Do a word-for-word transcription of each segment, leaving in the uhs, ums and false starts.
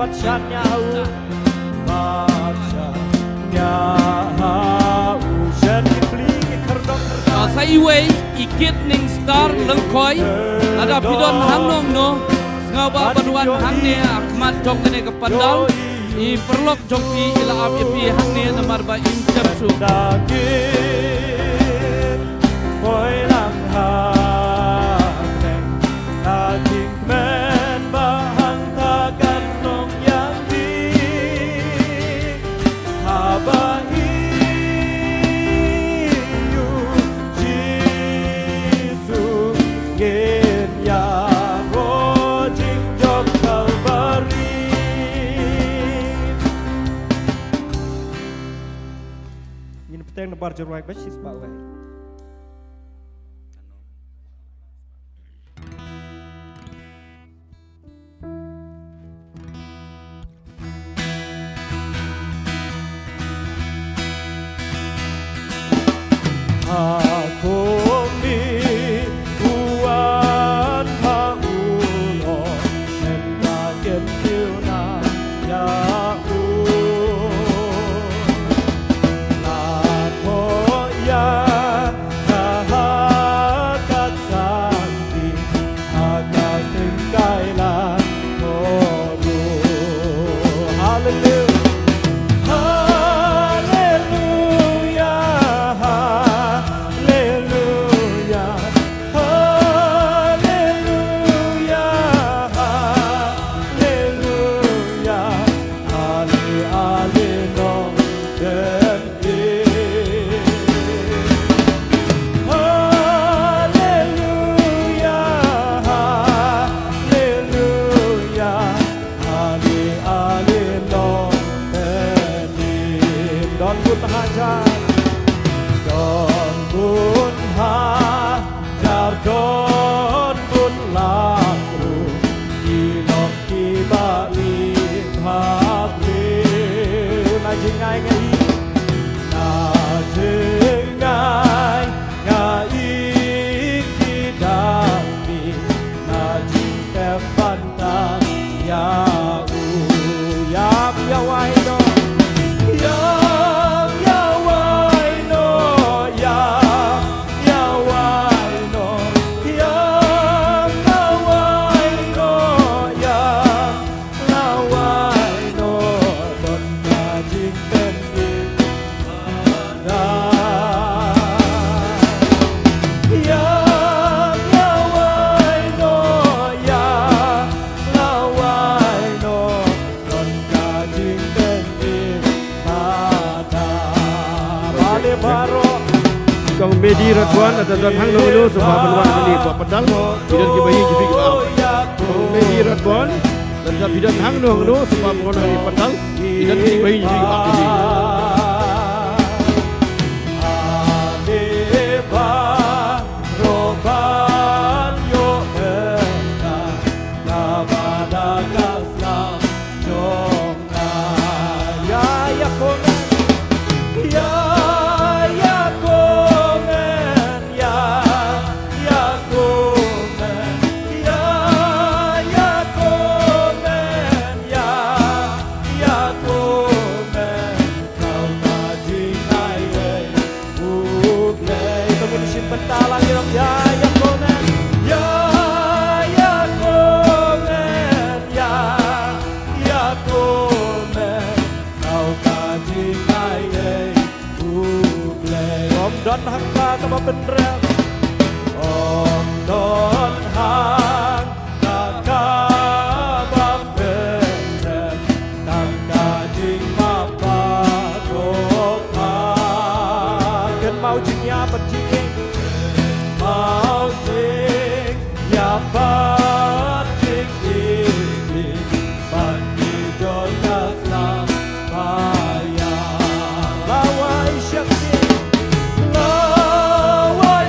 Pat shan ïa ha u. Pat shan ïa ha u. Shen ki pli ki khyrdop khyrdop. Ah, sa iwei i Kit Ningstar Lyngkhoi. Lada phi don hangno hangno, sngewbha ban wan hangne ha khmat jong kane ka pandal. I paralok jong phi i la ap ïa phi hangne namar ba im shem shuh. Da kit poi lang ha kmen, da kit kmen ba hangta kan long ïa phi. Haba i u Jisu ngin ïaroh jingjop Kalbari. Ngin bteng na bar jyrwai ba shi spah wei. Ha kumne u wan ha u lok, mynta kin kiew na ïa u. La thoh ïa ka ha ka kti, ha ka syngkai la thoh ruh. Haleluia, haleluia, haleluia, haleluia, haleluia. Ale, ale, nongdem Haleluia, haleluia, ale, ale, long penin. Don bun hajar, don bun hajar, don bun lak ruh, ki long kiba i bha briew. Na jingngai nga i, na jingngai nga i ki dang mih, na jingtep ban tang ïa u. Ïam ïa wai noh, ïam ïa wai noh, ïam ïa wai noh, ïam ïa wai noh, ïam ïa wai noh, don ka jingpynim da. Ïam ïa wai noh, ïam ïa wai noh, don ka jingpynim da. Bale baroh. Kong Medi Radwan, lada don hangno hangno sngewbha ban wan hangne hapoh pandal. Phi don kiba ïeit jong phi kiba ap. Kong Medi Radwan, lada phi don hangno hangno sngewbha ban wan hangne hapoh pandal. Phi don kiba ïeit jong phi kiba ap. Ade baroh ban ïoh bynta, kaba da ka slam jong nga. Ïa, ïa komen. Ïa, ïa komen. Ïa, ïa komen. Ïa, ïa komen. Ïa, ïa komen. Kau ka jingai ei. U Blei, to ngin shim bynta lang ïa, ïa komen. Ïa, ïa komen, ïa, ïa komen. Kau ka jingai ei, U Blei. Ym don hangta kaba pynrem. Ym don hang Ka, ka ba pynrem, tang ka jingmap baroh pha. Kynmaw jingïap bad jingïeit. Kynmaw jingïap bad jingïeit. Ban ki jong ka sla ba ïa. Lawei shakri. Lawei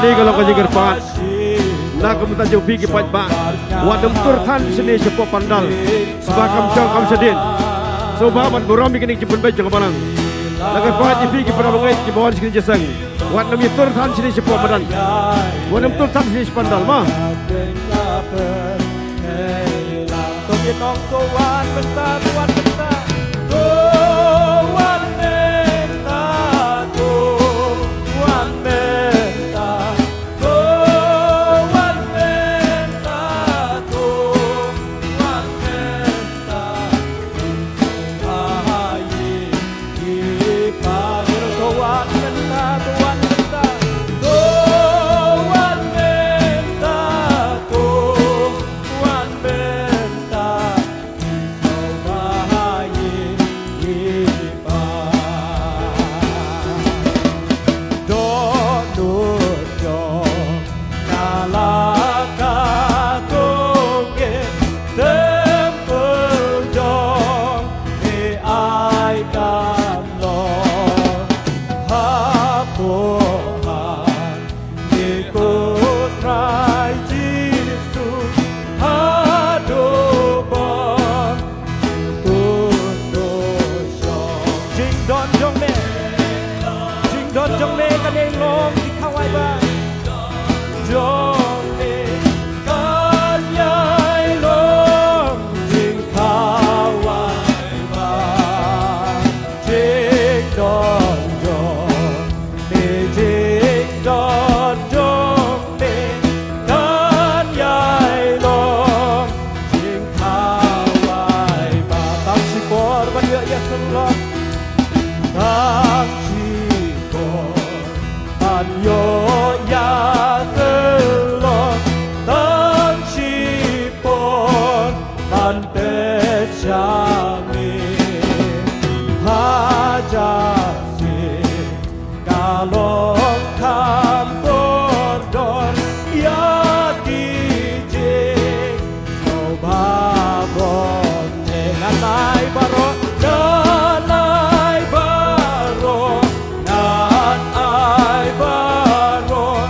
Kane ka long ka jingkyrpad na ka bynta jong phi ki paidbah. Wat nym tur than shane shapoh pandal. Sngewbha kam shong kam shadien. Sngewbha ban burom ïa kane ka jingpynbeit jong ka balang. La kyrpad ïa phi ki para bangeit kiba wan sha kane ka jingïaseng. Wat nym ïa tur than shane shapoh madan. Wat nym tur than shane sha pandal ma. Jingdon jong me, jingdon jong me kan ïai long ki khawai ban jong me, kan ïai long jingkhawai ban jingdon jong me, jingdon jong me kan ïai long jingkhawai ban. Tang shipor ban ïoh ïa sngewlong, tang shipor ban ïoh ïa sngewlong, tang shipor ban pyrshang ïa me. Hajar sien ka long kham kordor ïa ki jingsngewbha bor. Te ngan ai baroh, ngan ai baroh, ngan ai baroh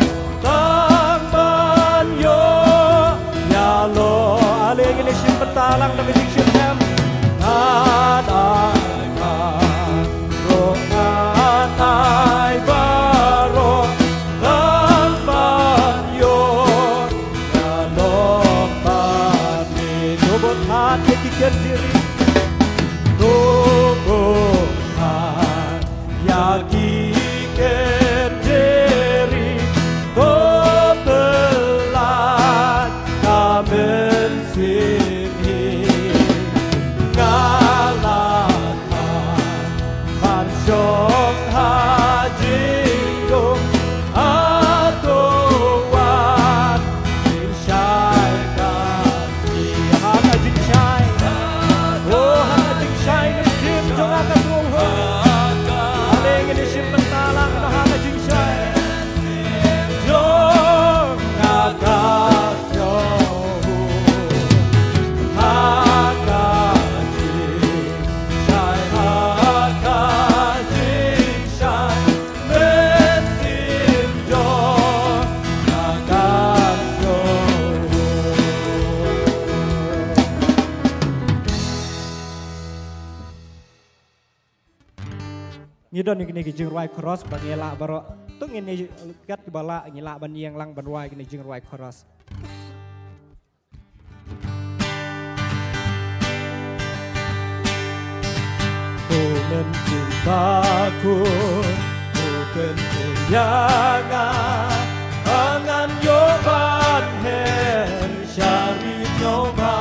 tang ban ïoh ïa lor. Ale ngin ïa shim bynta lang da ka jingshim hem. Ngan ai baroh, ngan ai baroh tang ban ïoh ïa lor. Bad me to bud hat ïa ki kynjri, to bud hat ïa ki kynjri, to pynlait ka mynsiem hi. Nga la than ban shong ha jingdum, hato wat shai ka sngi. Ha ka jingshai, oh, ha ka jingshai mynsiem jong nga ka thung hok. Ale ngin ïa shim bynta lang ha ka jingshai jong nga ka sngi. Ha ka jingshai, ha ka jingshai mynsiem jong nga ka sngi. Ngi don ïa kine ki jingrwai chorus ba ngi lah baroh. To ngin ïa kat kiba lah ngi lah ban ïeng lang ban rwai kine ki jingrwai chorus. Ko Mynsiem Bakhuid, ko pynkup ïa nga, ba ngan ïoh ban her sha ri sngewbha.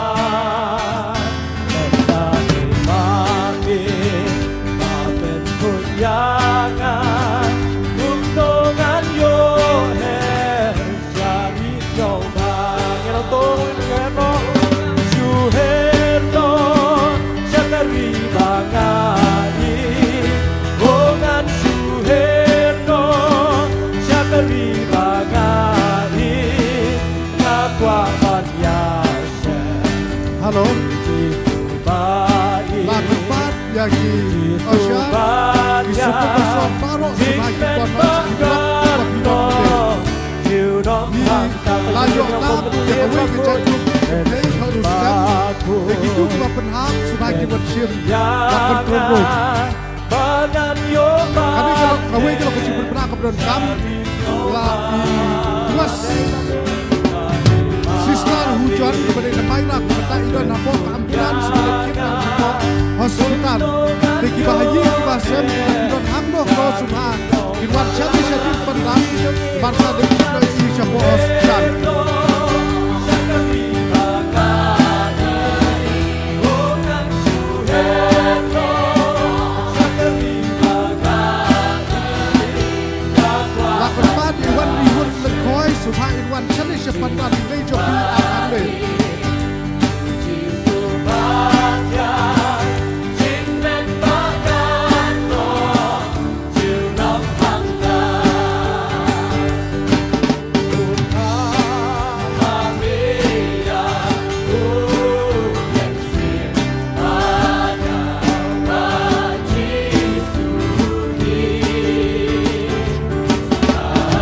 Lada dei ma me ba pynkup ïa nga, kumno ngan ïoh her sha ri sngewbha. Ngan ong to, ngan ong to. Shu her noh sha ka ri ba nga ïeit. Oh, ngan shu her noh sha ka ri ba nga ïeit. Nga kwah ban ïashem. Hello. Jisu ba ïeit. Ba kyrpad ïa ki usher, ki super usher baroh, sngewbha ïa ki khon ban sngewbha ïa ki khon. Ïoh tam ïa kawei ka jait grup. Dei ka Rustem. Dei kitu kiba pynhap shuwa ki wan shim. Ka control room. Kane ka long kawei ka long ka jingpynbna kaba donkam. La i West Sister Hujon kaba dei na Mairang kaba ta i don hapoh ka ambulance ba dei kit na hapoh hospital. Te kiba ha ïing kiba sem ki don hangno ko shuwa. Kin wan shane sha dien pandal, ban sa dei kit na i shapoh hospital. La kyrpad i wan i hun lengkhoi, shuwa i wan shane sha pandal i lei jong i a kane.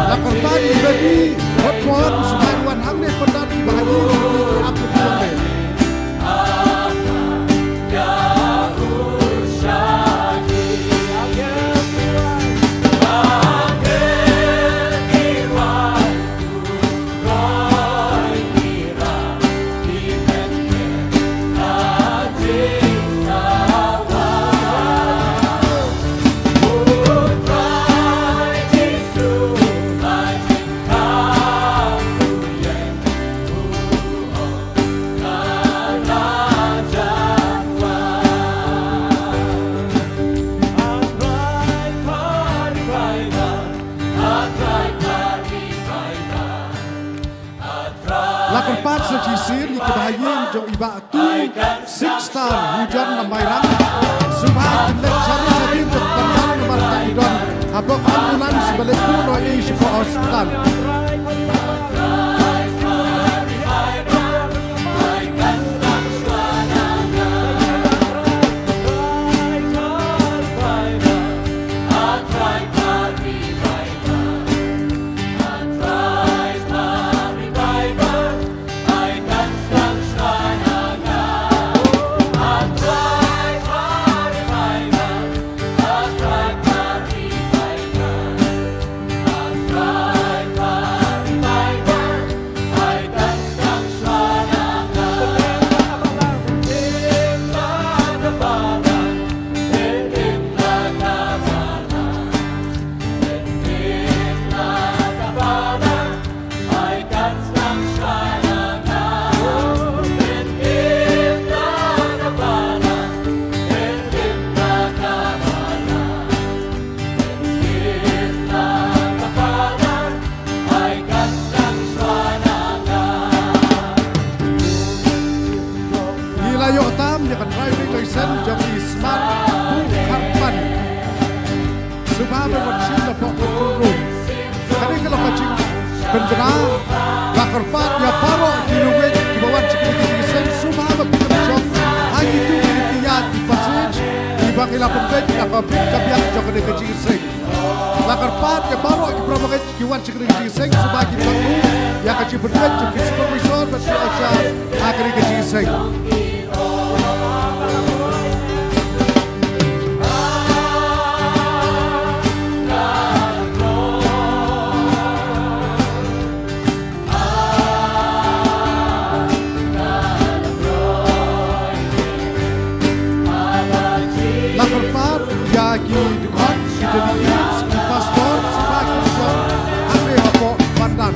La kyrpad i Beni Hotpon, shuwa i wan hangne pandal i ba ha ïing i ap i ap. La kyrpad sa shisien ïa kiba ha ïing jong i Bah Tu Six Star Hujon na Mairang. Shuwa kin leit shane sha dien jong pandal namar ta i don hapoh ambulance ba leit buh noh ïa i shapoh hospital. Ngi la ïoh tam ïa ka driving license jong i Smat Bukharpan. Shuwa ban wan shim na pok control room. Kane ka long ka jingpynbna. La kyrpad ïa baroh ki riew kiba wan sha kane ka jingïaseng shuwa ba pynshong ha kito ki ïa ki passage kiba ki la pynbeit ïa ka bit ka biang jong kane ka jingïaseng. La kyrpad ïa baroh ki para bangeit ki wan sha kane ka jingïaseng shuwa ki jong u ïa ka jingpynbeit jong ki supervisor bad ki usher ha kane ka jingïaseng. La kyrpad ïa ki dkhot, ki delegates, ki pastor, shuwa ki jong hangne hapoh pandal.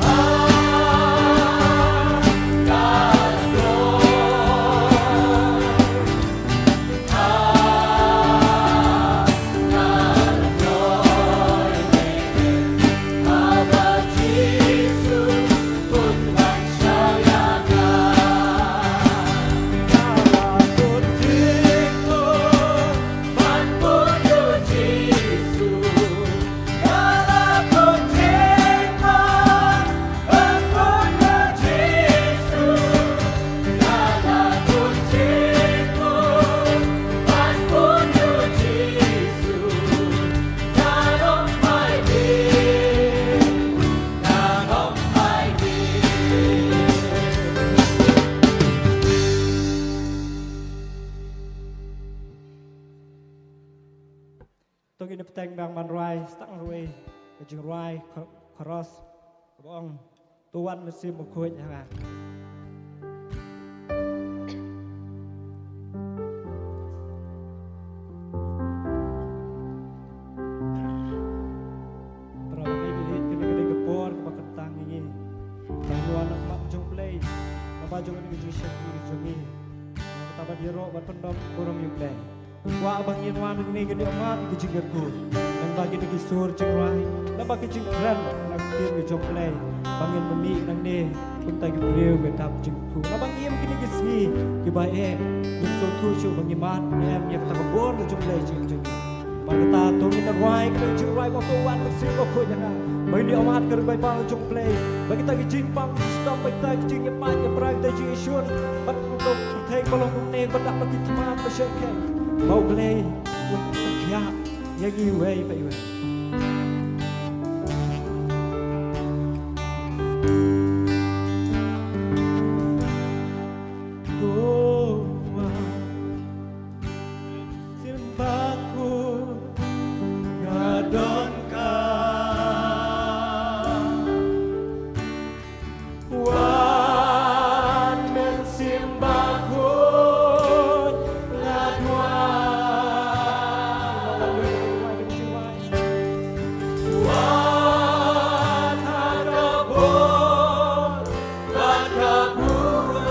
Teng bang ban rwai stang rwai ka jingrwai kho-, khoros. Ka bong to wan mynsiem bakhuid ha nga. Para bangeit, kane ka dei ka por kaba kyntang ïa ngi ban wan ha khmat jong U Blei, naba jong kane ka jingshakri jong ngi. Kata ban ïaroh ban pyndon burom ïa U Blei. Kwah ba ngin wan hangne, ngin ïohmad ïa ka jingkyrkhu, naba kine ki sur jingrwai, naba ki jingkren na ka ktien ka jong U Blei, ba ngin mih nangne kumta ki briew kiba dap jingkyrkhu. Naba ngim kine ki sngi kiba eh, ngin sngewthuh shuh ba ngi mad ne em ïa kata ka bor ka jong U Blei jong ngi. Bad kata to ngin rwai kata ka jingrwai ba to wan mynsiem bakhuid ha nga, ba ngin ïohmad ka ri Baibl jong U Blei, ba kita ki jingpang shitom, ba kita ki jingïapait ïapra, kita ki jingïashun, bad to pyrthei ba long kumne, ba dap ba ki thma ba shyrkhei, ba U Blei un pynkhia ïa ngi iwei pa iwei. To wan mynsiem bakhuid nga donkam. Wan mynsiem bakhuid nga duwai. Wan ha ka bor bad ka burom.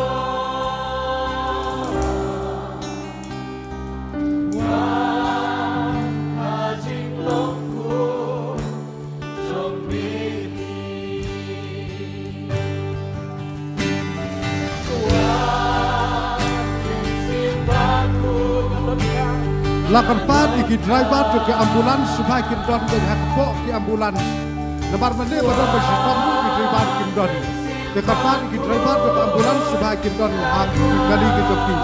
Wan ha jinglong khun jong me. Wan mynsiem bakhuid. La kyrpad ïa ki driver jong ki ambulance shuwa kin don beit ha kpoh ki ambulance. Namar mynne ba don ba shitom ruh ki driver kim don. Te kyrpad ïa ki driver jong ki ambulance shuwa kin don ha ki kali ki jong ki.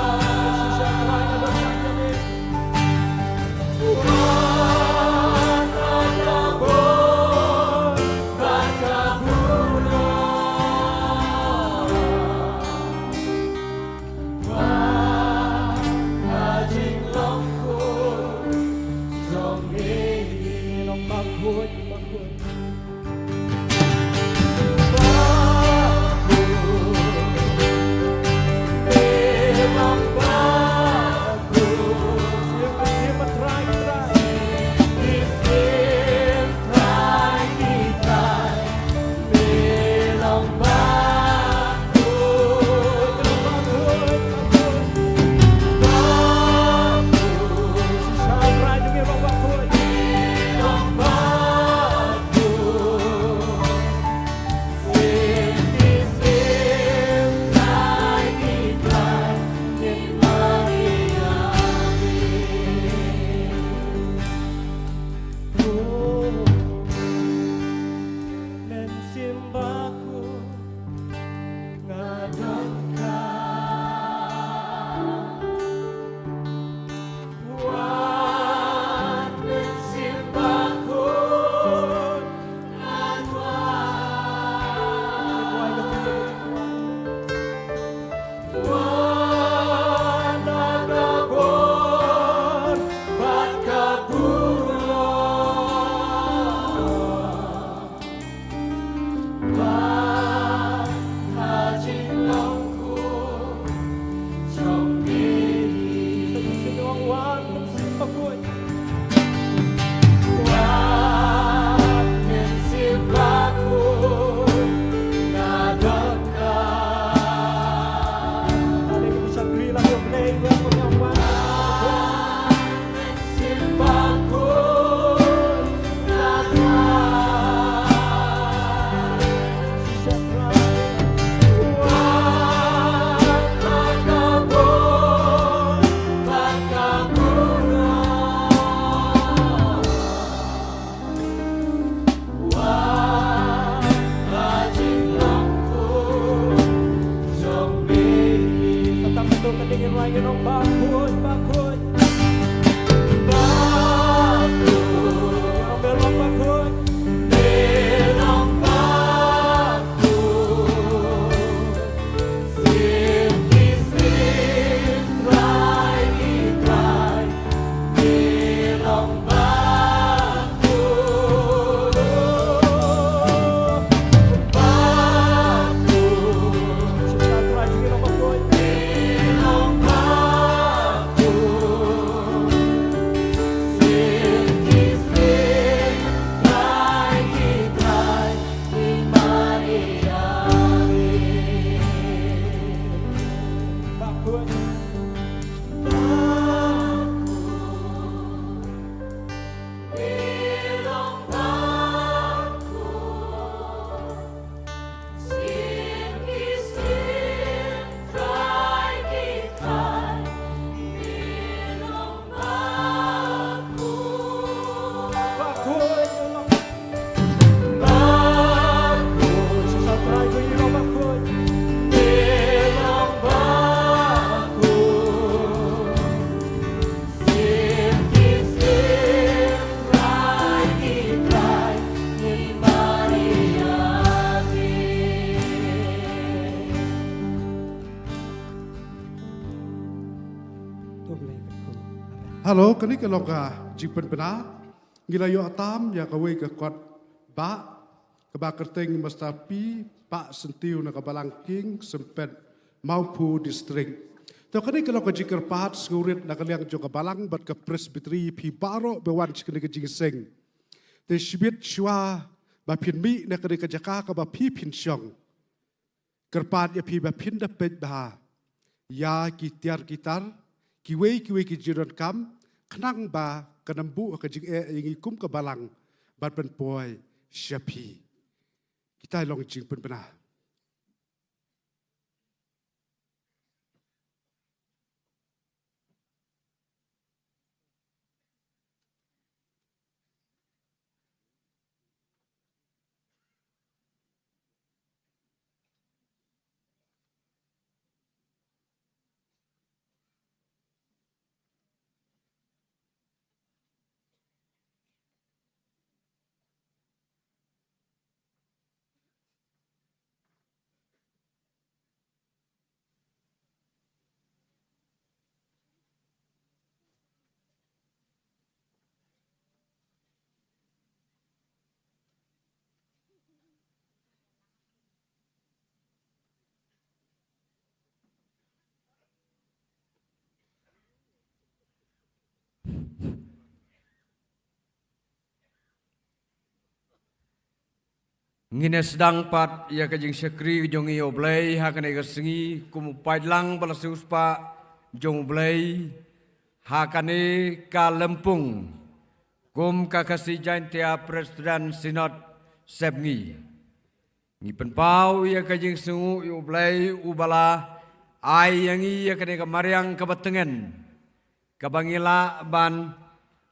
Hello, kane ka long ka jingpynbna. Ngi la ïoh tam ïa kawei ka kot ba, kaba kyrteng Master P Bah Syntiew na ka Balang King Sempet, Mawphu District. To kane ka long ka jingkyrpad sngewrit na ka liang jong ka Balang bad ka Presbytery, phi baroh ba wan sha kane ka jingïaseng. Te shibit shuwa ba phin mih na kane ka jaka kaba phi phin shong, kyrpad ïa phi ba phin da peit bha ïa ki tiar ki tar, kiwei kiwei ki jingdonkam, khnang ba kan ym buh ka jingeh ïa ngi kum ka Balang ban pynpoi sha phi. Kita long jingpynbna. Ngin ïa sdang pat ïa ka jingshakri jong ngi ïa U Blei ha kane ka sngi kum u paidlang ba la siewspah jong U Blei ha kane ka lympung kum ka Khasi Jaintia Presbyterian Synod Sepngi. Ngi pynpaw ïa ka jingsngewnguh ïa U Blei uba la ai ïa ngi ïa kane ka mariang kaba tngen, kaba ngi lah ban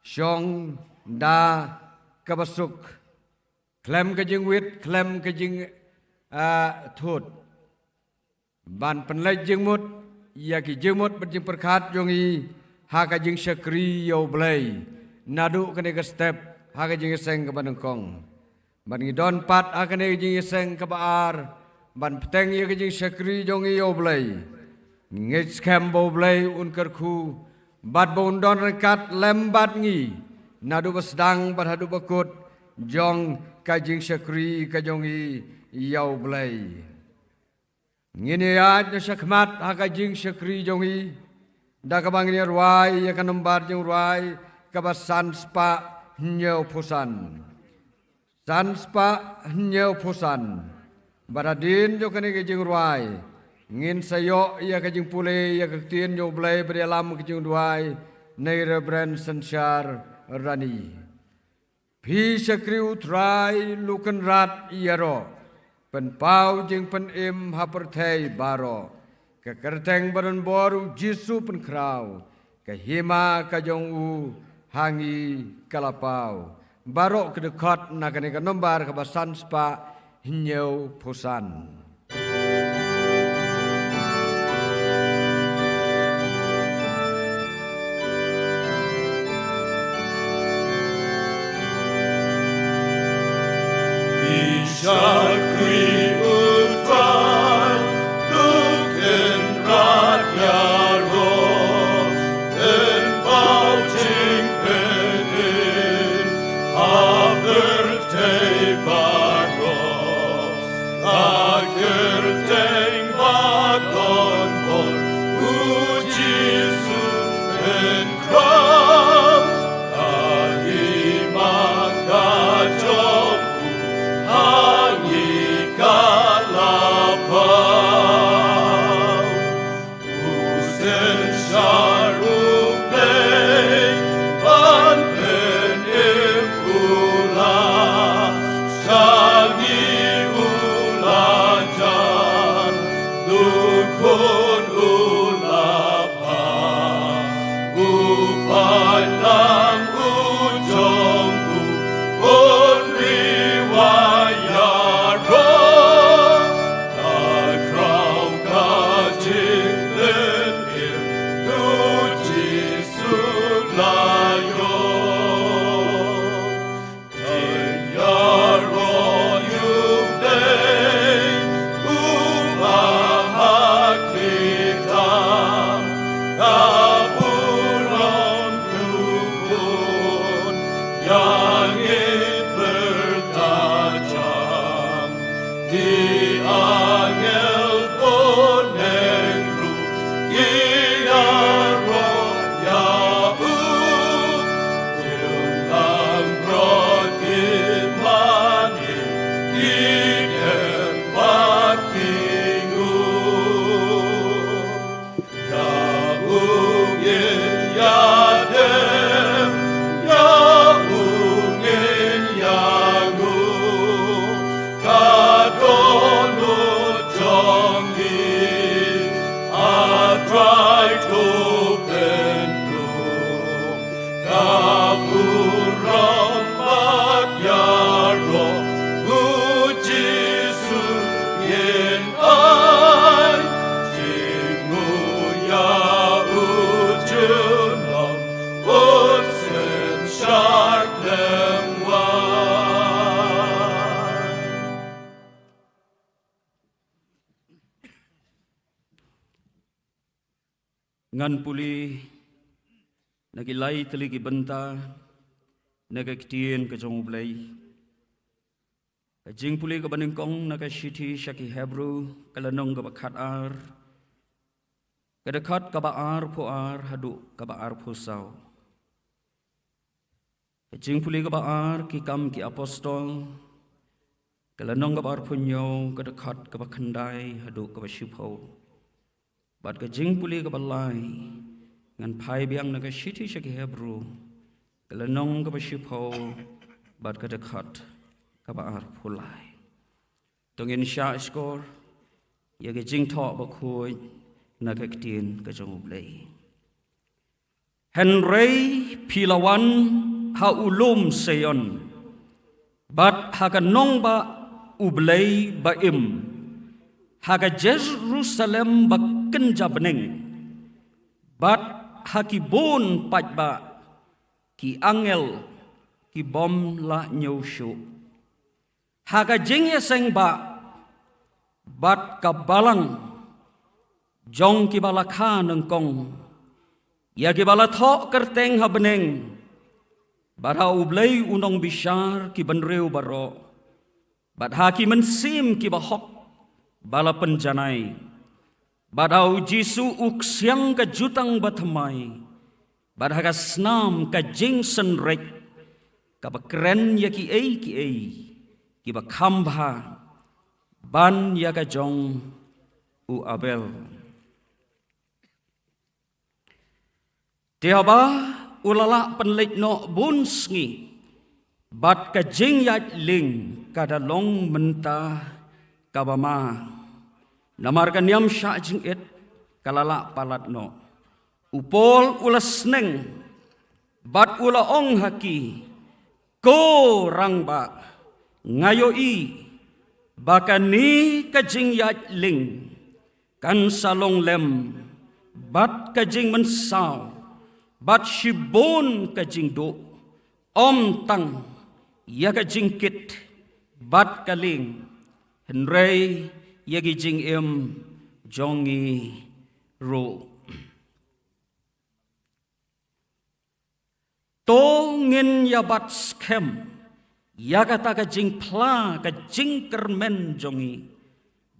shong da kaba suk, khlem ka jingwit, khlem ka jing, ah, thut, ban pynleit jingmut ïa ki jingmut bad jingpyrkhat jong ngi ha ka jingshakri ïa U Blei naduh kane ka step ha ka jingïaseng kaba nyngkong. Bad ngi don pat ha kane ka jingïaseng kaba ar ban bteng ïa ka jingshakri jong ngi ïa U Blei. Ngi ngeit skhem ba U Blei un kyrkhu bad ba un don ryngkat lem bad ngi naduh ba sdang bad haduh ba kut jong ka jingshakri ka jong ngi ïa U Blei. Ngin ïaid na shakhmat ha ka jingshakri jong ngi da kaba ngin ïa rwai ïa ka nombar jingrwai kaba san spah hynñiew phew san. San spah hynñiew phew san. Bad hadien jong kane ka jingrwai ngin sa ïoh ïa ka jingpule ïa ka ktien jong U Blei bad ïalam ka jingduwai na i Reverend Synshar Rani. Phi shakri U Trai Lukenrad ïaroh, pynpaw jingpynim ha pyrthei baroh. Ka kyrteng badonbor U Jisu pynkhraw, ka hima ka jong u ha ngi ka la paw. Baroh ki dkhot na kane ka nombar kaba san spah hynñiew phew san. Ngan pule na ki lai tylli ki bynta na ka ktien ka jong U Blei. Ka jingpule kaba nyngkong na ka shithi sha ki Hebru, ka lynnong kaba khat ar, ka dkhot kaba arphew ar haduh kaba arphew saw. Ka jingpule kaba ar, Ki Kam ki Apostol, ka lynnong kaba arphew hynñiew, ka dkhot kaba khyndai haduh kaba shiphew. Bad ka jingpule kaba lai, ngan phai biang na ka shithi sha ki Hebru, ka lynnong kaba shiphew, bad ka dkhot kaba arphew lai. To ngin shah shkor ïa ka jingthoh bakhuid na ka ktien ka jong U Blei. Hynrei phi la wan ha u lum Sion, bad ha ka nongbah U Blei ba im, ha ka Jerusalem ba kynja bneng, bad ha ki bun paidbah, ki angel ki bym lah ñiew shuh, ha ka jingïaseng bah, bad ka balang jong kiba la kha nyngkong, ïa kiba la thoh kyrteng ha bneng, bad ha U Blei u nongbishar ki bynriew baroh, bad ha ki mynsiem kiba hok ba la pynjanai, bad ha U Jisu u ksiang ka jutang bathymmai, bad ha ka snam ka jingsynreit kaba kren ïa kiei kiei kiba kham bha, ban ïa ka jong u Abel. Te haba u la lah pynleit noh bun sngi, bad ka jingïaid lieng ka da long mynta kaba ma, namar ka niam shah jingit ka la lah palat noh. U Paul u la sneng, bad u la ong ha ki, Ko rangbah, nga ïohi ba kane ka jingïaid lieng kan sa long lem bad ka jingmynsaw bad shibun ka jingduh, ym tang ïa ka jingkit bad ka lieng, hynrei ïa ki jingim jong ngi ruh. To ngin ïa bat skhem ïa kata ka jingphla ka jingkyrmen jong ngi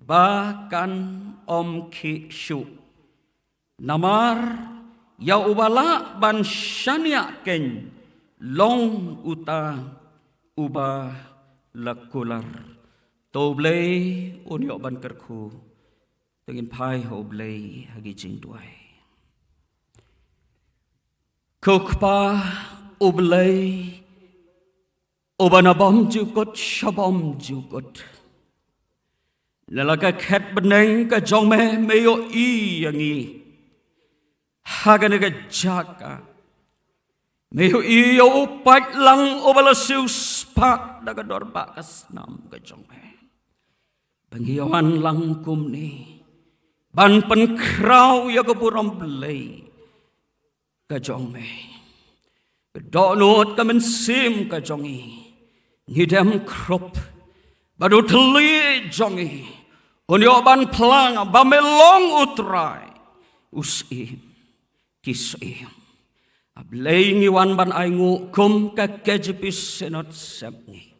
ba kan ym khih shuh. Namar ïa uba lah ban shaniah keiñ long uta uba la kular. To U Blei un ïoh ban kyrkhu. To ngin phai ha U Blei ha ki jingduwai. Ko Kpa U Blei, uba na bymjukut sha bymjukut, na la ka khet bneng ka jong me, me ïohi ïa ngi ha kane ka jaka. Me ïohi ïa u paidlang uba la siewspah da ka dorbar ka snam ka jong me. Ba ngi ïa wan lang kumne ban pynkhraw ïa ka burom Blei ka jong me. Ka dohnud ka mynsiem ka jong ngi, ngi dem krup. Bad u thylliej jong ngi un ïoh ban phla ba me long U Trai u Syiem ki syiem. A Blei, ngi wan ban ainguh kum ka K J P Synod Sepngi.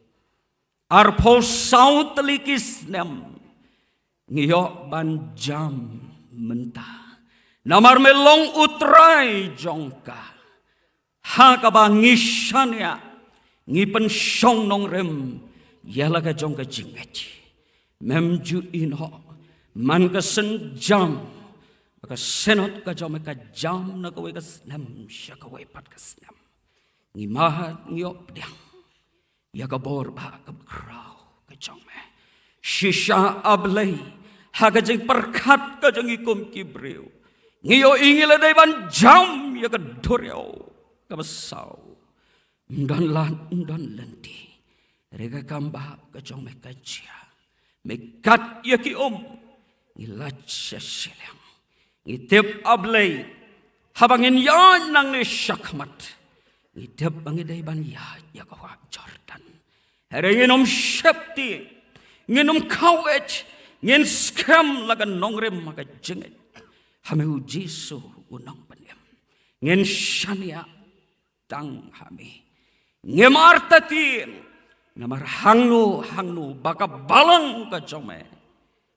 Arphew saw tylli ki snem ngi ïoh ban jam mynta. Namar me long U Trai jong ka. Ha kaba ngi shaniah, ngi pynshong nongrim ïa la ka jong ka jingngeit. Mem ju ïehnoh man ka synjam ba ka Synod ka jong me ka jam na kawei ka snem sha kawei pat ka snem. Ngi mad, ngi ïoh pdiang ïa ka bor ba ka khraw ka jong me. Shisha A Blei, ha ka jingpyrkhat ka jong ngi kum ki briew, ngi ïohi ngi la dei ban jam ïa ka duriaw kaba saw. Ym don lad, ym don lynti. Re ka kam ba ka jong me ka jia. Me kat ïa ki um. Ngi lait sha shiliang. Ngi tip A Blei, haba ngin ïaid nangne shakhmat, ngi tip ba ngi dei ban ïaid ïa ka wah Jordan. Hynrei ngin ym sheptieng, ngin ym khaw ej, ngin skhem la ka nongrim ha ka jingngeit. ha me u Jisu u nongpynim. Ngin shaniah tang ha me. Ngim artatien, namar hangno hangno ba ka balang ka jong me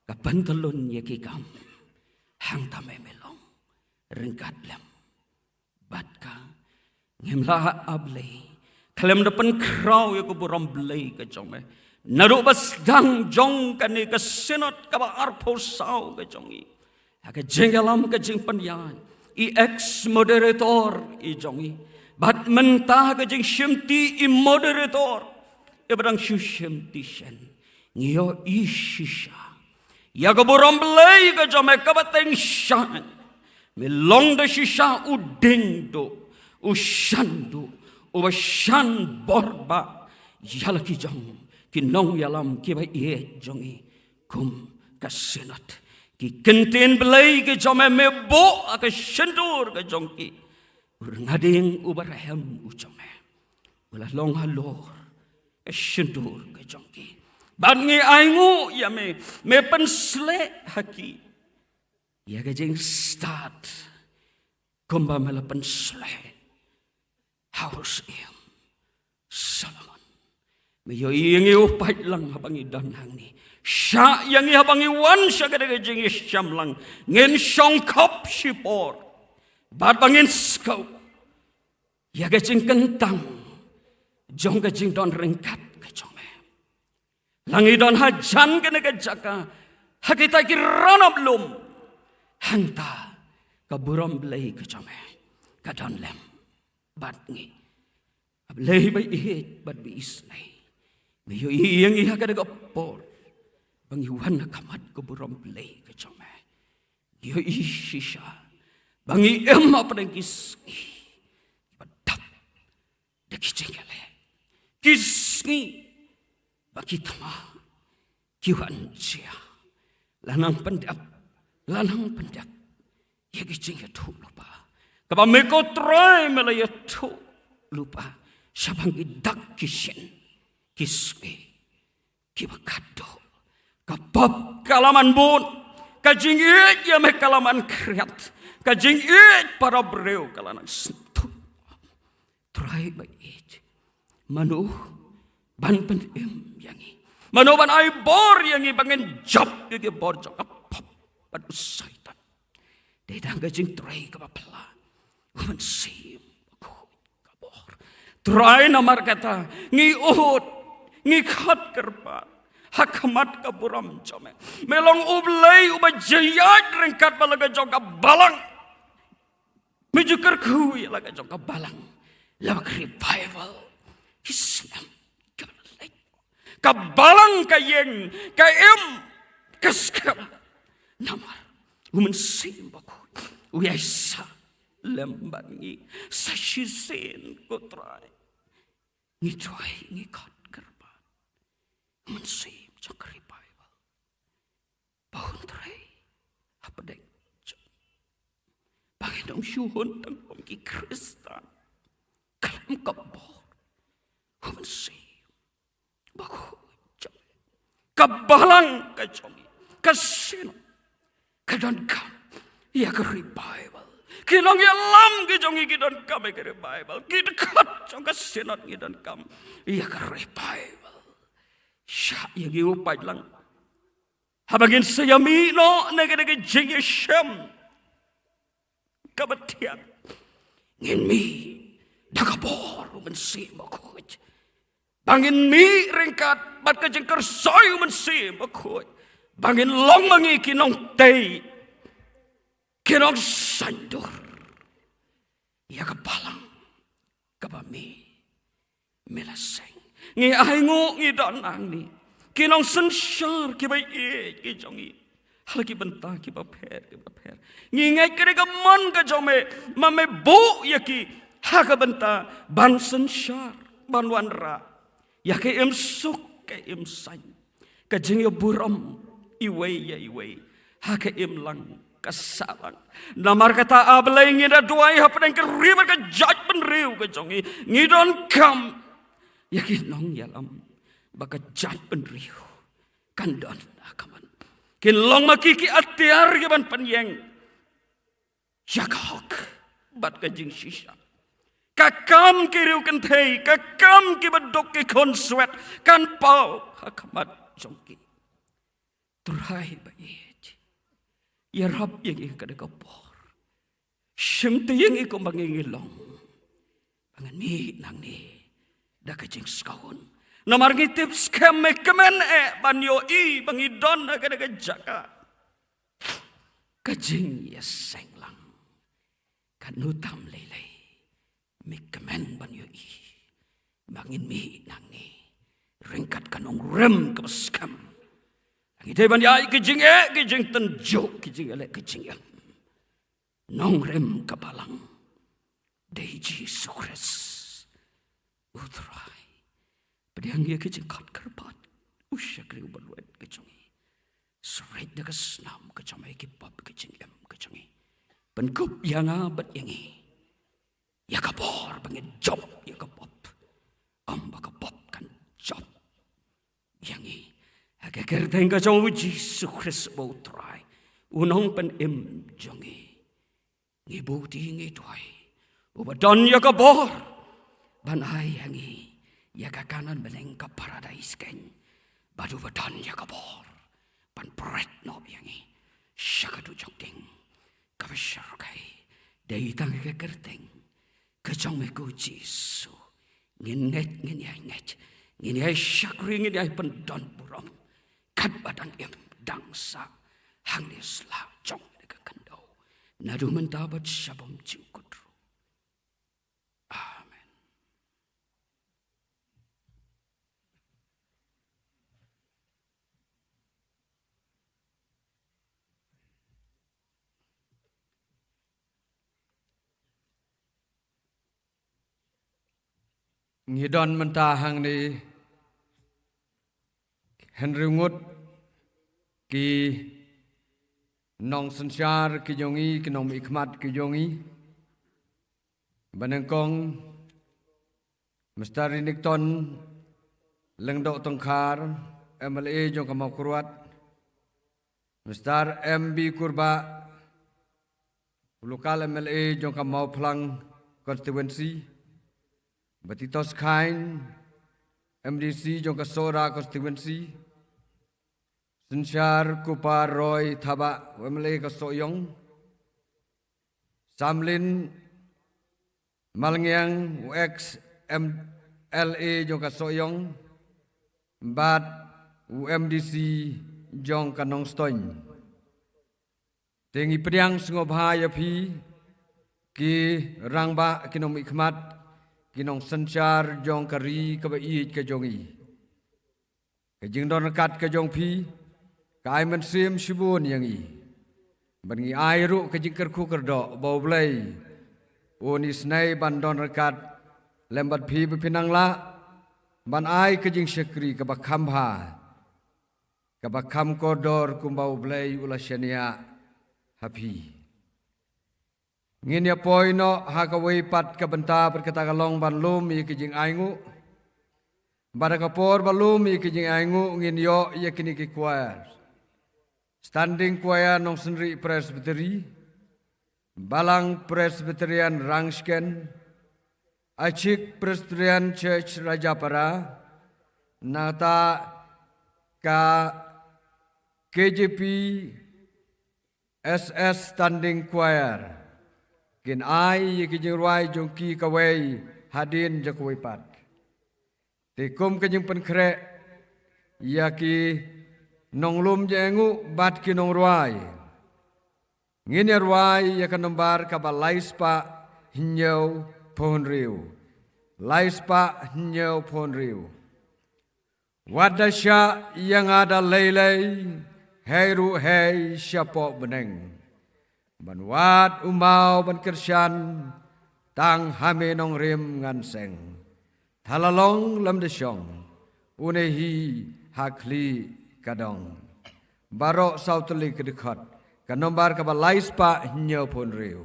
ka pyntyllun ïa ki kam, hangta me me long ryngkat lem bad ka. Ngim lah, A Blei, khlem da pynkhraw ïa ka burom Blei ka jong me. Naduh ba sdang jong kane ka Synod kaba arphew saw ka jong ngi, ha ka jingïalam ka jingpynïaid, i ex moderator i jong ngi, bad mynta ha ka jingshimti i moderator iba dang shu shimti shen, ngi ïohi shisha ïa ka burom Blei ka jong me kaba teng shai. Me long da shisha u dieng duh, u shan duh, uba shan bor bah ïa la ki jong ki nongïalam kiba ïeit jong ngi kum ka Synod. Ki kyntien Blei ki jong me, me buh ha ka shyntur ka jong ki u rnga dieng uba rhem u jong me, u la long halor ka shyntur ka jong ki. Bad ngi ainguh ïa me, me pynsleh ha ki ïa ka jingstad kumba me la pynsleh ha u Syiem Solomon. Me ïohi ïa ngi, U Paidlang, haba ngi don hangne. Shah ïa ngi haba ngi wan sha kane ka jingïashem lang. Ngin shongkop shipor bad ba ngin sngewthuh ïa ka jingkyntang jong ka jingdon ryngkat ka jong me. La ngi don hajan kane ka jaka ha kita ki ranab lum, hangta ka burom Blei ka jong me ka don lem bad ngi. A Blei ba ïeit bad ba isynei, me ïohi ïa ngi ha kane ka por ba ngi wan ha khmat ka burom Blei ka jong me. Ngi ïohi shisha ba ngi im hapdeng ki sngi ba dap da ki jingkhlaiñ, ki sngi ba ki thma ki wan jia, la nang pyndep, la nang pyndep ïa ki jingïathuhlypa kaba me ko Trai me la ïathuh lypa shaphang ki dak ki shin, ki sngi kiba khadduh. Ka pop ka la man bun, ka jingïeit ïa me ka la man khriat, ka jingïeit para briew ka la nang sngewthuh. Trai ba ïeit, mano ban pynim ïa ngi? Mano ban ai bor ïa ngi ba ngin jop ïa ki bor jong ka pop bad u Soitan? Dei tang ka jingtrei kaba phylla U Mynsiem Bakhuid ka bor. Trai, namar kata ngi ud, ngi khot kyrpad ha khmat ka burom jong me. Me long U Blei uba jia ïaid ryngkat bad la ka jong ka balang. Me ju kyrkhu ïa la ka jong ka balang. La ka revival ki snem ka leit, ka balang ka ïeng, ka im, ka skhem. Namar U Mynsiem Bakhuid u ïaisah lem bad ngi sa shisien, ko Trai. Ngi duwai, ngi khot kyrpad, U Mynsiem jong ka revival ba un trei hapdeng jong ngi, ba ngin ym shu hun tang kum ki Khristan khlem ka bor U Mynsiem Bakhuid jong me. Ka balang ka jong ngi, ka Synod, ka donkam ïa ka revival. Ki nongïalam ki jong ngi ki donkam ïa ka revival. Ki dkhot jong ka Synod ngi donkam ïa ka revival. Shah ïa ngi, U Paidlang, haba ngin sa ïamih noh na kane ka jingïashem kaba thiang, ngin mih da ka bor U Mynsiem Bakhuid. Ba ngin mih ryngkat bad ka jingkyrsoi U Mynsiem Bakhuid, ba ngin long ma ngi ki nongtei, ki nongsaiñdur ïa ka balang kaba me me la seng. Ngi ainguh ngi don hangne, ki nongsynshar kiba ïeit ki jong ngi ha la ki bynta kiba pher kiba pher. Ngi ngeit ka dei ka mon ka jong me, ma me buh ïa ki ha ka bynta ban synshar, ban wanrah ïa ka im suk, ka im saiñ, ka jingïaburom iwei ïa iwei ha ka imlang ka sahlang. Namar kata, A Blei, ngi da duwai hapdeng ka ri bad ka jaitbynriew ka jong ngi, ngi donkam ïa ki nongïalam ba ka jaitbynriew kan don ha khmat. Kin long ma ki ki atiar ki ban pynïeng ïa ka hok bad ka jingshisha. Ka kam ki riewkynthei, ka kam ki baduk ki khun swet, kan paw ha khmat jong ki. Trai ba ïeit, ïarap ïa ngi ha kane ka por. Shim te ïa ngi kumba ngi ngi long, ba ngin mih nangne da ka jingsngewhun. Namar ngi tip skhem me kmen eh ban ïohi ba ngi don ha kane ka jaka. Ka jingïaseng lang, ka nu tam lei lei, me kmen ban ïohi ba ngin mih nangne ryngkat ka nongrim kaba skhem. Ngi dei ban ïaid ka jingeh, ka jingtynjuh, ka jingeh, ka jingeh. Nongrim ka balang, dei Jisu Khrist u Trai. Pdiang ïa ka jingkhot kyrpad, u shakri u balwet ka jong ngi. Sreit da ka snam ka jong me ki pop ka jingim ka jong ngi. Pynkup ïa nga bad ïa ngi ïa ka bor ba ngin jop ïa ka pop, ym ba ka pop kan jop ïa ngi. Ha ka kyrteng ka jong u Jisu Khrist ba u Trai, u nongpynim jong ngi. Ngi bud, ngi duwai, uba don ïa ka bor ban ai ha ngi ïa ka Kanaan bneng, ka paradais keiñ. Bad uba don ïa ka bor ban pret noh ïa ngi sha ka dujok ding kaba shyrkhei. Dei tang ha ka kyrteng ka jong me ko Jisu ngin ngeit, ngin ïai ngeit, ngin ïai shakri, ngin ïai pyndon burom katba dang im dang sah hangne sla jong ka khyndew, naduh mynta bad sha bymjukut ruh. Amen. Ngi don mynta hangne hynriew ngut ki nongsynshar ki jong ngi, ki nongmihkhmat ki jong ngi. Ba nyngkong, Mister Renikton Lyngdoh Tongkhar, M L A jong ka Mawkyrwat, Mister M B Kurbah, u local M L A jong ka Mawphlang constituency, Bah Titos Chyne, M D C jong ka Sohra constituency, Synshar Kupar Roy Thabah, u M L A ka Sohiong, Samlin Malngiang, u ex M L A jong ka Sohiong, bad u M D C jong ka Nongstoiñ. Te ngi pdiang sngewbha ïa phi ki rangbah, ki nongmihkhmat, ki nongsynshar jong ka ri kaba ïeit ka jong ngi. Ka jingdon ryngkat ka jong phi ka ai mynsiem shibun ïa ngi, bad ngi ai ruh ka jingkyrkhu kyrdoh ba U Blei un isynei ban don ryngkat lem bad phi, ba phin nang lah ban ai ka jingshakri kaba kham bha, kaba kham kordor kumba U Blei u la shaniah ha phi. Ngin ïa poi noh ha kawei pat ka bynta bad kata ka long ban lum ïa ki jingainguh. Bad ha ka por ba lum ïa ki jingainguh ngin ïoh ïa kine ki choir: Standing Choir Nongsynriah Presbytery, Balang Presbyterian Rangshken, Achik Presbyterian Church Rajapara, nangta ka K J P S S Standing Choir. Kin ai ïa ki jingrwai jong ki kawei hadien jong kawei pat. Te kum ka jingpynkhreh ïa ki nonglum jingainguh bad ki nongrwai, ngin ïa rwai ïa ka nombar kaba lai spah hynñiew phew hynriew. Lai spah hynñiew phew hynriew. Wat da shah ïa nga da lei lei, hei ruh hei shapoh bneng, ban wad u maw ban kyrshan, tang ha me nongrim ngan seng. Te la long lem da shong, une hi ha khlieh ka dong. Baroh saw tylli ki dkhot, ka nombar kaba lai spah hynñiew phew hynriew.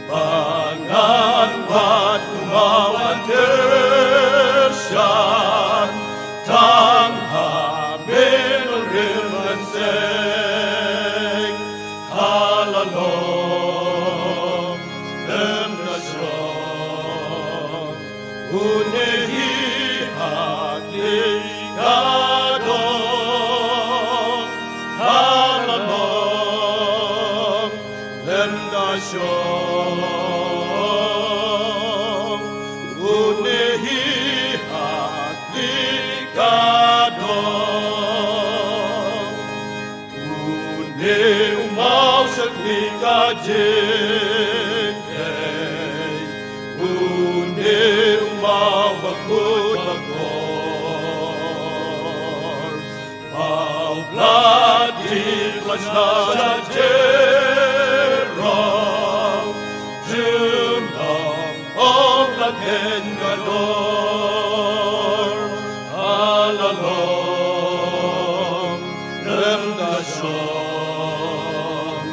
Ba ngan wad kumba wan kyrshan, tang ha me nongrim ngan seng, ha la long lem da shong. Une hi ha khlieh ka dong, ha la long lem da shong. Une hi ha khlieh ka dong. Une u maw sha khlieh ka jingtei, une u maw bakhuid bakor. Ba u Blei u la shna sha jingpyrshah, junom ong la kheiñ ka dor, ha la long lem da shong.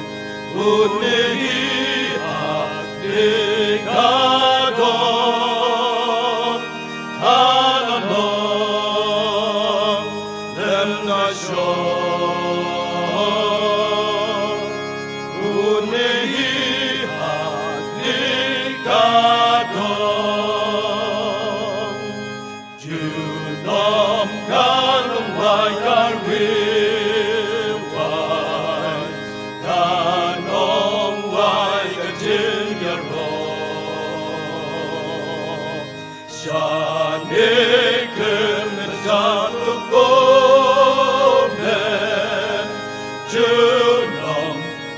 Une hi ha khlieh ka dong, ha la long lem da shong. Une hi ha khlieh ka dong. Junom kan ym wai ka riewwai, kan ym wai ka jingïaroh. Shane kyrmen jatuh komen, junom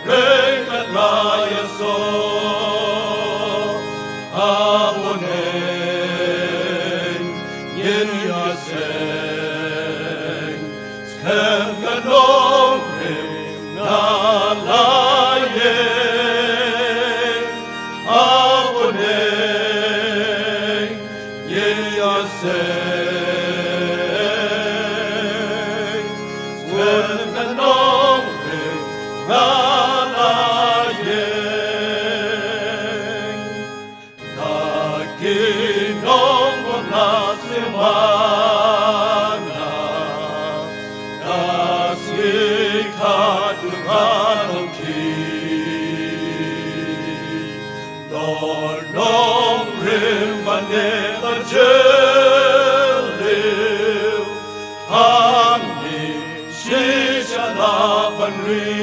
ryngkat la ïasoh. Abonneng, ngin ïaseng, skhem ka nongrim nga la ïeng. Abonneng, ngin ïaseng, skhem ka nongrim nga la ïeng. Na ki nongbud na sniawbha, na sngi khatduh ngan ong khie. Dor nongrim ba neh ba jylliew, hangne shisha la ban ri.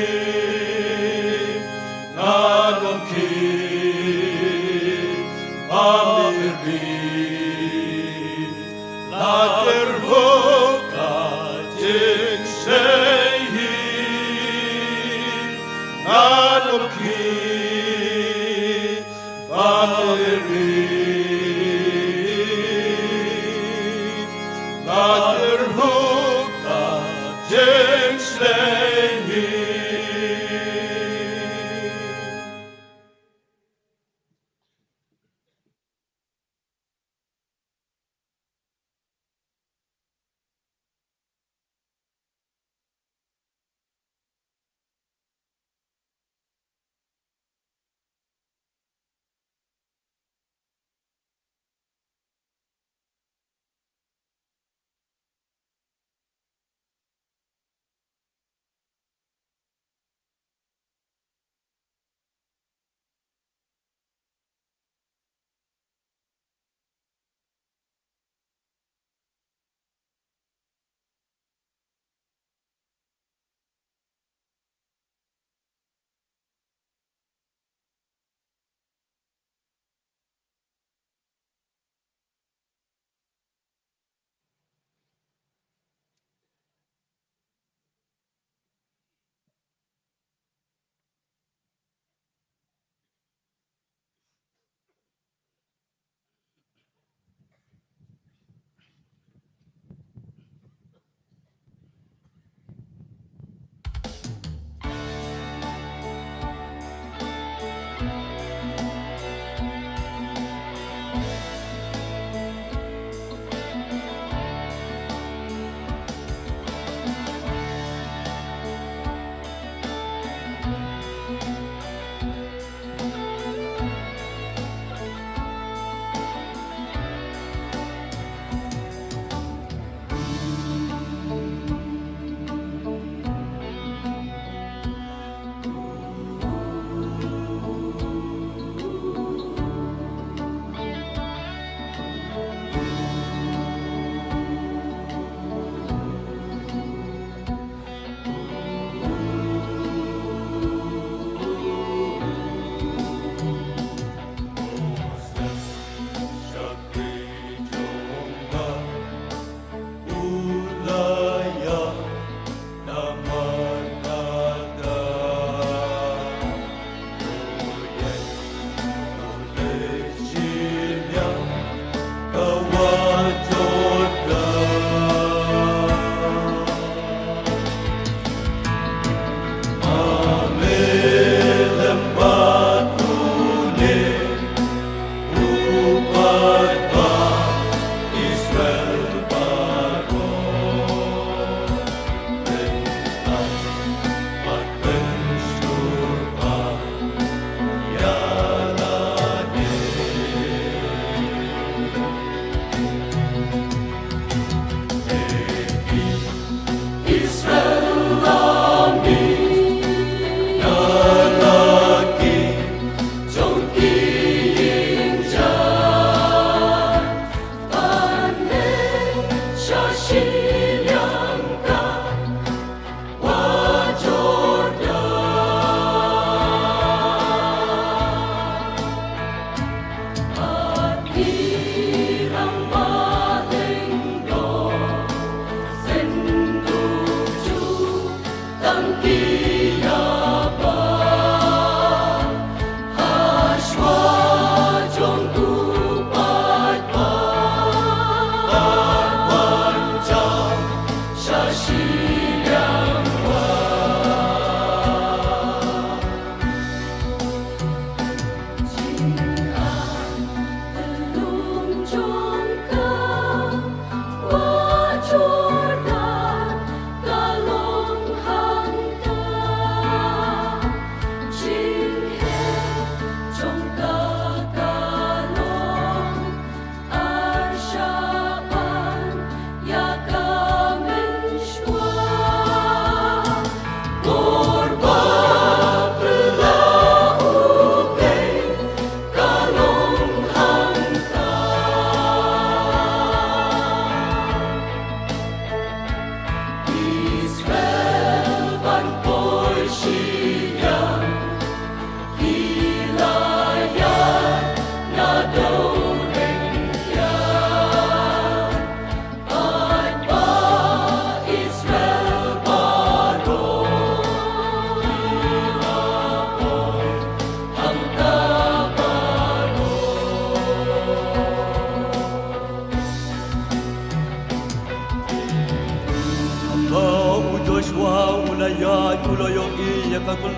Ngan ong khie ba me ri, la kyrhuh ka jingshlei hi. Ngan ong khie ba me ri, la kyrhuh ka jingshlei hi.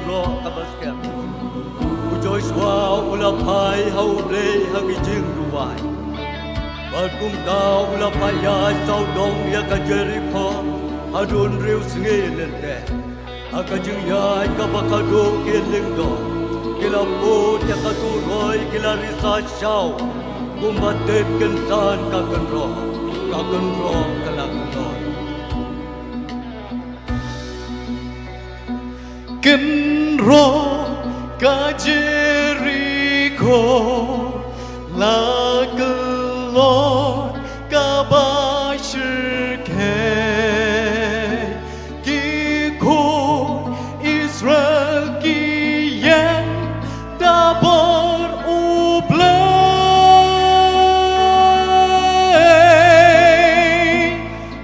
Baroh kaba skhem. U Joshua u la phai ha U Blei ha ki jingduwai. Bad kumta u la phai ïaid sawdong ïa ka Jerikho hadien hynriew sngi lynter. Ha ka jingïaid kaba khadduh ki lyngdoh ki la put ïa ka turoi, ki la risa shaw kumba tip kynsan ka kynroh, ka kynroh ka la kyndon. Kynroh ka Jerikho la kyllon kaba shyrkhei. Ki khun Israel ki ïeng da bor U Blei.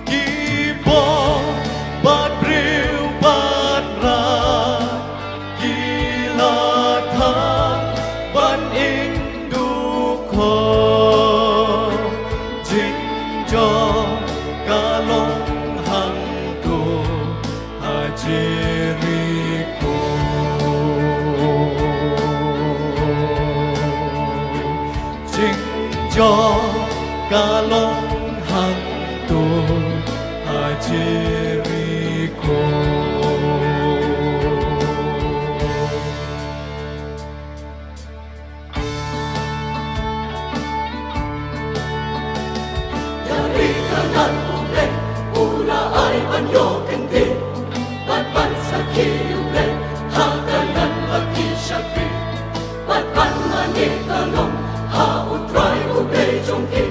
Ki bor bad briew bad rat ki la thang ban ïeng dukho. Jingjop ka long hangto ha Jerikho. Jingjop ka long hangto ha Jerikho. Ïa ri Kanaan U Blei u la ai ban ïoh kyntien bad ban sakhi ïa U Blei ha Kanaan bad ki shakri, bad ban mane ka long ha U Trai U Blei jong ki,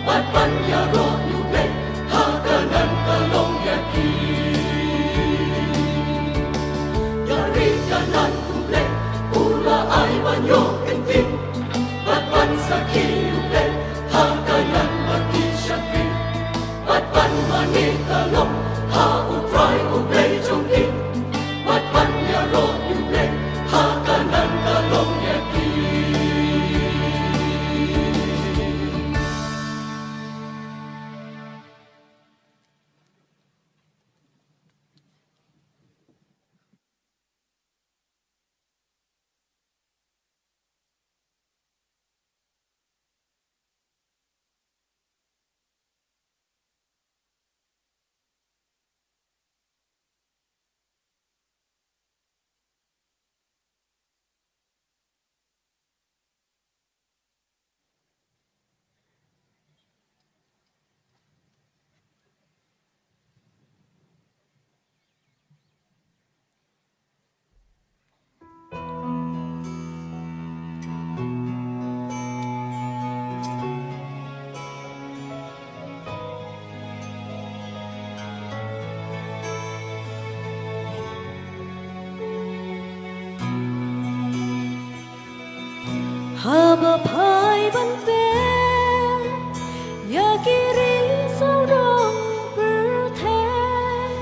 bad ban ïaroh ïa U Blei ha Kanaan ka long ïa ki. Ïa ri Kanaan U Blei u la ai ban ïoh kyntien bad ban sakhi ïa U Blei ha Kanaan bad ki shakri, bad ban mane ka long ha U Trai U Blei jong ki, bad ban ïaroh ïa U Blei ha Kanaan ka long ïa ki. Haba phai ban peit ïa ki ri sawdong pyrthei,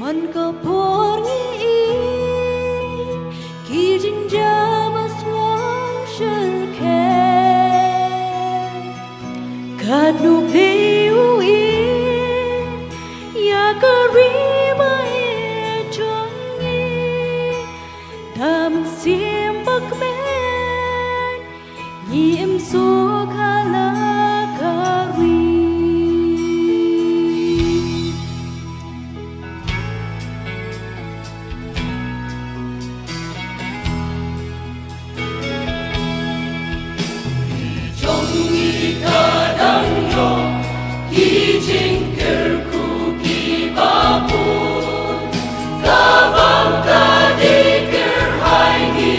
man ka por ngi ïohi ki jingjia ba sngewshyrkhei. Katno phi ïohi ïa ka ri ba ïeit jong ngi. Da mynsiem ba kmen ngi im suk ha la ka ri. Jong ngi ka dang ïoh ki jingkyrkhu kiba bun. Ka bang ka dei kyrhai ngi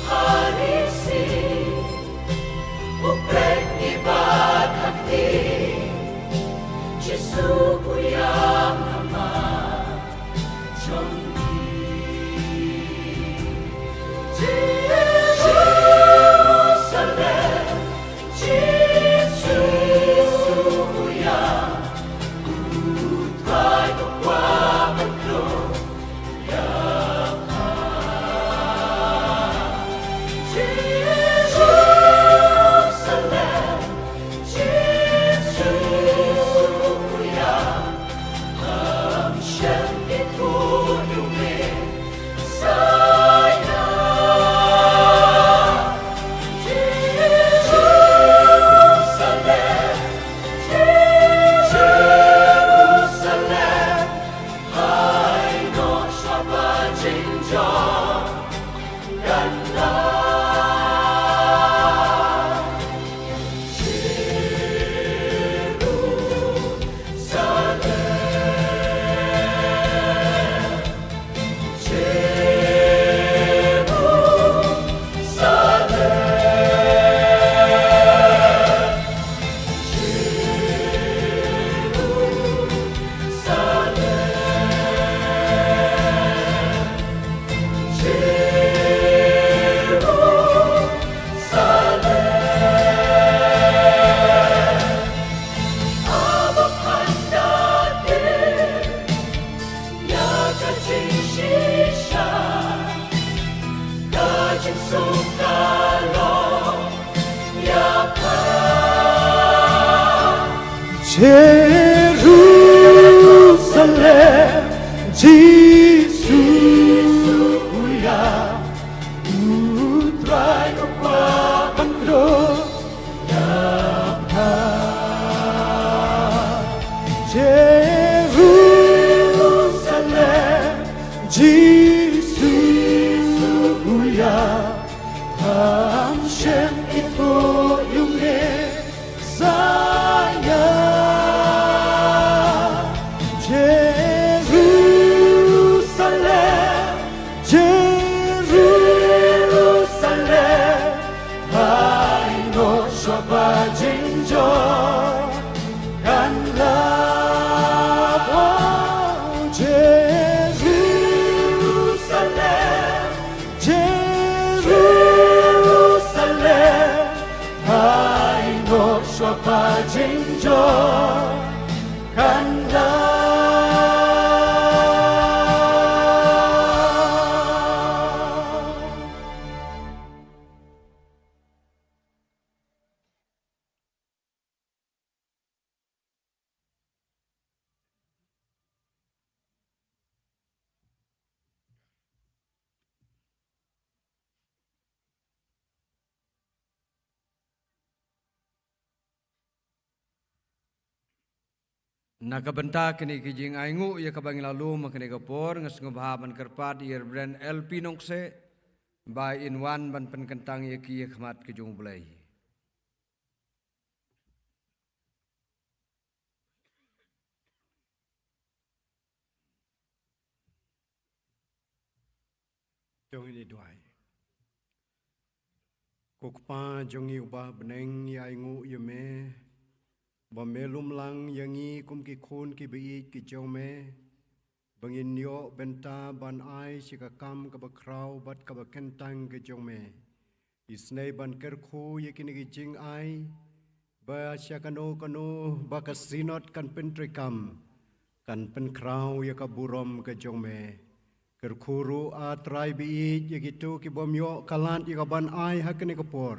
Pharisi, u peit ngi bad ha kti, Jisu u ïam namar jong ngi. Jerusalem, Jisu u ïam, u Trai u kwah ban khlur. Jerusalem, Jisu u ïam, u Trai u kwah ban khlur. Jerusalem, Jisu u ïam, kham shym ïthuh ïa u Messaïah. Jerusalem, Jerusalem, ai noh shuwa ba jingjop kan lap. Jerusalem, Jerusalem, ai noh shuwa ba jingjop kan lap. Na ka bynta kine ki jingainguh ïa kaba ngi la lum ha kane ka por, nga sngewbha ban kyrpad ïa i Reverend L P Nongkseh, ba in wan ban pynkyntang ïa ki ha khmat ka jong U Blei. To ngin ïa duwai. Ko Kpa jong ngi uba ha bneng, ngi ainguh ïa me ba me lum lang ïa ngi kum ki khun ki baieit ki jong me, ba ngin ïoh bynta ban ai sha ka kam kaba khraw bad kaba kyntang ka jong me. Isynei ban kyrkhu ïa kine ki jingai, ba sha kano kano ba ka Synod kan pyntreikam, kan pynkhraw ïa ka burom ka jong me. Kyrkhu ruh, A Trai baieit, ïa kito ki bym ïoh ka lad ïa ka ban ai ha kane ka por,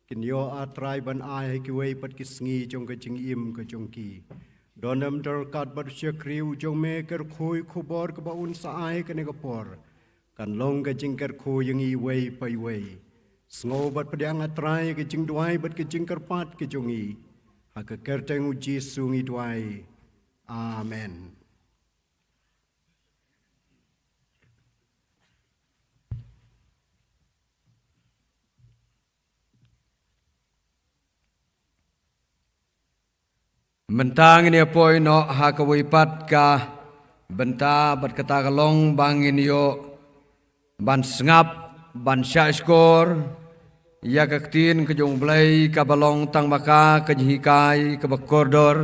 kin ïoh, A Trai, ban ai ha kiwei pat ki sngi jong ka jingim ka jong ki. Don em dor kat bad u shakri u jong me, kyrkhu ïa ka khubor kaba un sa ai ha kane ka por, kan long ka jingkyrkhu ïa ngi iwei pa iwei. Sngew bad pdiang, A Trai, ka jingduwai bad ka jingkyrpad ka jong ngi. Ha ka kyrteng U Jisu ngi duwai. Amen. Mynta ngin ïa poi noh ha kawei pat ka bynta, bad kata ka long ba ngin ïoh ban sngap ban shah shkor ïa ka ktien ka jong U Blei kaba long tang ma ka ka jinghikai kaba kordor,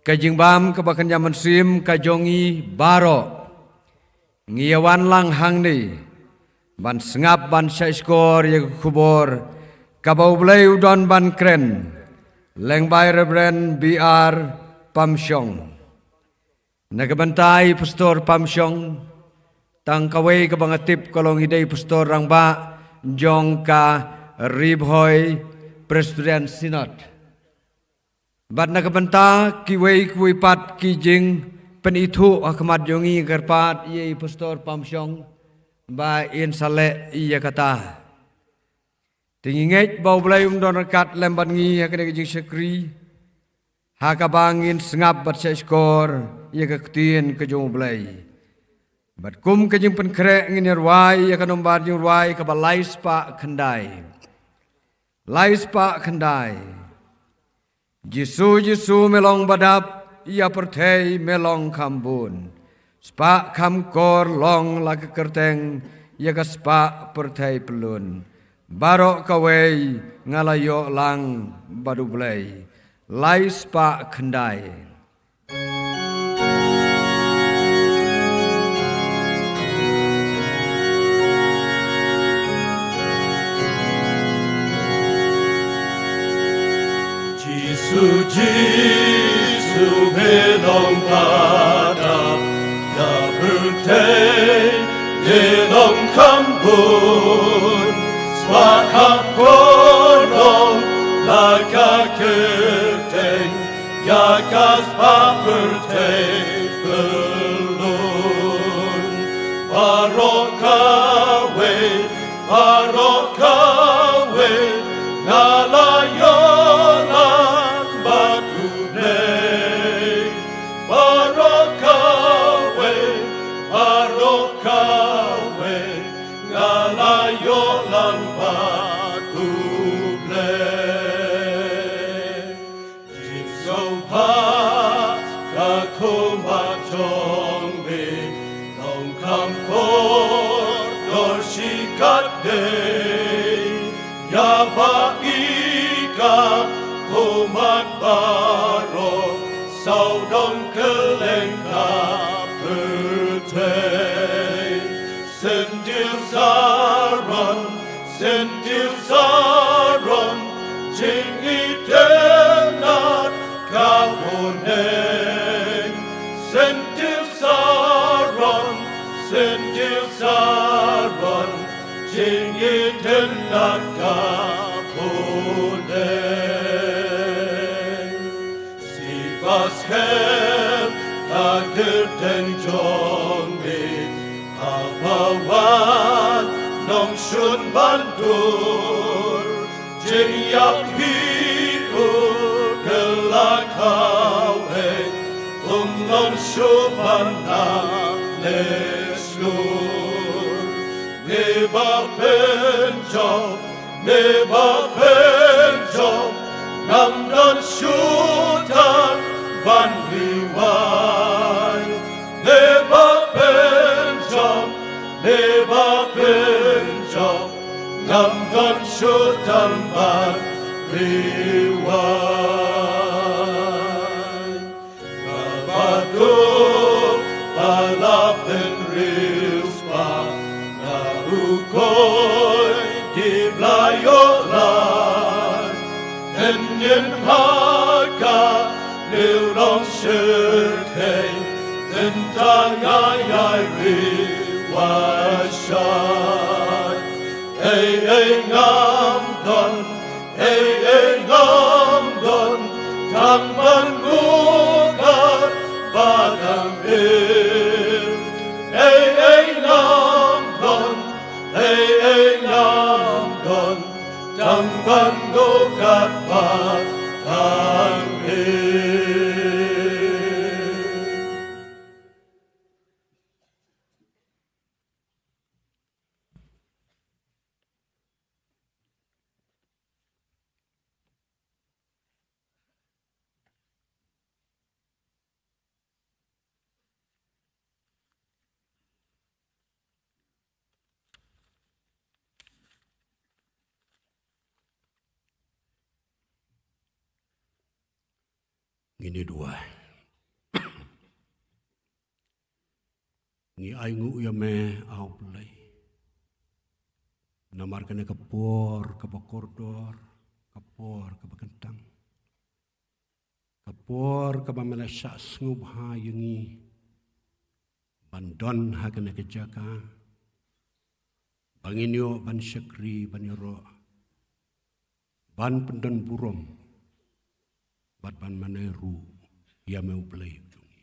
ka jingbam kaba kynja mynsiem ka jong ngi baroh. Ngi ïa wan lang hangne ban sngap ban shah shkor ïa ka khubor kaba U Blei u don ban kren lyngba i Reverend B R Pamshong. Na ka bynta i Pastor Pamshong, tang kawei kaba nga tip ka long i dei i Pastor rangbah jong ka Ri Bhoi Presbyterian Synod. Bad na ka bynta kiwei kiwei pat ki jingpynithuh ha khmat jong ngi, nga kyrpad ïa i Pastor Pamshong ba in sa leh ïa kata. Te ngi ngeit ba U Blei un don ryngkat lem bad ngi ha kane ka jingshakri, ha kaba ngin sngap bad shah shkor ïa ka ktien ka jong U Blei. Bad kum ka jingpynkhreh ngin ïa rwai ïa ka nombar jingrwai kaba lai spah khyndai. Lai spah khyndai. Jisu, Jisu, me long ba dap ïa pyrthei, me long kham bun. Spah kham kor long la ka kyrteng ïa ka spah pyrthei pyllun. Baroh kawei nga la ïoh lang bad U Blei. Lai spah khyndai. Jisu, Jisu, me long ba dap ïa pyrthei, me long kham bun. Spah kham kor long la ka kyrteng ïa ka spah pyrthei pyllun. Baroh kawei, baroh kawei nga la ïoh lang bad U Blei. Baroh kawei, baroh kawei nga la ïoh lang bad U Blei. Jingsngewbha ka khmat jong me long kham kordor shikatdei. Ïa ba i ka khmat baroh sawdong kylleng ka pyrthei. Syntiew Saron, Syntiew Saron, jingitynnad ka bneng. Syntiew Saron, Syntiew Saron, jingitynnad ka bneng. Steve ba skhem ka kyrteng jong me, haba wan nongshun ban dur. Jingïap hi u kylla khawei, um nongshun ban nang leh shlur. Me ba pynjop, me ba pynjop, ngam don shuh tang ban riwai. Me ba pynjop, me ba pynjop, ngam don shuh tang ban riwai. Nga ba duk ba la pynriewspah, nga u koit ki ba la ïoh lad. Hynnin ha ka liang long shyrkhei, mynta nga ïai riwai shai. Ei ei ngam don, ei ei ngam don, tang ban nguh katba dang im. Ei ei ngam don, ei ei ngam don, tang ban nguh katba dang im. Ngin ïa duwai. Ngi ai nguh ïa me, A U Blei, namar kane ka por kaba kordor, ka por kaba kyntang, ka por kaba me la shah sngewbha ïa ngi ban don ha kane ka jaka ba ngin ïoh ban shakri, ban ïaroh, ban pyndon burom bad ban mane ruh ïa me, U Blei jong ngi.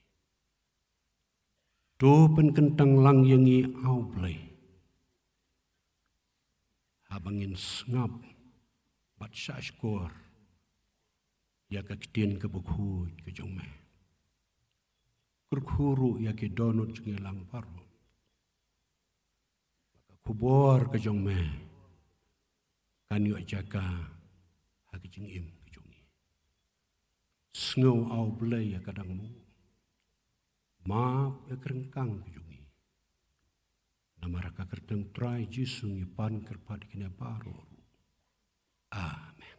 To pynkyntang lang ïa ngi, A U Blei, haba ngin sngap bad shahshkor ïa ka ktien kaba khuid ka jong me. Kyrkhu ruh ïa ki dohnud jong ngi lang baroh, ba ka khubor ka jong me kan ïoh jaka ha ka jingim ka jong ngi. Sngew, A U Blei, ïa ka dang muh, map ïa ka ryngkang ka jong ngi. Namar ha ka kyrteng Trai Jisu ngi pan kyrpad ïa kine baroh. Amen.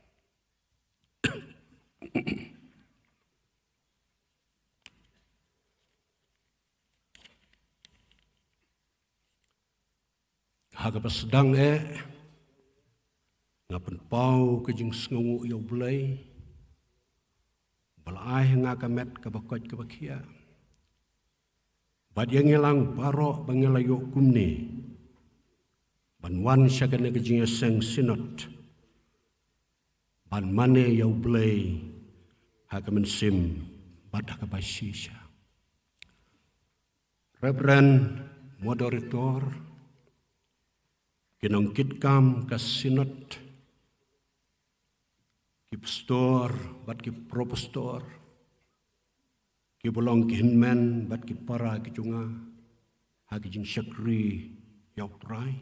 Ha kaba sdang eh, nga pynpaw ka jingsngewnguh ïa U Blei ba la ai ha nga ka met kaba koit kaba khiah bad ïa ngi lang baroh ba ngi la ïoh kumne ban wan sha kane ka jingïaseng synod ban mane ïa U Blei ha ka mynsiem bad ha kaba shisha. Reverend Moderator, ki nongkitkam ka synod, ki pastor bad ki pro-pastor, kiba long ki hynmen bad ki para ki jong nga ha ka jingshakri ïa U Trai,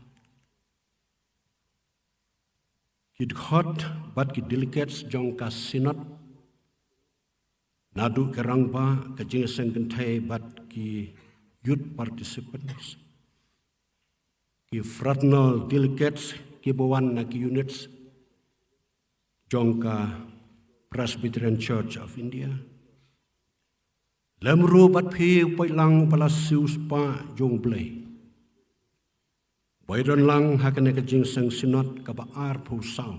ki dkhot bad ki delegates jong ka synod, naduh ki rangbah, ka jingïaseng kynthei bad ki youth participants, ki fraternal delegates kiba wan na ki units jong ka Presbyterian Church of India, lem ruh bad phi u paidlang ba la siewspah jong U Blei, ba ïadon lang ha kane ka jingïaseng synod kaba arphew saw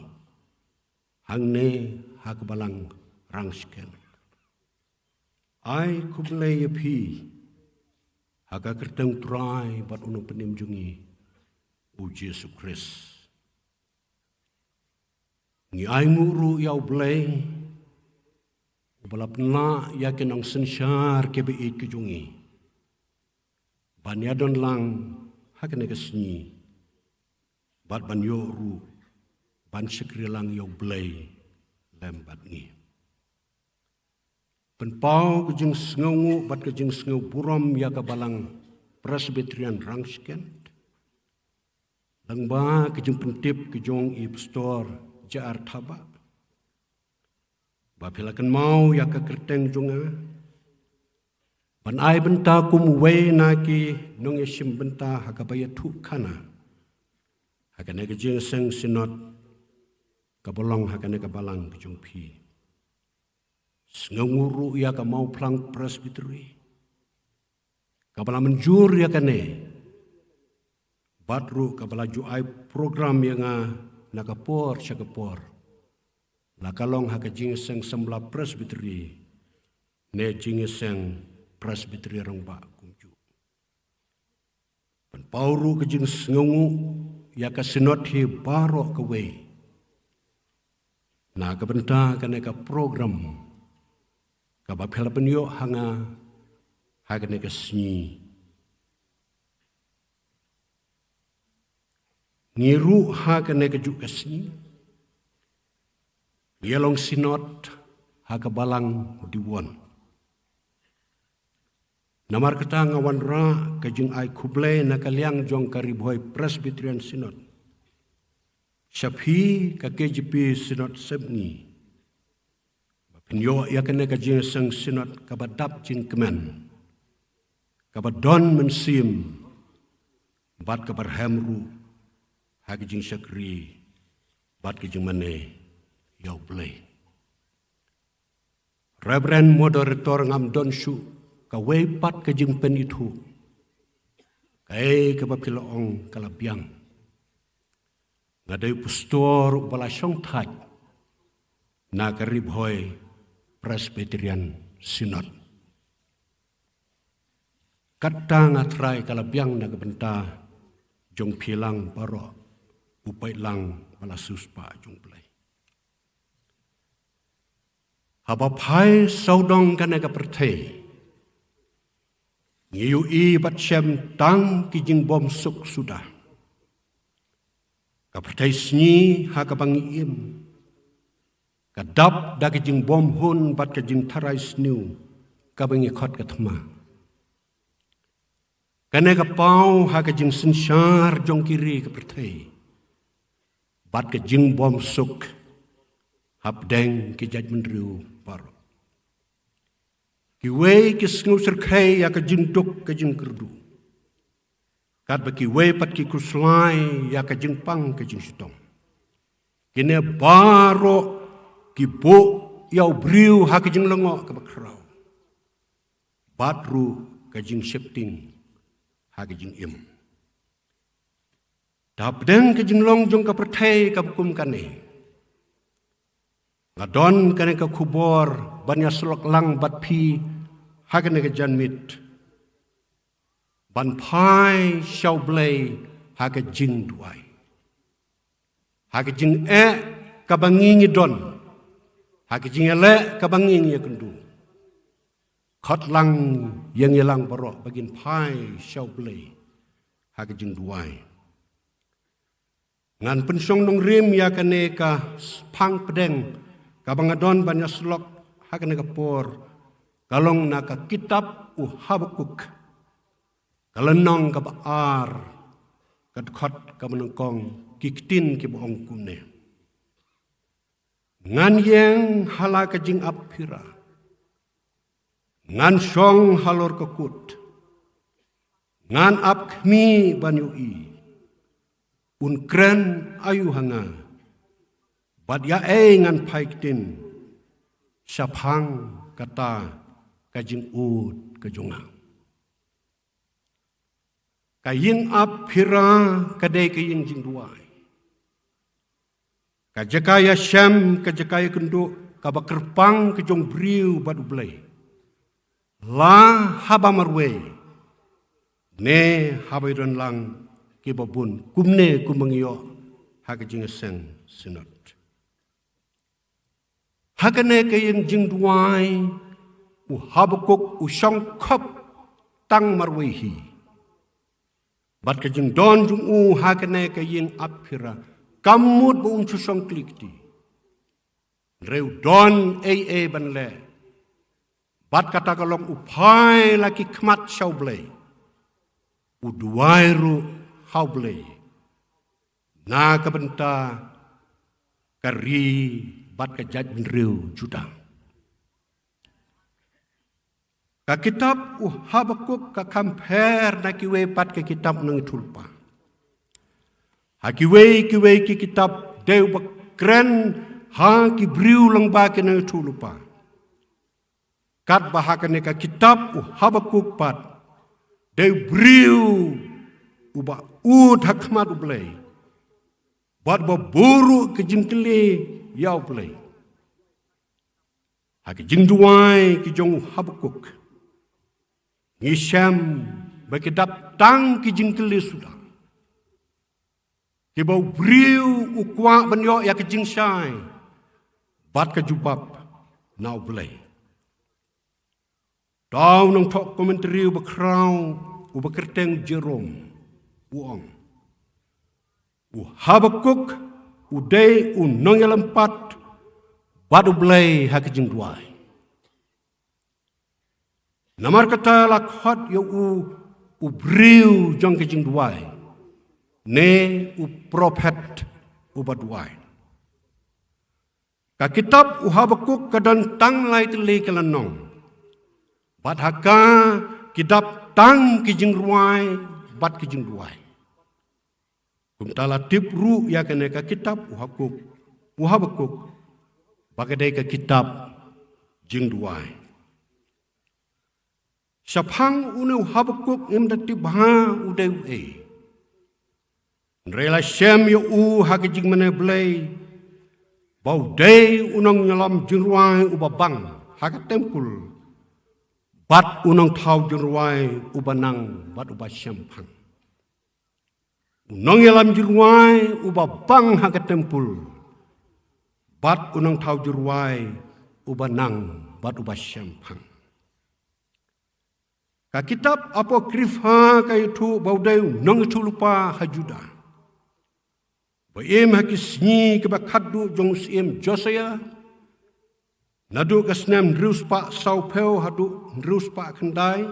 hangne ha ka Balang Rangshken. Ai khublei ïa phi ha ka kyrteng U Trai bad U Nongpynim jong ngi, U Jisu Khrist. Ngi ai nguh ruh ïa U Blei uba la pynlah ïa ki nongsynshar kiba ïeit ki jong ngi ban ïadon lang ha kane ka sngi bad ban ïoh ruh ban shakri lang ïa U Blei lem bad ngi. Pynpaw ka jingsngewnguh bad ka jingsngewburom ïa ka Balang Presbyterian Rangshken lyngba ka jingpyntip ka jong i Pastor J R Thabah, ba phi la kynmaw ïa ka kyrteng jong nga ban ai bynta kum uwei na ki nongïashim bynta ha kaba ïathuhkhana ha kane ka jingïaseng synod kaba long ha kane ka balang ka jong phi. Sngewnguh ruh ïa ka Mawphlang Presbytery kaba la mynjur ïa kane bad ruh kaba la ju ai program ïa nga na ka por sha ka por, la ka long ha ka Jingïaseng Samla Presbytery ne Jingïaseng Presbytery Rangbah kumjuh. Pynpaw ruh ka jingsngewnguh ïa ka Synod hi baroh kawei na ka bynta kane ka program kaba phi la pynïoh ha nga ha kane ka sngi. Ngi ruh ha kane kajuh ka sngi ngi ïa long Synod ha ka Balang Diwon. Namar kata nga wanrah ka jingai khublei na ka liang jong ka Ri Bhoi Presbyterian Synod sha phi ka K J P Synod Sepngi, ba phin ïoh ïa kane ka Jingïaseng Synod kaba dap jingkmen, kaba don mynsiem bad kaba rhem ruh ha ka jingshakri bad ka jingmane ïa U Blei. Reverend Moderator, ngam don shuh kawei pat ka jingpynithuh. Kaei kaba phi la ong ka la biang. Nga dei u pastor uba la shong thait na ka Ri Bhoi Presbyterian Synod. Kata nga trai ka la biang na ka bynta jong phi lang baroh u paidlang ba la siewspah jong U Blei. Haba phai sawdong kane ka pyrthei, ngi ïohi bad shem tang ki jingbymsuk suda. Ka pyrthei sngi ha kaba ngi im ka dap da ka jingbymhun bad ka jingtharai sniew kaba ngi khot ka thma. Kane ka paw ha ka jingsynshar jong ki ri ka pyrthei bad ka jingbymsuk hapdeng ki jaitbynriew baroh. Kiwei ki sngewsyrkhei ïa ka jingduk ka jingkyrduh, katba kiwei pat ki khuslai ïa ka jingpang ka jingshitom. Kine baroh ki buh ïa u briew ha ka jinglyngngoh kaba khraw bad ruh ka jingsheptieng ha ka jingim. Hapdeng ka jinglong jong ka pyrthei kaba kum kane, nga don kane ka khubor ban ïasyllok lang bad phi ha kane ka janmiet, ban phai sha U Blei ha ka jingduwai. Ha ka jingeh kaba ngi ngi don, ha ka jingïaleh kaba ngi ngi ïakynduh, khot lang ïa ngi lang baroh ba ngin phai sha U Blei ha ka jingduwai. Ngan pynshong nongrim ïa kane ka phang pdeng kaba nga don ban ïasyllok ha kane ka por, ka long na ka kitab u Habakuk, ka lynnong kaba ar, ka dkhot kaba nyngkong, ki ktien kiba ong kumne: Ngan ïeng ha la ka jingap phira, ngan shong halor ka kut, ngan ap khmih ban ïohi, un kren aïu ha nga, bad ïa ei ngan phai ktien shaphang kata ka jingud ka jong nga. Ka ïing ap phira ka dei ka ïing jingduwai. Ka jaka ïashem, ka jaka ïakynduh kaba kyrpang ka jong briew bad U Blei, la haba marwei ne haba ïadon lang kiba bun, kumne kumba ngi ïoh ha ka jingïaseng Synod. Ha kane ka ïing jingduwai, u Habakuk u shong khop tang marwei hi. Bad ka jingdon jong u ha kane ka ïing ap phira kam mut ba um shu shong kli kti. Hynrei u don ei ei ban leh. Bad kata ka long u phai la ki khmat sha U Blei, u duwai ruh ha U Blei na ka bynta ka ri bad ka jaitbynriew Judah. Ka kitab u Habakuk ka kham pher na kiwei pat ki kitab nongïathuhlypa. Ha kiwei kiwei ki kitab dei uba kren ha ki briew lyngba ki nongïathuhlypa. Katba ha kane ka kitab u Habakuk pat dei u briew uba ud ha khmat U Blei bad uba buh ruh ka jingkylli ïa U Blei. Ha ka jingduwai ka jong u Habakuk, ngi shem ba ki dap tang ki jingkylli suda, kiba u briew u kwah ban ïoh ïa ka jingshai bad ka jubab na U Blei. Uta u nongthoh commentary uba khraw, uba kyrteng Jerome, u ong, u Habakuk u dei u nongïalympat bad U Blei ha ka jingduwai. Namar kata la khot ïa u u briew jong ka jingduwai, ne u prophet uba duwai. Ka kitab u Habakuk ka don tang lai tylli ki lynnong, bad ha ka ki dap tang ki jingrwai bad ki jingduwai. Kumta la tip ruh ïa kane ka kitab u Hakuk, u Habakuk, ba ka dei ka kitab jingduwai. Shaphang une u Habakuk ngim da tip bha u dei uei. Hynrei la shem ïa u ha ka jingmane Blei ba u dei u nongïalam jingrwai uba bang ha ka tempul, bad u nongthaw jingrwai uba nang bad uba shemphang. U nongïalam jingrwai uba bang ha ka tempul, bad u nongthaw jingrwai uba nang bad uba shemphang. Ka kitab Apokrifa ka ïathuh ba u dei u nongïathuhlypa ha Judah, ba im ha ki sngi kiba khatduh jong u syiem Josia, naduh ka snem hynriew spah sawphew haduh hynriew spah khyndai.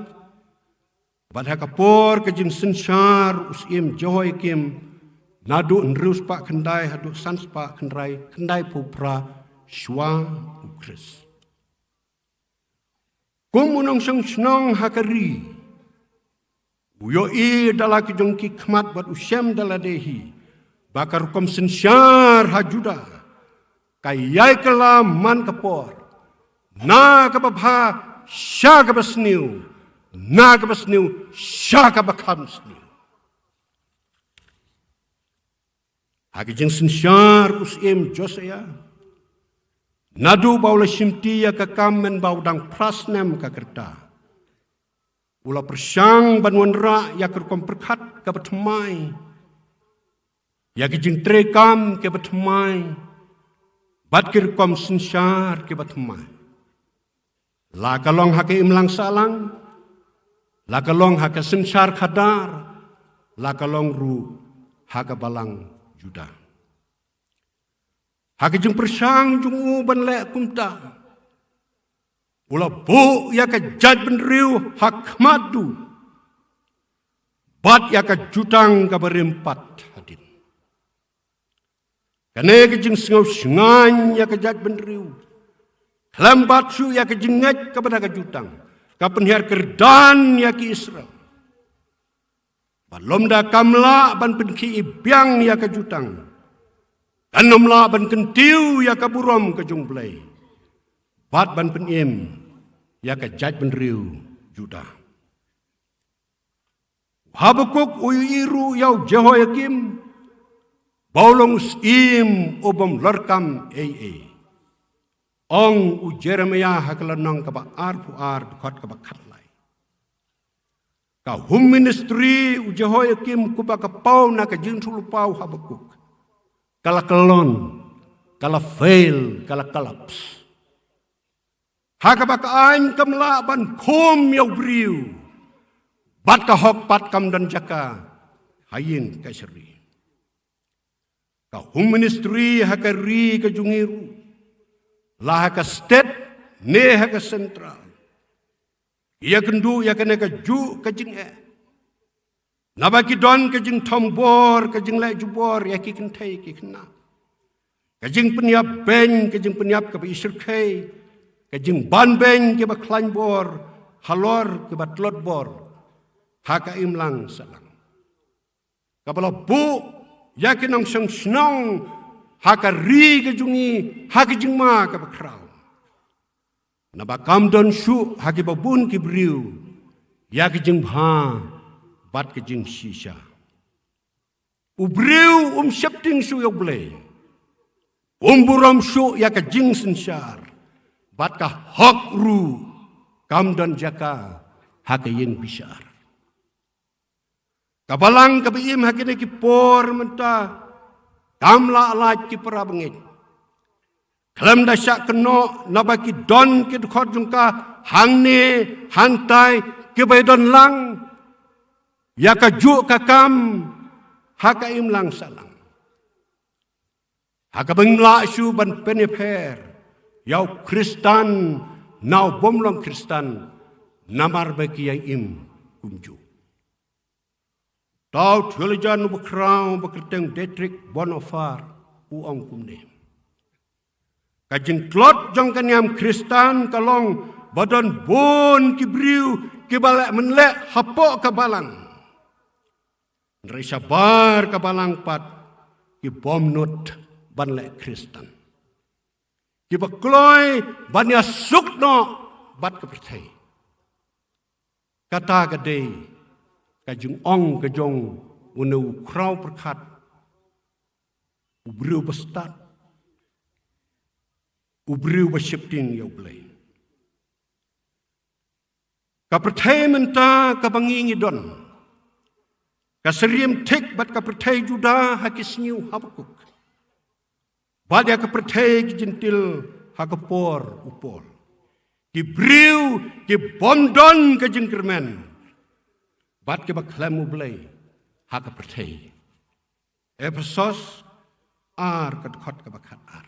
Bad ha ka por ka jingsynshar u syiem Jehoiakim, naduh hynriew spah khyndai haduh san spah khyndai, khyndaiphew phra shuwa u Khrist. Kum u nongshong shnong ha ka ri, u ïohi da la ki jong ki khmat bad u shem da lade hi ba ka rukom synshar ha Judah ka ïai kylla man ka por, na kaba bha sha kaba sniew, na kaba sniew sha kaba kham sniew. Ha ka jingsynshar u syiem Josia, naduh ba u la shimti ïa ka kam mynba u dang phra snem ka rta, u la pyrshang ban wanrah ïa ka rukom pyrkhat kaba thymmai, ïa ka jingtreikam kaba thymmai, bad ki rukom synshar kiba thymmai. La ka long ha ka imlang sahlang, la ka long ha ka synshar khadar, la ka long ruh ha ka balang Judah. Ha ka jingpyrshang jong u ban leh kumta, u la buh ïa ka jaitbynriew ha khmat duh, bad ïa ka jutang kaba rim pat hadien. Kane ka jingsngew shngaiñ ïa ka jaitbynriew, khlem bad shuh ïa ka jingngeit kaba da ka jutang, ka pynhiar kyrdan ïa ki Israel. Bad lymda kam lah ban pynkhih biang ïa ka jutang, kan ym lah ban kyntiew ïa ka burom ka jong U Blei, bad ban pynim ïa ka jaitbynriew Judah. U Habakuk u ïohi ruh ïa u Jehoiakim ba u long u syiem u bym lorkam ei ei. Ong u Jeremiah ha ka lynnong kaba arphew ar, dkhot kaba khatlai. Ka home ministry u Jehoiakim, kumba ka paw na ka jingïathuhlypa u Habakuk, ka la kyllon, ka la fail, ka la collapse. Ha kaba ka aiñ kam lah ban khum ïa u briew, bad ka hok pat kam don jaka ha ïing kashari. Ka home ministry ha ka ri ka jong ngi ruh, la ha ka state ne ha ka central, ïakynduh ïa kane kajuh ka jingeh, naba ki don ka jingthombor, ka jingleh jubor ïa ki kynthei ki khynnah, ka jingpynïap beiñ, ka jingpynïap kaba ishyrkhei, ka jingban beiñ kiba khlaiñ bor halor kiba tlot bor ha ka imlang sahlang, kaba la buh ïa ki nongshong shnong ha ka ri ka jong ngi ha ka jingma kaba khraw. Naba kam don shuh ha kiba bun ki briew ïa ki jingbha bad ki jingshisha. U briew um sheptieng shuh ïa U Blei, um burom shuh ïa ka jingsynshar, bad ka hok ruh kam don jaka ha ka ïing bishar. Ka balang kaba im ha kine ki por mynta kam lah lait ki para bangeit, khlem da shah kynnoh naba ki don ki dkhot jong ka hangne hangtai kiba ïadon lang ïa kajuh ka kam ha ka imlang sahlang. Ha kaba ngim lah shuh ban pynïapher ïa u Khristan na u bym long Khristan, namar ba ki ïa im kumjuh. Uta u theologian uba khraw uba kyrteng Dietrich Bonhoeffer u ong kumne: Ka jingtlot jong ka niam Khristan ka long ba don bun ki briew kiba leh mynleh hapoh ka balang, hynrei shabar ka balang pat ki bym nud ban leh Khristan. kiba kloi ban ïasuk noh bad ka pyrthei. Kata ka dei ka jingong ka jong une u khraw pyrkhat, u briew ba stad, u briew ba sheptieng ïa U Blei. Ka pyrthei mynta kaba ngi ngi don, ka syriem thik bad ka pyrthei Juda ha ki sngi u Habakuk, bad ïa ka pyrthei ki Jentil ha ka por u Paul. Ki briew ki bym don ka jingkyrmen bad kiba khlem U Blei ha ka pyrthei. Ephesos ar, ka dkhot kaba khat ar.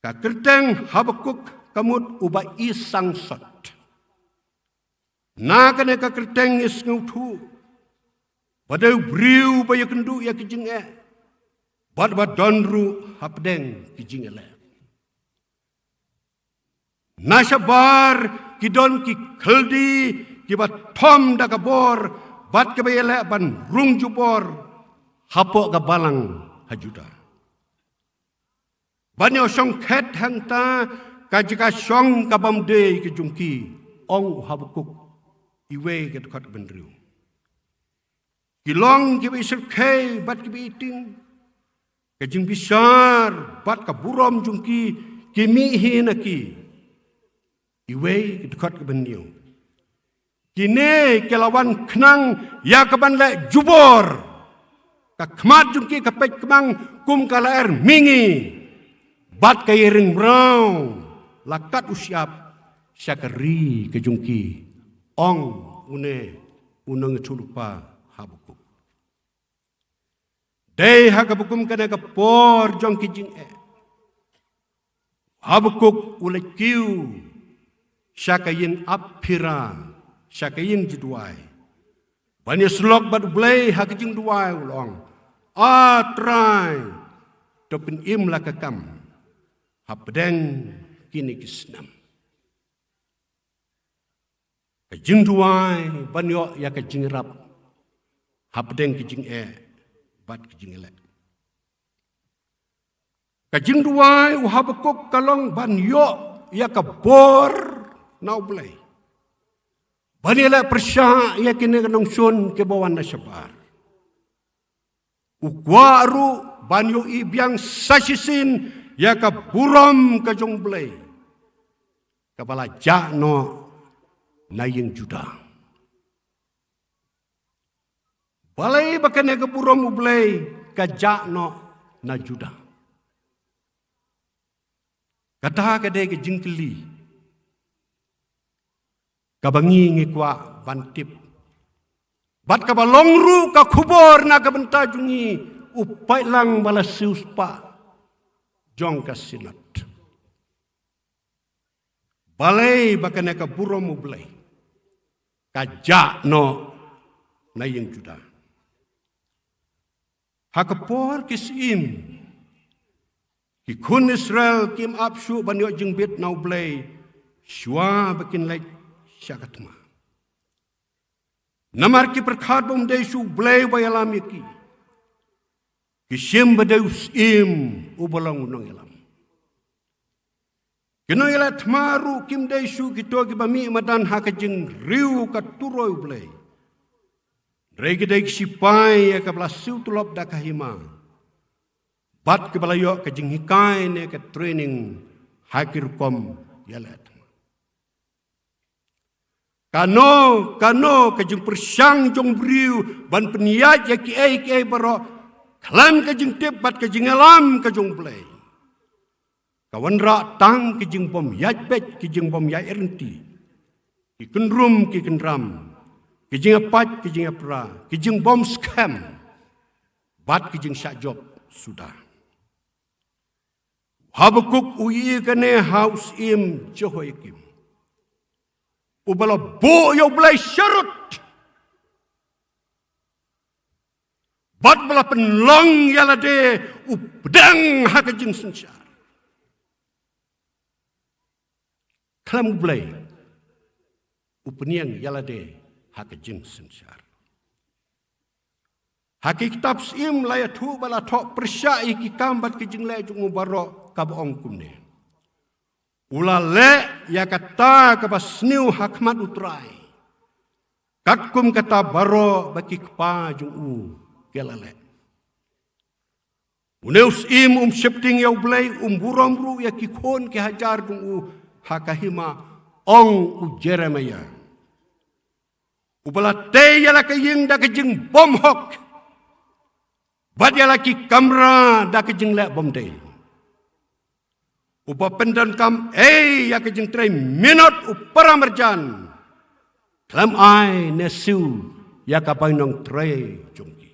Ka kyrteng Habakuk ka mut uba i sangsot. Na kane ka kyrteng ngi sngewthuh ba dei u briew ba ïakynduh ïa ki jingeh bad ba don ruh hapdeng ki jingïaleh. Na shabar ki don ki Khaldi kiba thom da ka bor bad kiba ïaleh ban rung jubor hapoh ka balang ha Juda. Ban ïoh shong khet hangta ka jaka shong ka bym dei ka jong ki, ong u Habakuk, iwei ka dkhot ban riew. Ki long kiba i syrkhei bad kiba i ting. Ka jingbishar bad ka burom jong ki ki mih hi na ki, iwei ka dkhot ka ban riew. Kine ki la wan khnang ïa ka ban leh jubor. Ka khmat jong ki ka peit kmang kum ka lyer mihngi, bad ka ïaring mraw la kat u shyiap sha ka ri ka jong ki, ong une u nongïathuhlypa Habakuk. Dei ha kaba kum kane ka por jong ki jingeh, Habakuk u leit kiew sha ka ïing ap phira, sha ka ïing jingduwai, ban ïasyllok bad U Blei ha ka jingduwai, u la ong, A Trai, to pynim la ka kam hapdeng kine ki snem. Ka jingduwai ban ïoh ïa ka jingïarap hapdeng ki jingeh bad ki jingïaleh. Ka jingduwai u Habakuk ka long ban ïoh ïa ka bor na U Blei ban ïaleh pyrshah ïa kine ki nongshun kiba wan na shabar. U kwah ruh ban ïohi biang sa shisien ïa ka burom ka jong U Blei kaba la jah noh na ïing Juda. Balei ba kane ka burom U Blei ka jah noh na Juda? Kata ka dei ka jingkylli kaba ngi ngi kwah ban tip, bad kaba long ruh ka khubor na ka bynta jong ngi, u paidlang ba la siewspah jong ka Synod. Balei ba kane ka burom U Blei ka jah noh na ïing Juda? Ha ka por ki syiem, ki khun Israel kim ap shuh ban ïoh jingbit na U Blei shuwa ba kin leit sha ka thma. Namar ki pyrkhat ba um dei shuh U Blei uba ïalam ïa ki. Ki shim ba dei u syiem uba long u nongïalam. Ki nongïaleh thma ruh kim dei shuh kito kiba mih madan ha ka jingriew ka turoi U Blei. Hynrei ki dei ki shipai ïa kaba la siew tulop da ka hima, bad kiba la ïoh ka jinghikai ne ka training ha ki rukom ïaleh thma. Kano kano ka jingpyrshang jong u briew ban pynïaid ïa kiei kiei baroh khlem ka jingtip bad ka jingïalam ka jong U Blei, ka wanrah tang ki jingbym ïaid beit, ki jingbym ïaid ryntih, ki kynrum ki kynram, ki jingïapait ki jingïapra, ki jingbym skhem, bad ki jingshah jop suda. Habakuk u ïohi kane ha u syiem Jehoiakim, uba la buh ïa U Blei sharud, bad ba la pynlong ïa lade u pdeng ha ka jingsynshar. Khlem U Blei, u pynïeng ïa lade ha ka jingsynshar. Ha ki kitab syiem la ïathuh ba la thoh pyrshah ïa ki kam bad ki jingleh jong u baroh kaba ong kumne: U la leh ïa kata kaba sniew ha khmat U Trai, katkum kata baroh ba ki kpa jong u ki la leh. Une u syiem um sheptieng ïa U Blei, um burom ruh ïa ki khun ki hajar jong u ha ka hima, ong u Jeremiah. Uba la tei ïa la ka ïing da ka jingbymhok, bad ïa la ki kamra da ka jingleh bymdei. Uba pyndonkam ei ïa ka jingtrei minot u para marjan, khlem ai ne siew ïa ka bainong trei jong ki.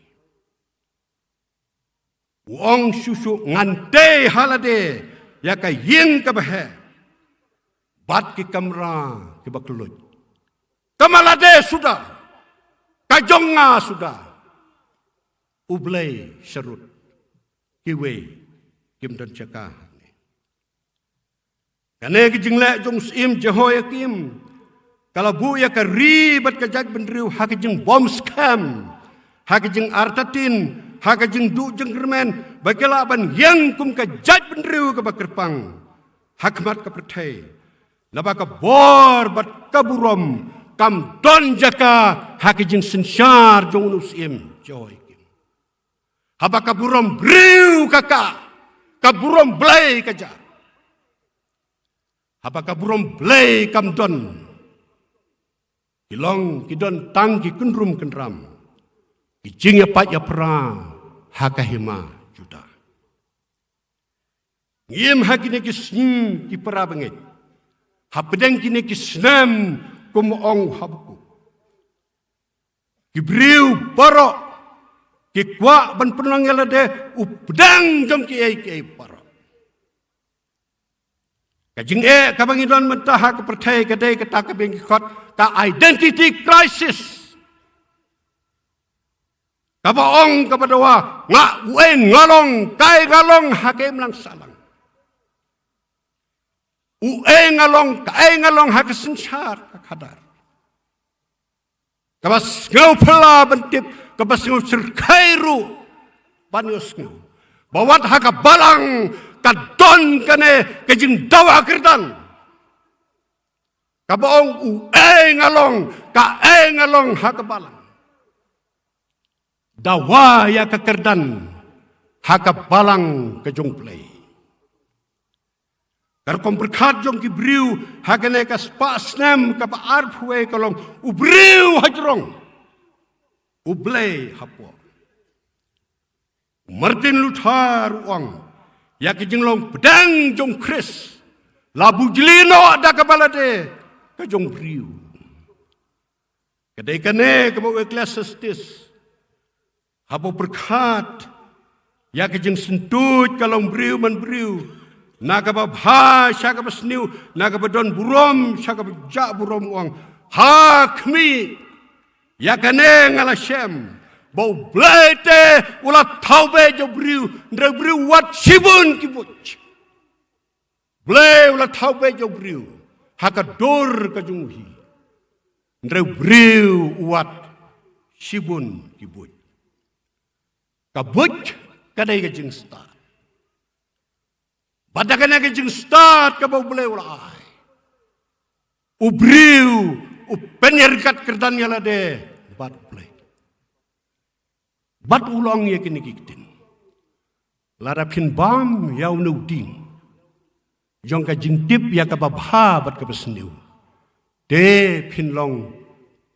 U ong shuh shuh, ngan tei ha lade ïa ka ïing kaba heh, bad ki kamra kiba kylluid. Ka ma lade suda, ka jong nga suda. U Blei sharud, kiwei kim don jaka hangne. Kane ka jingleh jong u syiem Jehoiakim ka la buh ïa ka ri bad ka jaitbynriew ha ka jingbymskhem, ha ka jingartatien, ha ka jingduh jingkyrmen, ba ki lah ban ïeng kum ka jaitbynriew kaba kyrpang ha khmat ka pyrthei. Naba ka bor bad ka burom kam don jaka ha ka jingsynshar jong une u syiem Jehoiakim. Haba ka burom briew ka kah, ka burom Blei ka jah. Haba ka burom Blei kam don, ki long, ki don tang ki kynrum kynram, ki jingïapait ïapra ha ka hima Juda. Ngim ha kine ki sngi ki para bangeit, hapdeng kine ki snem, kum ong Habakuk. Ki briew baroh ki kwah ban pynlong ïa lade u pdeng jong kiei kiei baroh. Ka jingeh kaba ngi don mynta ha ka pyrthei ka dei kata kaba ngi khot ka identity crisis. Kaba ong kaba dawa, nga uei nga long, kaei nga long ha ka imlang sahlang. Uei nga long, kaei nga long ha ka synshar ka khadar. Kaba sngew phylla ban tip, kaba sngew shyrkhei ruh ban ïohsngew ba wat ha ka balang ka don kane ka jingdawa kyrdan. Kaba ong uei nga long, kaei nga long ha ka balang. Dawa ïa ka kyrdan ha ka balang ka jong U Blei. Ka rukom pyrkhat jong ki briew ha kane ka spah snem kaba arphew wei ka long u briew hajrong, U Blei hapoh. U Martin Luther u ong, ïa ka jinglong pdeng jong Khrist la bujli noh da kaba lade ka jong briew. Ka dei kane kaba u Ecclesiastes haba u pyrkhat ïa ka jingsyntuid ka long briew man briew, na kaba bha sha kaba sniew, na kaba don burom sha kaba jah burom, u ong, ha khmih, ïa kane nga la shem, ba U Blei te u la thaw beit ïa u briew, hynrei u briew u wad shibun ki buit. Blei u la thaw beit ïa u briew ha ka dur ka jong u hi, hynrei u briew u wad shibun ki buit. Ka buit ka dei ka jingstad. Bad da kane ka jingstad kaba U Blei u la ai, u briew u pynïaryngkat kyrdan ïa lade bad U Blei. Bad u la ong ïa kine ki ktien: Lada phin bam ïa une u dieng jong ka jingtip ïa kaba bha bad kaba sniew, te phin long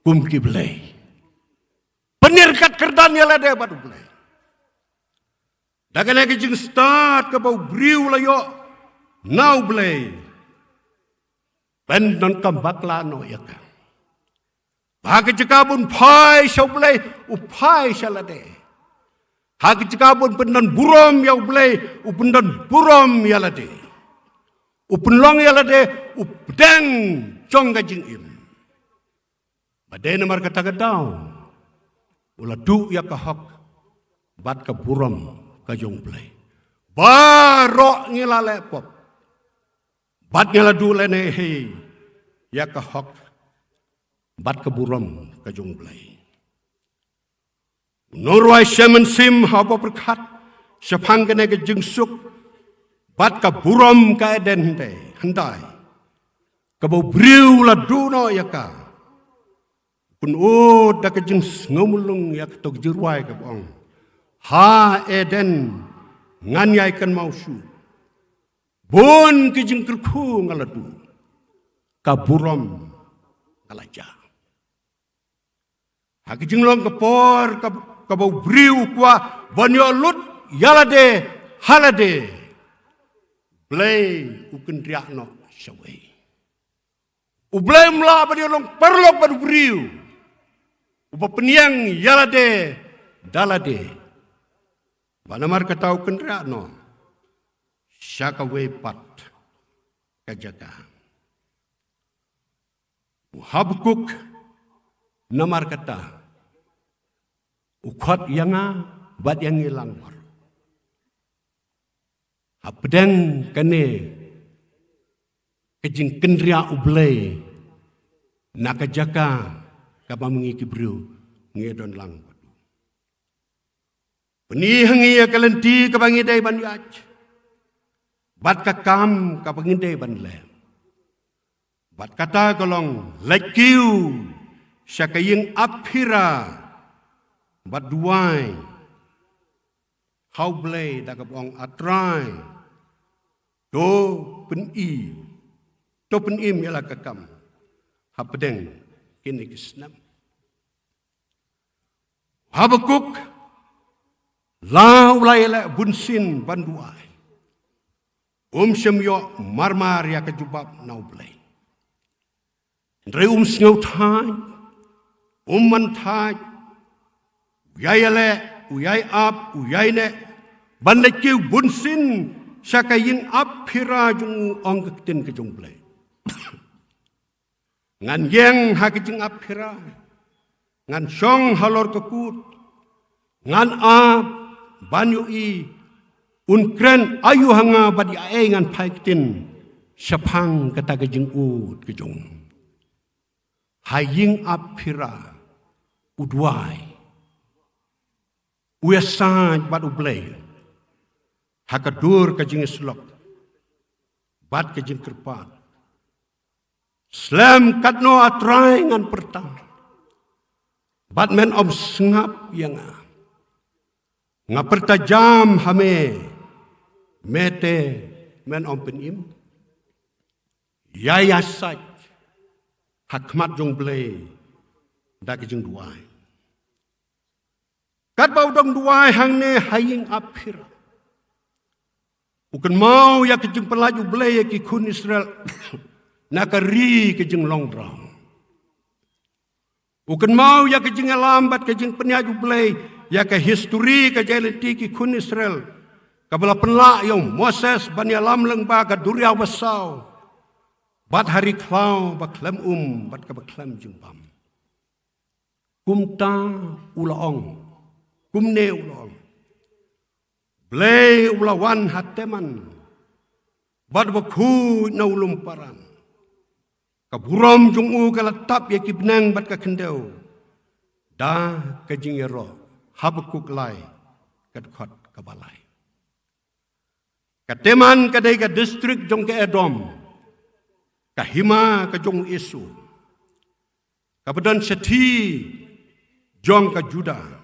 kum ki blei. Pynïaryngkat kyrdan ïa lade bad U Blei. Da kane ka jingstad kaba u briew u la ïoh na U Blei, pyndonkam bakla noh ïa ka. Ha ka jaka ban phai sha U Blei, u phai sha lade. Ha ka jaka ban pyndon burom ïa U Blei, u pyndon burom ïa lade. U pynlong ïa lade u pdeng jong ka jingim. Bad dei namar kata ka daw u la duh ïa ka hok bad ka burom ka jong U Blei. Baroh ngi la leh pop bad ngi la duh lehnohei ïa ka hok bad ka burom ka jong U Blei. U nongrwai Simeon Sim haba u pyrkhat shaphang kane ka jingsuk Bad ka burom ka Eden hynrei, hynrei, kaba u briew u la duh noh ïa ka, u kynnoh da ka jingsngewmlung ïa kato ka jingrwai kaba ong, ha Eden ngan ïai kynmaw shuh. Bun ki jingkyrkhu nga la duh, ka burom nga la jah. Ha ka jinglong ka por ka, kaba u briew u kwah ban ïoh lut ïa lade ha lade, Blei u kynriah noh shawei. U Blei um lah ban ïalong paralok bad u briew, uba pynïeng ïa lade da lade. Bad namar kata u kynriah noh sha kawei pat ka jaka. U Habakuk namar kata u khot ïa nga bad ïa ngi lang baroh. Hapdeng kane ka jingkynriah u Blei na ka jaka kaba ma ngi ki briew ngi don lang bad u. Pyni ha ngi ïa ka lynti kaba ngi dei ban ïaid, bad ka kam kaba ngi dei ban leh. Bad kata ka long, leit kiew sha ka ïing ap Phira bad duwai ha u Blei da kaba ong, A Trai, to pyni, to pynim ïa la ka kam hapdeng kine ki snem. Habakuk la u la ïaleh bunsien ban duwai, um shym ïoh marmar ïa ka jubab na u Blei. Hynrei um sngewthait, um man thait, u ïai ïaleh, u ïai ap, u ïai neh ban leit kiew bunsien sha ka ïing ap Phira jong u, ong ka ktien ka jong u Blei. Ngan ïeng ha ka jingap Phira, ngan shong halor ka kut, ngan ap ban ïohi un kren aïu ha nga bad ïa ei ngan phai ktien shaphang kata ka jingud ka jong u. Ha ïing ap Phira u duwai, u ïasaid bad u Blei ha ka dur ka jingïasyllok bad ka jingkyrpad. Slem katno, A Trai, ngan pyrta, bad men ym sngap ïa nga. Nga pyrta jam ha me, me te men ym pynim. Ïa ïasaid ha khmat jong u Blei da ka jingduwai. Katba u dang duwai hangne ha ïing ap Phira, u kynmaw ïa ka jingpynlait u Blei ïa ki khun Israel na ka ri ka jinglong draw. U kynmaw ïa ka jingïalam bad ka jingpynïaid u Blei ïa ka histori ka jingïaleit ki khun Israel, kaba la pynlah ïa u Moses ban ïalam lyngba ka duriaw basaw bad ha ri khlaw ba khlem um bad kaba khlem jingbam. Kumta u la ong, kumne u la ong, Blei u la wan ha Teman bad bakhuid na u lum Paran. Ka burom jong u ka la tap ïa ki bneng bad ka khyndew da ka jingïaroh. Habakuk lai, ka dkhot kaba lai. Ka Teman ka dei ka distrik jong ka Edom, ka hima ka jong u Esau, kaba don shathie jong ka Judah.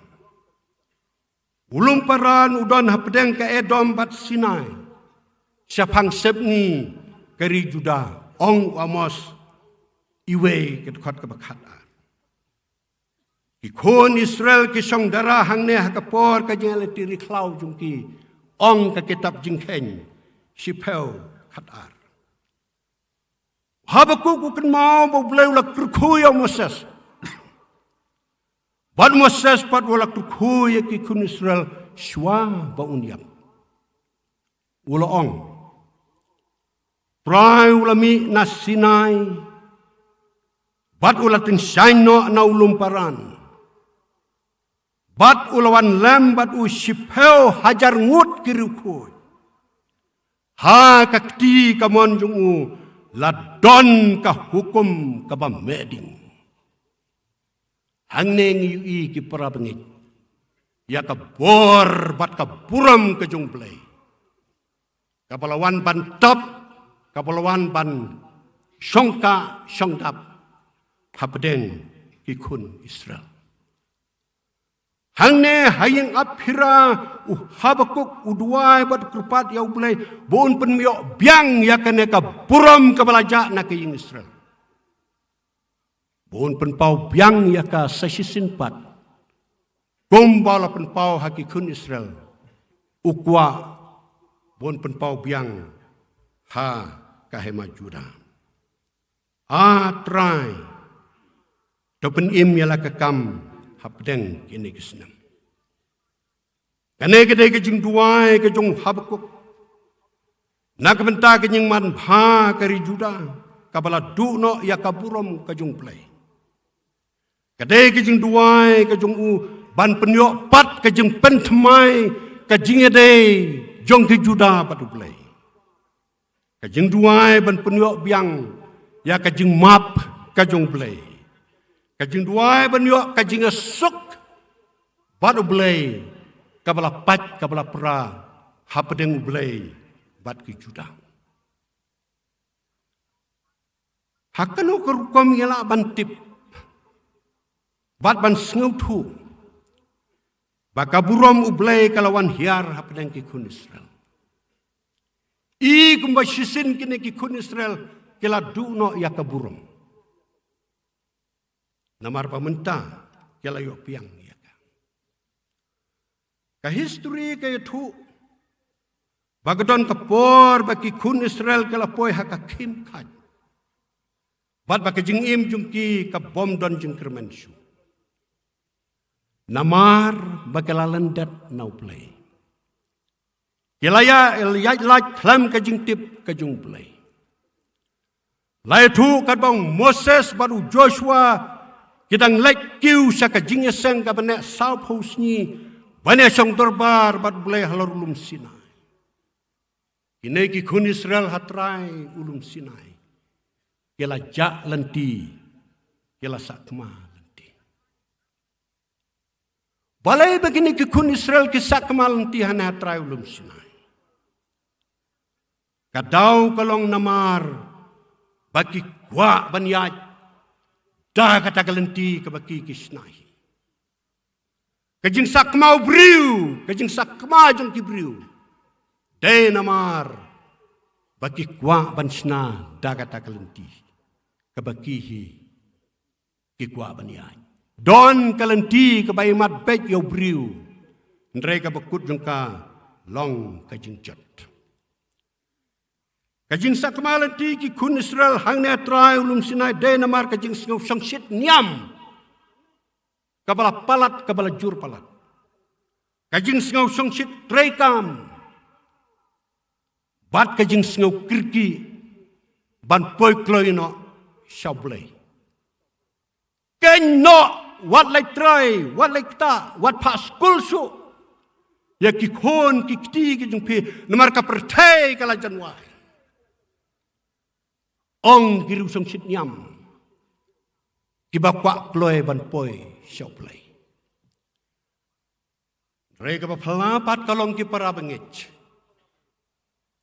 U lum Paran u don hapdeng ka Edom bad Sinai, shaphang sepngi ka ri Judah, ong u Amos iwei, ka dkhot kaba khatar. Ki khun Israel ki shong dara hangne ha ka por ka jingïaleit ri khlaw jong ki, ong ka kitab Jingkheiñ shiphew khatar. Habakuk u kynmaw ba u Blei u la kyrkhu ïa u Moses. Bad Moses pat u la kyrkhu ïa ki khun Israel shuwa ba un ïap. U la ong, Trai u la mih na Sinai, bad u la tyngshaiñ noh na u lum Paran, bad u la wan lem bad u shiphew hajar ngut ki riewkhuid. Ha ka kti kamon jong u la don ka hukum kaba meh ding. Hangne ngi ïohi, ki para bangeit, ïa ka bor bad ka burom ka jong u Blei. kaba la wan ban tap, kaba la wan ban shongkah shongdap hapdeng ki khun Israel. Hangne ha ïing ap phira, u Habakuk u duwai bad kyrpad ïa U Blei ba un pynmih biang ïa kane ka burom kaba la jah na ka ïing Israel, ba un pynpaw biang ïa ka sa shisien pat, kumba la pynpaw ha ki khun Israel. U kwah ba un pynpaw biang ha ka hima Juda. A Trai, to pynim ïa la ka kam hapdeng kine ki snem. Kane ka dei ka jingduwai ka jong u Habakuk na ka bynta ka jingmanbha ka ri Juda, kaba la duh noh ïa ka burom ka jong U Blei. Ka dei ka jingduwai ka jong u ban pynïoh pat ka jingpynthymmai ka jingïadei jong ki Juda bad U Blei. Ka jingduwai ban pynïoh biang ïa ka jingmap ka jong U Blei. Ka jingduwai ban ïoh ka jingïasuk bad U Blei, kaba la pait kaba la pra hapdeng U Blei bad ki Juda. Ha kano ka rukom ïa la ban tip bad ban sngewthuh ba ka burom U Blei ka la wan hiar hapdeng ki khun Israel? I kumba shisien kine ki khun Israel ki la duh noh ïa ka burom. Namar ba mynta ki la ïoh biang ïa ka. Ka history ka ïathuh ba ka don ka por ba ki khun Israel ki la poi ha ka khim khat, bad ba ka jingim jong ki ka bym don jingkyrmen shuh. Namar ba ki la lyndet na U Blei. Ki la ïa, ïa lait khlem ka jingtip ka jong U Blei. La ïathuh katba u Moses bad u Joshua ki dang leit kiew sha ka jingïaseng kaba neh sawphew sngi ban ïashong dorbar bad U Blei halor u lum Sinai. Kine ki khun Israel ha trai u lum Sinai ki la jah lynti, ki la sakma lynti. Balei ba kine ki khun Israel ki sakma lynti hangne ha trai u lum Sinai? Ka daw ka long namar ba ki kwah ban ïaid da kata ka lynti kaba ki ki shna hi. Ka jingsakma u briew, ka jingsakma jong ki briew, dei namar ba ki kwah ban shna da kata ka lynti kaba ki hi ki kwah ban ïaid. Don ka lynti kaba imat beit ïa u briew, hynrei kaba kut jong ka long ka jingjot. Ka jingsakma lynti ki khun Israel hangne ha trai u lum Sinai dei namar ka jingsngew shongshit niam kaba la palat, kaba la jur palat. Ka jingsngew shongshit treikam bad ka jingsngew kyrkieh ban poi kloi noh sha U Blei. Kynnoh, wat leit trai, wat leit ktah, wat phah skul shuh ïa ki khun ki kti ki jong phi, namar ka pyrthei ka la jan wai, ong ki riew shongshit niam kiba kwah kloi ban poi sha U Blei. Hynrei kaba phylla pat ka long ki para bangeit,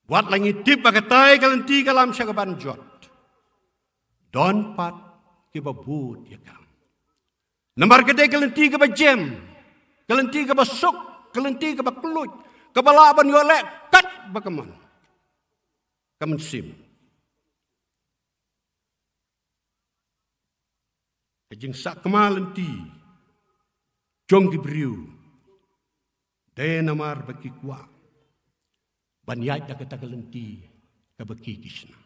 wat la ngi tip ba katai ka lynti ka lam sha kaban jot, don pat kiba bud ïa ka. Namar ka dei ka lynti kaba jem, ka lynti kaba suk, ka lynti kaba kylluid, kaba lah ban ïoh leh kat ba ka mon, ka mynsiem. Ka jingsakma lynti jong ki briew dei namar ba ki kwah ban ïaid da kata ka lynti kaba ki ki shna.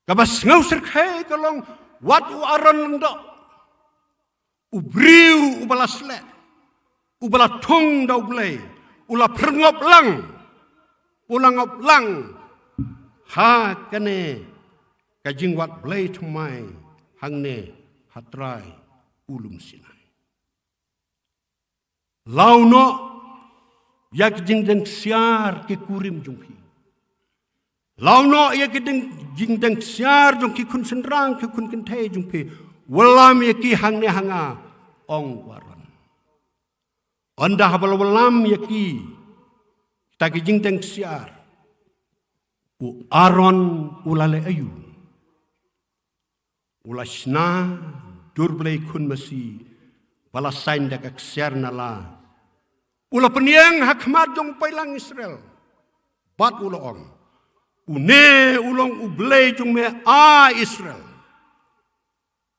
Kaba sngew syrkhei ka long, wat u Aaron lyngdoh, u briew uba la sleh, uba la thung da U Blei, u la pyrngop lang, u la ngop lang ha kane ka jingwad blei thymmai hangne ha trai u lum Sinai. Law noh ïa ki jingdeng ksiar ki kurim jong phi. Law noh ïa ki deng, jingdeng ksiar jong ki khun shynrang, ki khun kynthei jong phi. Wallam ïa ki hangne ha nga, ong u Aaron. Ynda haba la wallam ïa ki, kita ki jingdeng ksiar, U Aaron u la leh aïu? U la shna dur blei khun masi ba la sain da ka ksiar na la. U la pynïeng ha khmat jong u paidlang Israel bad u la ong, "Une u long u Blei jong me, a Israel,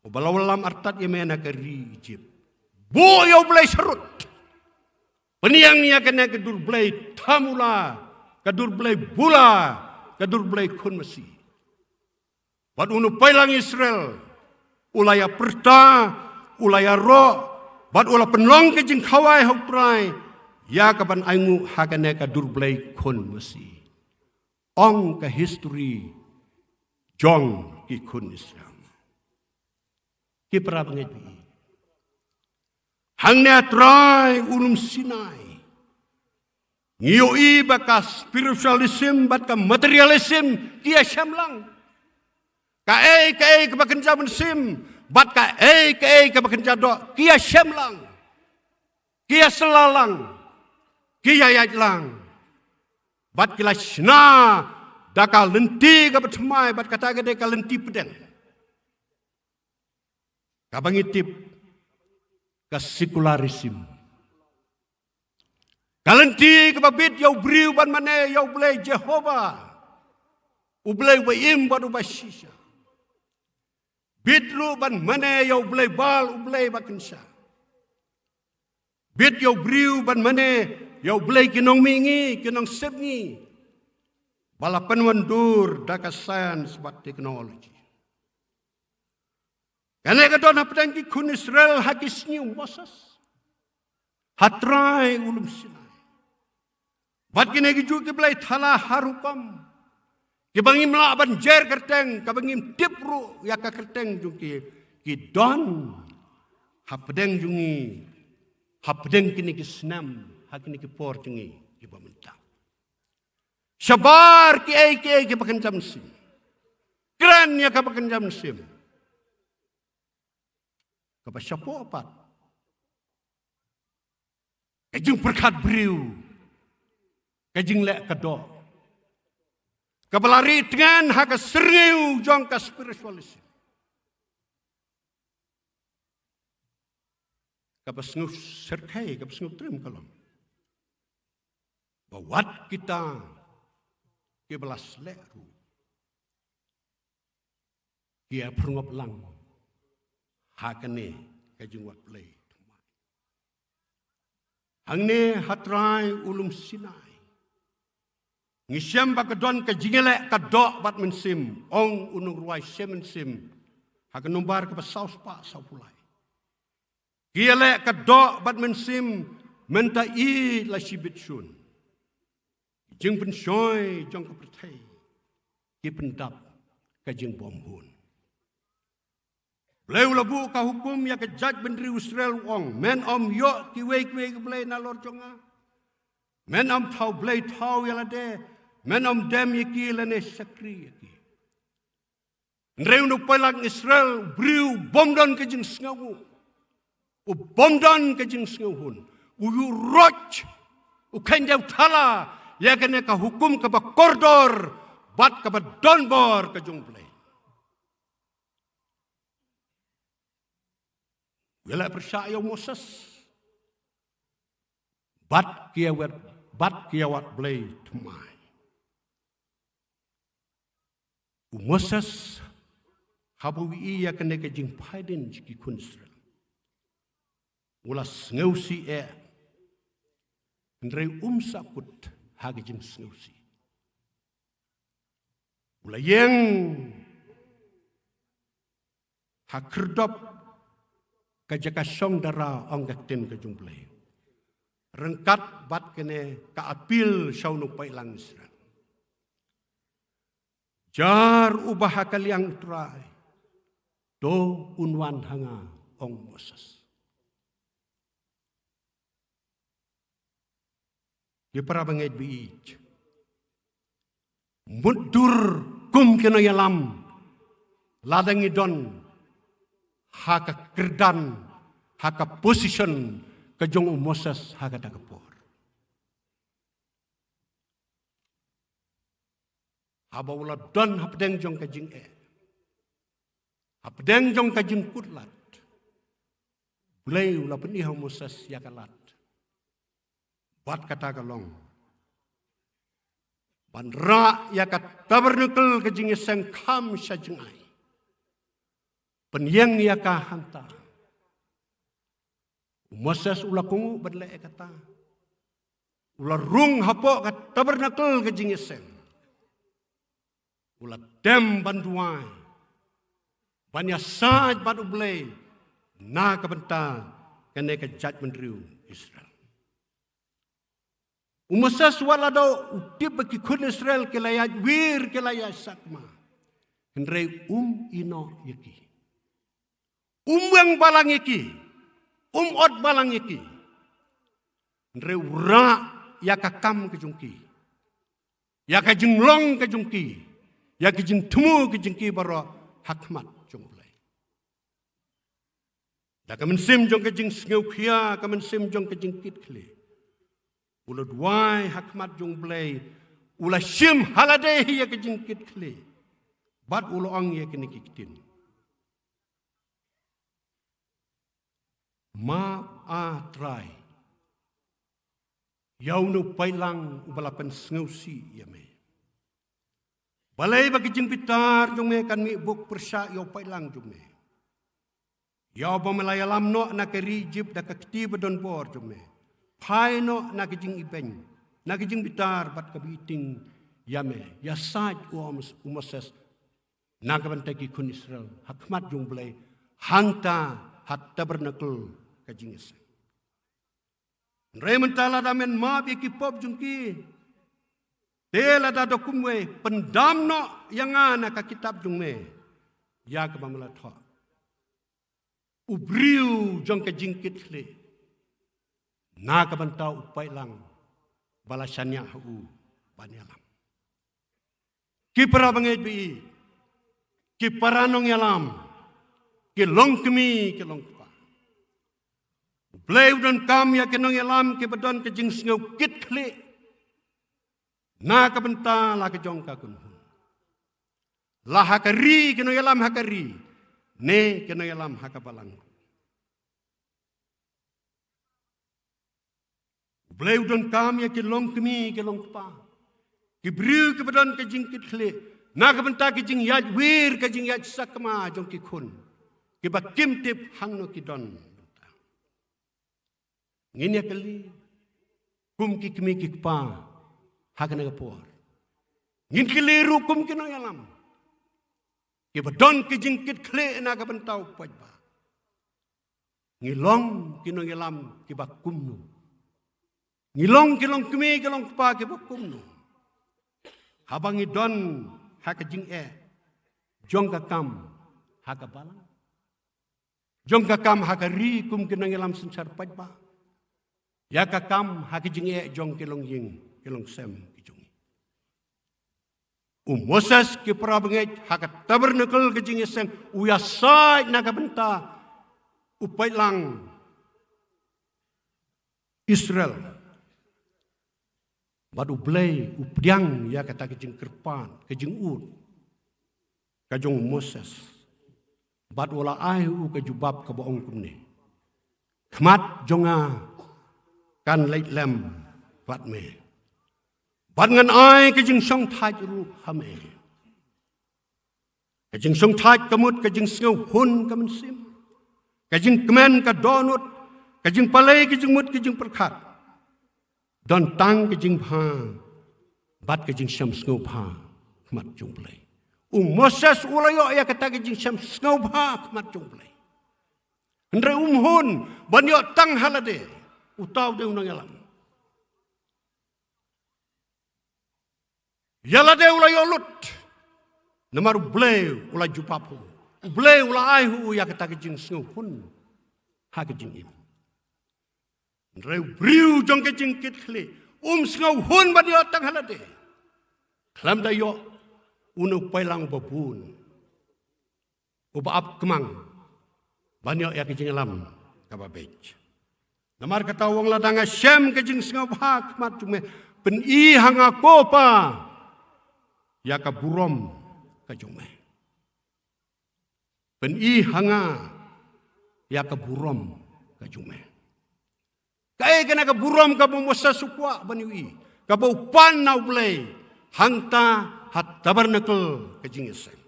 uba la wallam artat ïa me na ka ri Egypt. Buh ïa u blei sharud. Pynïeng ïa kane ka dur blei thamula, ka dur blei bula, ka dur blei khun masi." Bad une u paidlang Israel u la ïa pyrta, u la ïa roh, bad u la pynlong ka jingkhawai ha u Trai ïa ka ban ainguh ha kane ka dur blei khun masi. Ong ka history jong ki khun Israel. Ki para bangeit, hangne ha trai u lum Sinai, ngi ïohi ba ka spiritualism bad ka materialism ki ïa shem lang. Kaei kaei kaba kynja mynsiem bad kaei kaei kaba kynja doh ki ïa shem lang, ki ïa sla lang, ki ïa ïaid lang. Bad ki la shna da ka lynti kaba thymmai, bad kata ka dei ka lynti pdeng kaba ngi tip ka secularism. Ka lynti kaba bit ïa u briew ban mane ïa u Blei Jehobah, u Blei uba im bad uba shisha. Bit ruh ban mane ïa u Blei Baal, u blei ba kynsha. Bit ïa u briew ban mane ïa u Blei ki nongmih ngi, ki nongsep ngi, ba la pynwandur da ka science bad technology. Kane ka don hapdeng ki khun Israel ha ki sngi u Moses, ha trai u lum Sinai. Bad kine ki juh ki blei thala ha rukom, kiba ngim lah ban jer kyrteng, kaba ngim tip ruh ïa ka kyrteng jong ki, ki don hapdeng jong ngi, hapdeng kine ki snem, ha kine ki por jong ngi kiba mynta. Shabar kiei kiei kiba kynja mynsiem. Kren ïa kaba kynja mynsiem. Kaba shapoh pat, ka jingpyrkhat briew, ka jingleh ka doh, kaba la ri tngen ha ka syrngiew jong ka spiritualism. Kaba sngew syrkhei, kaba sngew triem ka long ba wat kita kiba la sleh ruh ki ïa pyrngop lang ha kane ka jingwad Blei thymmai. Hangne ha trai u lum Sinai, ngi shem ba ka don ka jingïaleh ka doh bad mynsiem, ong u nongrwai Shem Mynsiem ha ka nombar kaba saw spah saw phew lai. Ki ïaleh ka doh bad mynsiem mynta i la shibit shun. Jingpynshoi jong ka pyrthei ki pyndap ka jingbymhun. Blei u la buh ka hukum ïa ka jaitbynriew Israel, u ong, men ym ïoh kiwei kiwei ki blei nalor jong nga. Men ym thaw blei thaw ïa lade, men ym dem ïa ki lane shakri ïa ki. Hynrei une u paidlang Israel, u briew u bym don ka jingsngewnguh, u bym don ka jingsngewhun, u ïuh roit, u kheiñ da u thala ïa kane ka hukum kaba kordor bad kaba donbor ka jong u Blei. U ïaleh pyrshah ïa u Moses bad ki ïawad, bad ki ïawad Blei thymmai. U Moses, haba u ïohi ïa kane ka jingphaidien jong ki khun Israel, u la sngewsih eh, hynrei um sahkut ha ka jingsngewsih. U la ïeng ha khyrdop ka jaka shong dara, ong ka ktien ka jong u Blei, ryngkat bad kane ka appeal sha une u paidlang Israel. Jar uba ha ka liang u Trai, to un wan ha nga, ong u Moses. Ki para bangeit ba ïeit, mutdur kum ki nongïalam, lada ngi don ha ka kyrdan, ha ka position ka jong u Moses ha kata ka por. Haba u la don hapdeng jong ka jingeh, hapdeng jong ka jingkut lad, Blei u la pyni ha u Moses ïa ka lad. Bad kata ka long ban rah ïa ka tabernacle, ka jingïaseng kham sha jngai, pynïeng ïa ka hangta. U Moses u la kohnguh ban leh ïa kata. U la rung hapoh ka tabernacle, ka jingïaseng. U la tem ban duwai, ban ïasaid bad U Blei na ka bynta kane ka jaitbynriew Israel. U Moses wat la dei u tip ba ki khun Israel ki la ïaid wir, ki la ïaid sakma, hynrei um ïehnoh ïa ki. Um weng balang ïa ki, um ot balang ïa ki. Hynrei u rah ïa ka kam ka jong ki, ïa ka jinglong ka jong ki, ïa ka jingthmu ka jong ki baroh ha khmat jong U Blei. Da ka mynsiem jong ka jingsngewkhia, ka mynsiem jong ka jingkitkhlieh, u la duwai ha khmat jong U Blei, u la shim ha lade ïa ka jingkitkhlieh, bad u la ong ïa kine ki ktien: Map, A Trai, ïa uno u paidlang uba la pynsngewsih ïa me. Balei ba ka jingbitar jong me kan mih buk pyrshah ïa u paidlang jong me, ïa uba me la ïalam noh na ka ri Ijipt da ka kti ba don bor jong me? Phai noh na ka jingibeiñ, na ka jingbitar bad kaba iting ïa me. Ïasaid, u Mos-, u Moses, na ka bynta ki khun Israel ha khmat jong U Blei, hangta ha tabernacle ka jingïaseng. Hynrei mynta lada men map ïa ki pop jong ki, te lada da kumwei, pyndam noh ïa nga na ka kitab jong me, ïa kaba me la thoh, u briew jong ka jingkitkhlieh, na ka bynta u paidlang ba la shaniah ha u ban ïalam. Ki para bangeit ba-ïeit, ki para nongïalam, ki longkmie, ki longkpa, U Blei u donkam ïa ki nongïalam kiba don ka jingsngew kitkhlieh na ka bynta la ka jong ka kynhun, la ha ka ri, ki nongïalam ha ka ri, ne ki nongïalam ha ka balang. U Blei u donkam ïa ki longkmie, ki longkpa, ki briew kiba don ka jingkitkhlieh na ka bynta ka jingïaid wir, ka jingïaid sakma jong ki khun kiba kim tip hangno ki don. Ngin ïa kylli kum ki kmie ki kpa ha kane ka por. Ngin kylli ruh kum ki nongïalam kiba don ka jingkitkhlieh na ka bynta u paidbah. Ngi long ki nongïalam kiba kumno? Ngi long ki longkmie, ki longkpa kiba kumno haba ngi don ha ka jingeh jong ka kam ha ka balang, jong ka kam ha ka ri kum ki nongïalam synshar paidbah, ïa ka kam ha ka jingeh jong ki longïing, ki longsem ki jong ngi? U Moses, ki para bangeit, ha ka tabernacle ka jingïaseng, u ïasaid na ka bynta u paidlang Israel. Bad U Blei u pdiang ïa kata ka jingkyrpad, ka jingud ka jong u Moses, bad u la ai ha u ka jubab kaba ong kumne: Khmat jong nga kan leit lem bad me, bad ngan ai ka jingshongthait ruh ha me. Ka jingshongthait ka mut ka jingsngewhun ka mynsiem, ka jingkmen ka dohnud, ka jingpalei ka jingmut ka jingpyrkhat. Don tang ka jingbha bad ka jingshem sngewbha khmat jong U Blei. U Moses u la ïoh ïa kata ka jingshem sngewbha khmat jong U Blei. Hynrei um hun ban ïoh tang ha lade, uta u dei u nongïalam. Ïa lade u la ïoh lut, namar U Blei u la jubab ha u. U Blei u la ai ha u ïa kata ka jingsngewhun ha ka jingim. Hynrei u briew jong ka jingkitkhlieh um sngewhun ban ïoh tang ha lade, khlem da ïoh une u paidlang uba bun, uba ap kmang, ban ïoh ïa ka jingïalam kaba beit. Namar kata u ong, lada nga shem ka jingsngewbha khmat jong me, pyni ha nga ko Pa ïa ka burom ka jong me. Pyni ha nga ïa ka burom ka jong me. Kaei kane ka burom kaba u Moses u kwah ban ïohi, kaba u pan na U Blei hangta ha tabernacle ka jingïaseng?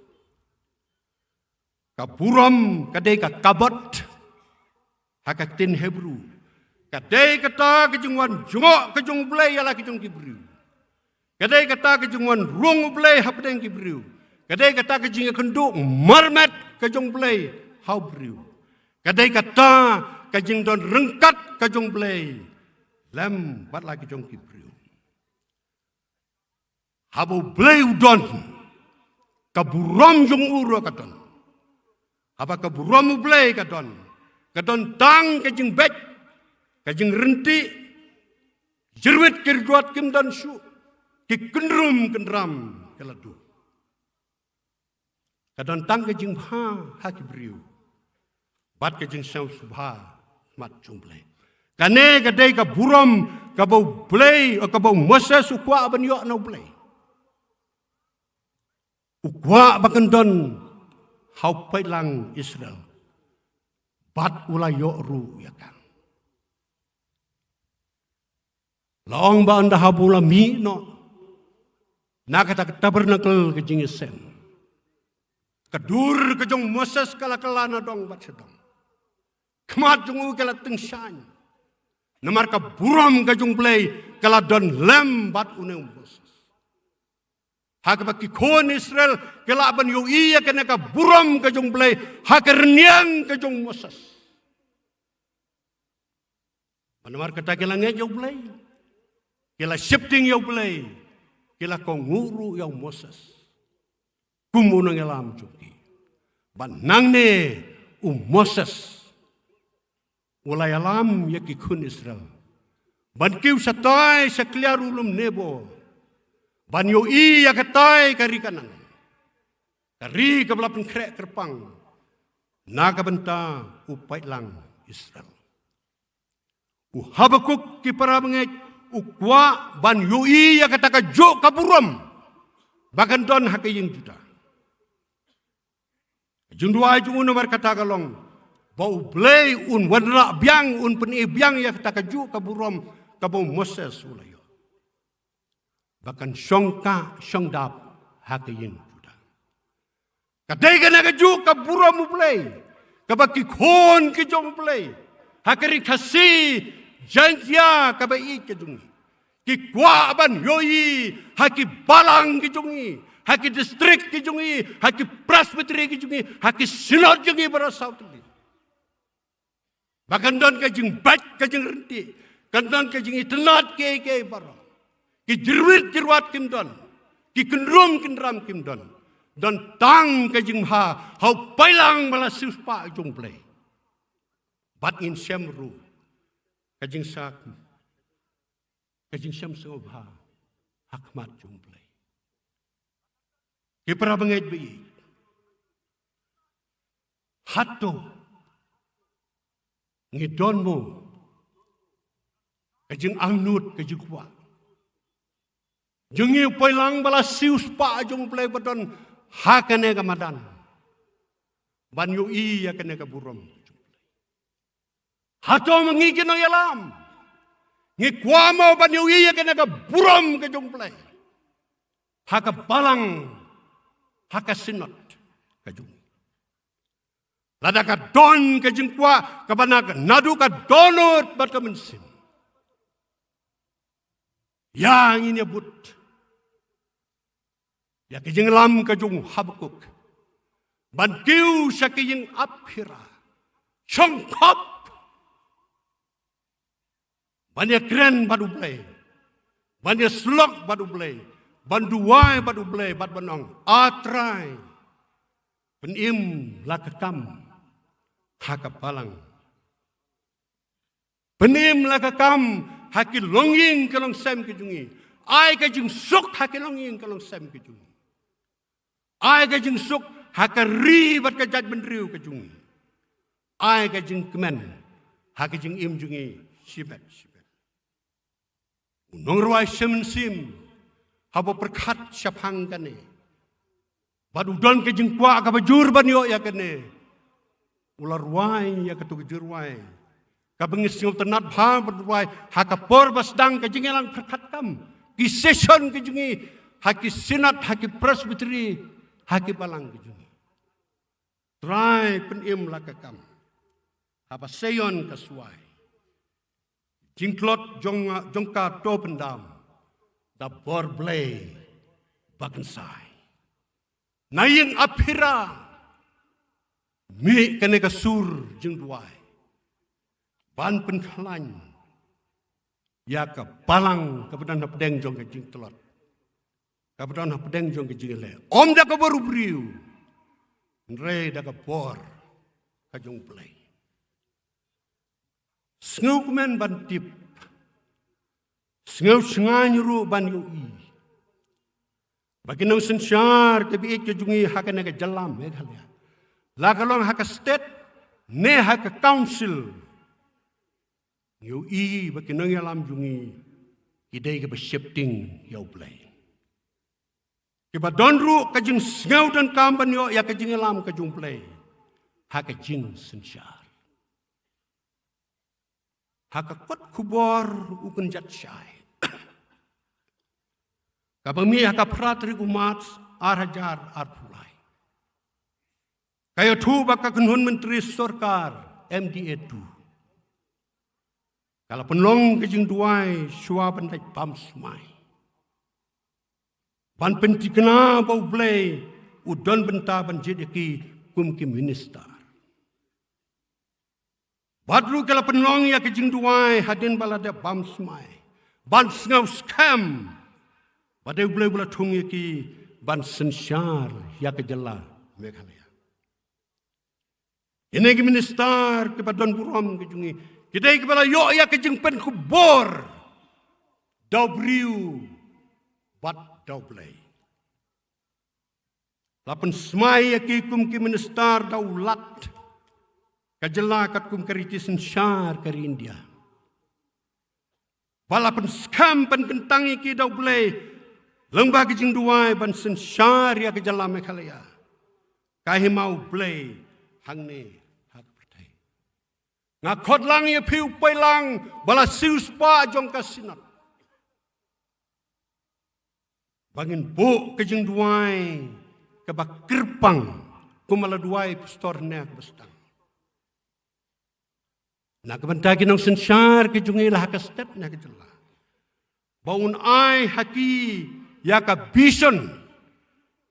Ka burom ka dei ka kabod ha ka ktien Hebru. Ka dei kata ka jingwan jngoh ka jong U Blei ïa la ka jong ki briew. Ka dei kata ka jingwan rung U Blei hapdeng ki briew. Ka dei kata ka jingïakynduh marmet ka jong U Blei ha u briew. Ka dei kata ka jingdon ryngkat ka jong U Blei lem bad la ka jong ki briew. Haba U Blei u don, ka burom jong u ruh ka don. Haba ka burom U Blei ka don, ka don tang ka jingbeit, ka jingryntih, jyrwit ki rduat kim don shuh, ki kynrum kynram ki la duh. Ka don tang ka jingbha ha ki briew bad ka jingsngewsih bha ha khmat jong U Blei. Kane ka dei ka burom kaba U Blei, kaba u Moses u kwah ban ïoh na U Blei. U kwah ba kan don ha u paidlang Israel, bad u la ïoh ruh ïa ka. La ong ba ynda haba u la mih noh na kata ka tabernacle ka jingïaseng, ka dur ka jong u Moses ka la kylla na dong bad sha dong. Khmat jong u ka la tyngshaiñ namar ka burom ka jong U Blei ka la don lem bad une u Moses. Ha kaba ki khun Israel ki lah ban ïohi ïa kane ka burom ka jong U Blei ha ka rynïeng ka jong u Moses. Namar kata ki la ngeit ïa U Blei, ki la sheptieng ïa U Blei, ki la kohnguh ruh ïa u Moses kum u nongïalam jong ki. Bad nangne u Moses u la ïalam ïa ki khun Israel ban kiew shatai sha kliar u lum Nebo, ban ïohi ïa katai ka ri Kanaan, ka ri kaba la pynkhreh kyrpang na ka bynta u paidlang Israel. U Habakuk, ki para bangeit, u kwah ban ïohi ïa kata kajuh ka burom ba kan don ha ka ïing Judah. Ka jingduwai jong u namar kata ka long ba U Blei un wanrah biang, un pyni biang ïa kata kajuh ka burom kaba u Moses u la ïoh, ba kan shongkah shongdap ha ka ïing Judah. Ka dei kane kajuh ka burom U Blei kaba ki khun ki jong U Blei ha ka ri Khasi Jaiñtia kaba ïeit ka jong ngi ki kwah ban ïohi ha ki balang ki jong ngi, ha ki district ki jong ngi, ha ki presbytery ki jong ngi, ha ki synod jong ngi baroh saw tylli. Ba kan don ka jingbeit, ka jingryntih, kan don ka jingitynnad kiei kiei baroh. Ki jyrwit jyrwat kim don, ki kynrum kynram kim don. Don tang ka jingbha ha u paidlang ba la siewspah jong U Blei. Bad ngin shem ruh ka jingsak, ka jingshem sngewbha ha khmat jong U Blei. Ki para bangeit ba ïeit, hato ngi don mo ka jingangnud, ka jingkwah jong ngi u paidlang ba la siewspah jong U Blei ba don ha kane ka madan ban ïohi ïa kane ka burom? Hato ma ngi ki nongïalam ngi kwah mo ban ïohi ïa kane ka burom ka jong U Blei ha ka balang, ha ka synod ka jong ngi? Lada ka don ka jingkwah kaba na ka, naduh ka dohnud bad ka mynsiem, ïa ngin ïa bud ïa ka jinglam ka jong u Habakuk ban kiew sha ka ïing ap Hira, shongkhop ban ïa kren bad U Blei, ban ïa slok bad U Blei, ban duwai bad U Blei, bad ban ong, A Trai, pynim la ka kam ha ka balang. Pynim la ka kam ha ki longïing ki longsem ki jong ngi. Ai ka jingsuk ha ki longïing ki longsem ki jong ngi. Ai ka jingsuk ha ka ri bad ka jaitbynriew ka jong ngi. Ai ka jingkmen ha ka jingim jong ngi shibit shibit. U nongrwai shemsem haba pyrkhat shaphang kane. Bad u don ka jingkwah kaba jur ban ïoh ïa kane. U la rwai ïa kato ka jingrwai kaba ngi sngewtynnad bha ban rwai ha ka por ba sdang ka jingïalang pyrkhat kam, ki session ka jong ngi, ha ki synod, ha ki presbytery, ha ki balang ka jong ngi. Trai pynim la ka kam. Haba seion ka swai, jingtlot jong, jong ka to pyndam da bor Blei ba kynsai. Na ïing Aphira, mih kane ka sur jingduwai ban pynkhlaiñ ïa ka balang kaba don hapdeng jong ka jingtlot, kaba don hapdeng jong ka jingïaleh, ym da ka bor u briew, hynrei da ka bor ka jong Blei. Sngewkmen ban tip, sngewshngaiñ ruh ban ïohi ba ki nongsynshar ka baieit ka jong ngi ha kane ka jylla Meghalaya, la ka long ha ka state ne ha ka council, ngi ïohi ba ki nongïalam jong ngi ki dei kiba sheptieng ïa U Blei, kiba don ruh ka jingsngew donkam ban ïoh ïa ka jingïalam ka jong U Blei ha ka jingsynshar. Ha ka kot khubor u kynjat shai kaba mih ha ka phra tarik u March ar hajar arphew lai, ka ïathuh ba ka kynhun myntri sorkar M D A two ka la pynlong ka jingduwai shuwa ban leit bam smai, ban pynthikna ba U Blei u don bynta ban jied ïa ki kum ki minister. Bad ruh ka la pynlong ïa ka jingduwai hadien ba la dep bam smai, ban sngewskhem ba dei U Blei ba la thung ïa ki ban synshar ïa ka jylla Meghalaya. Kine ki minister kiba don burom ki jong ngi, ki dei kiba la ïoh ïa ka jingpynkhubor da u briew bad da U Blei. La pynsmai ïa ki kum ki minister da u Lat ka jylla katkum ka riti synshar ka ri India. Ba la pynskhem pynkyntang ïa ki da U Blei lyngba ka jingduwai ban synshar ïa ka jylla Meghalaya, ka hima U Blei hangne ha ka pyrthei. Nga khot lang ïa phi u pailang ba la siewspah jong ka synod, ba ngin buh ka jingduwai kaba kyrpang kum ba la duwai pastor ne kaba sdang. Na ka bynta ki nongsynshar ki jong ngi la ha ka state ne ka jylla, ba un ai ha ki ïa ka vision,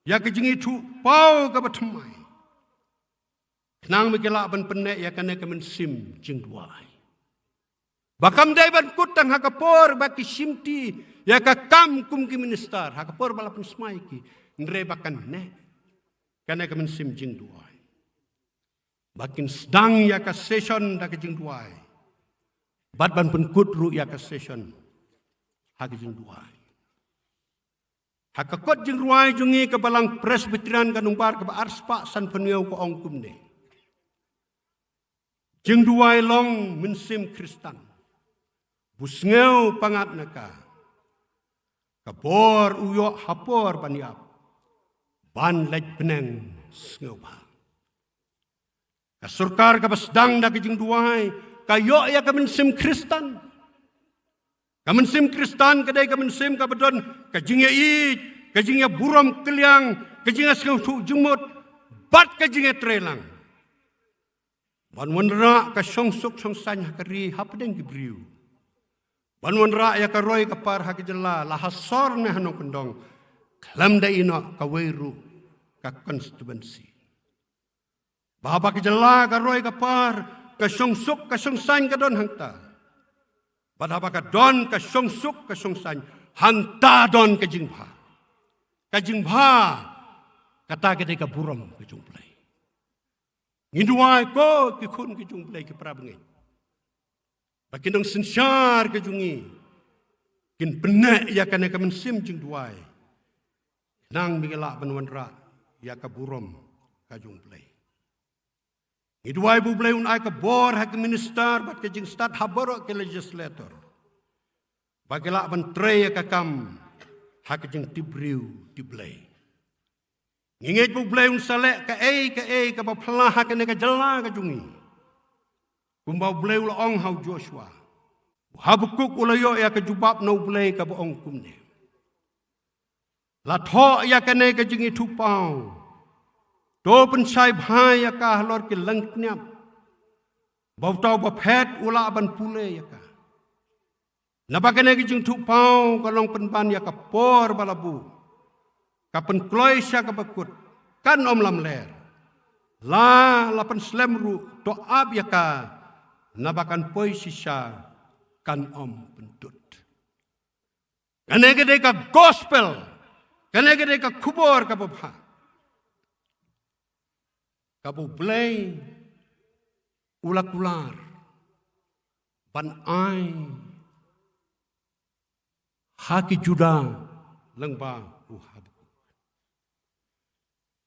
ïa ka jingithuhpaw kaba thymmai, khnang ba ki lah ban pynneh ïa kane ka mynsiem jingduwai, ba kam dei ban kut tang ha ka por ba ki shimti ïa ka kam kum ki minister, ha ka por ba la pynsmai ki, hynrei ba kan neh kane ka mynsiem jingduwai, ba kin sdang ïa ka session da ka jingduwai, bad ban pynkut ruh ïa ka session ha ka jingduwai. Ha ka kot jingrwai jong ngi ka Balang Presbyterian ka nongbar kaba arspah sanphew ka ong kumne: Jingduwai long mynsiem Khristan, bu sngew pyngngad na ka, ka bor u ïoh ha por ban ïap, ban leit bneng sngewbha. Ka sorkar kaba sdang da ka jingduwai ka ïoh ïa ka mynsiem Khristan. Ka mynsiem Khristan ka dei ka mynsiem kaba don ka jingïaieit, ka jingïaburom kylliang, ka jingïasngewthuh jingmut, bad ka jingïatreilang ban wanrah ka shongsuk shongsaiñ ha ka ri hapdeng ki briew, ban wanrah ïa ka roi ka par ha ka jylla, la ha sor ne ha nongkyndong, khlem da ïehnoh kawei ruh ka constituency. Ba haba ka jylla ka roi ka par, ka shongsuk ka shongsaiñ ka don hangta. Bad haba ka don ka shongsuk ka shongsaiñ, hangta don ka jingbha. Ka jingbha, kata ka dei ka burom ka jong U Blei. Ngi duwai ko ki khun ki jong U Blei ki para bangeit, ba ki nongsynshar ki jong ngi kin pynneh ïa kane ka mynsiem jingduwai, khnang ba ngin lah ban wanrah ïa ka burom ka jong U Blei. Ngi duwai ba U Blei un ai ka bor ha ki minister bad ka jingstad ha baroh ki legislator, ba ki lah ban trei ïa ka kam ha ka jingtip briew tip Blei. Ngi ngeit ba U Blei un sa leh kaei kaei kaba phylla ha kane ka jylla ka jong ngi. Kumba U Blei u la ong ha u Joshua, u Habakuk u la ïoh ïa ka jubab na U Blei kaba ong kumne: La thoh ïa kane ka jingithuhpaw, to pynshai bha ïa ka halor ki lyngkniap, ba uta uba phet u lah ban pule ïa ka. Naba kane ka jingithuhpaw ka long pynban ïa ka por ba la buh, ka pynkloi sha kaba kut, kan ym lamler. La la pynslem ruh, to ap ïa ka, naba kan poi shisha, kan ym pyntud. Kane ka dei ka gospel, kane ka dei ka khubor kaba bha, kaba U Blei u la kular ban ai ha ki Juda lyngba u Habakuk.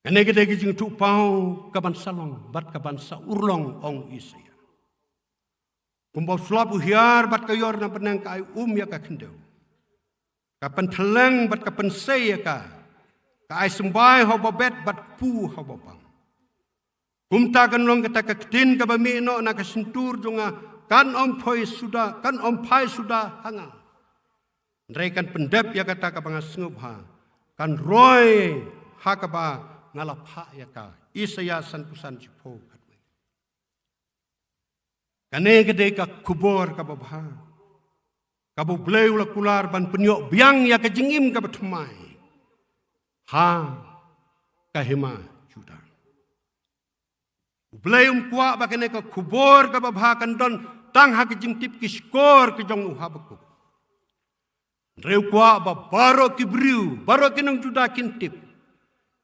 Kane ka dei ka jingithuhpaw kaban sa long bad kaban sa urlong, ong u Isaïah. Kumba u slap u hiar bad ka ïor na bneng ka ai um ïa ka khyndew, ka pynthylliej bad ka pynsei ïa ka, ka ai symbai ha uba bet bad kpu ha uba bam. Kumta kan long kata ka ktien kaba mih noh na ka shyntur jong nga, kan ym phai suda, kan ym phai suda ha nga, hynrei kan pyndep ïa kata kaba nga sngewbha, kan roi ha kaba nga la phah ïa ka. Isaïah sanphew san, shiphew khatwei. Kane ka dei ka khubor kaba bha, kaba U Blei u la kular ban pynïoh biang ïa ka jingim kaba thymmai ha ka hima Juda. U Blei um kwah ba kane ka khubor kaba bha kan don tang ha ka jingtip ki shkor ka jong u Habakuk, hynrei u kwah ba baroh ki briew, baroh ki nong Juda kin tip,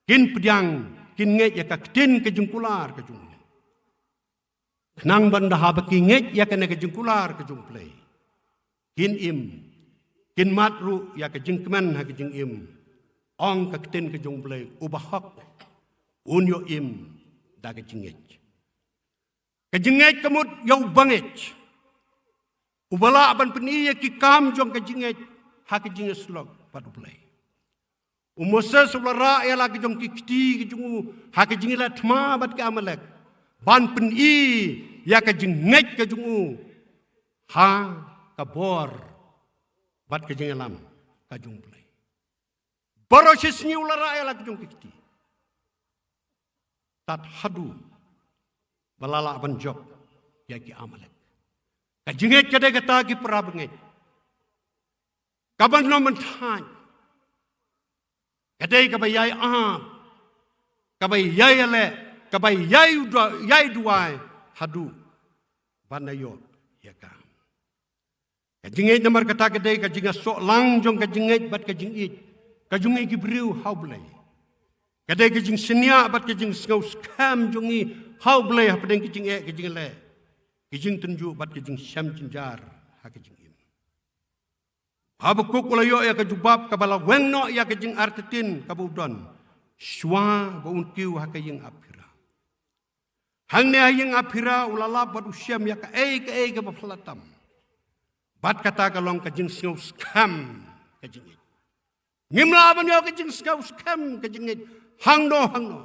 kin pdiang, kin ngeit ïa ka ktien ka jingkular ka jong u. Khnang ban da haba ki ngeit ïa kane ka jingkular ka jong U Blei, kin im, kin mad ruh ïa ka jingkmen ha ka jingim. Ong ka ktien ka jong U Blei, uba hok un ïoh im da ka jingngeit. Ka jingngeit ka mut ïa uba ngeit, uba lah ban pyni ïa ki kam jong ka jingngeit ha ka jingïasyllok bad U Blei. U Moses u la rah ïa la ki jong ki kti ki jong u ha ka jingïaleh thma bad ki Amalek, ban pyni ïa ka jingngeit ka jong u ha ka bor bad ka jingïalam ka jong U Blei. Baroh shi sngi u la rah ïa la ki jong ki kti, tad haduh ba la lah ban jop ïa ki Amalek. Ka jingngeit ka dei kata, ki para bangeit, kaban ym ban thait. Ka dei kaba ïai ap, kaba ïai ïaleh, kaba ïai u du-, ïai duwai haduh ban da ïoh ïa ka. Ka jingngeit namar kata ka dei ka jingïasoh lang jong ka jingngeit bad ka jingïeit ka jong ngi ki briew ha U Blei. Ka dei ka jingshaniah bad ka jingsngew skhem jong ngi ha U Blei hapdeng ka jingeh ka jingleh, ka jingtynjuh bad ka jingshem jynjar ha ka jingim. Habakuk u la ïoh ïa ka jubab kaba la weng noh ïa ka jingartatien kaba u don shuwa ba un kiew ha ka ïing ap phira. Hangne ha ïing ap phira u la lap bad u shem ïa kaei kaei kaba phylla tam. Bad kata ka long ka jingsngew skhem ka jingngeit. Ngim lah ban ïoh ka jingsngew skhem ka jingngeit hangno hangno,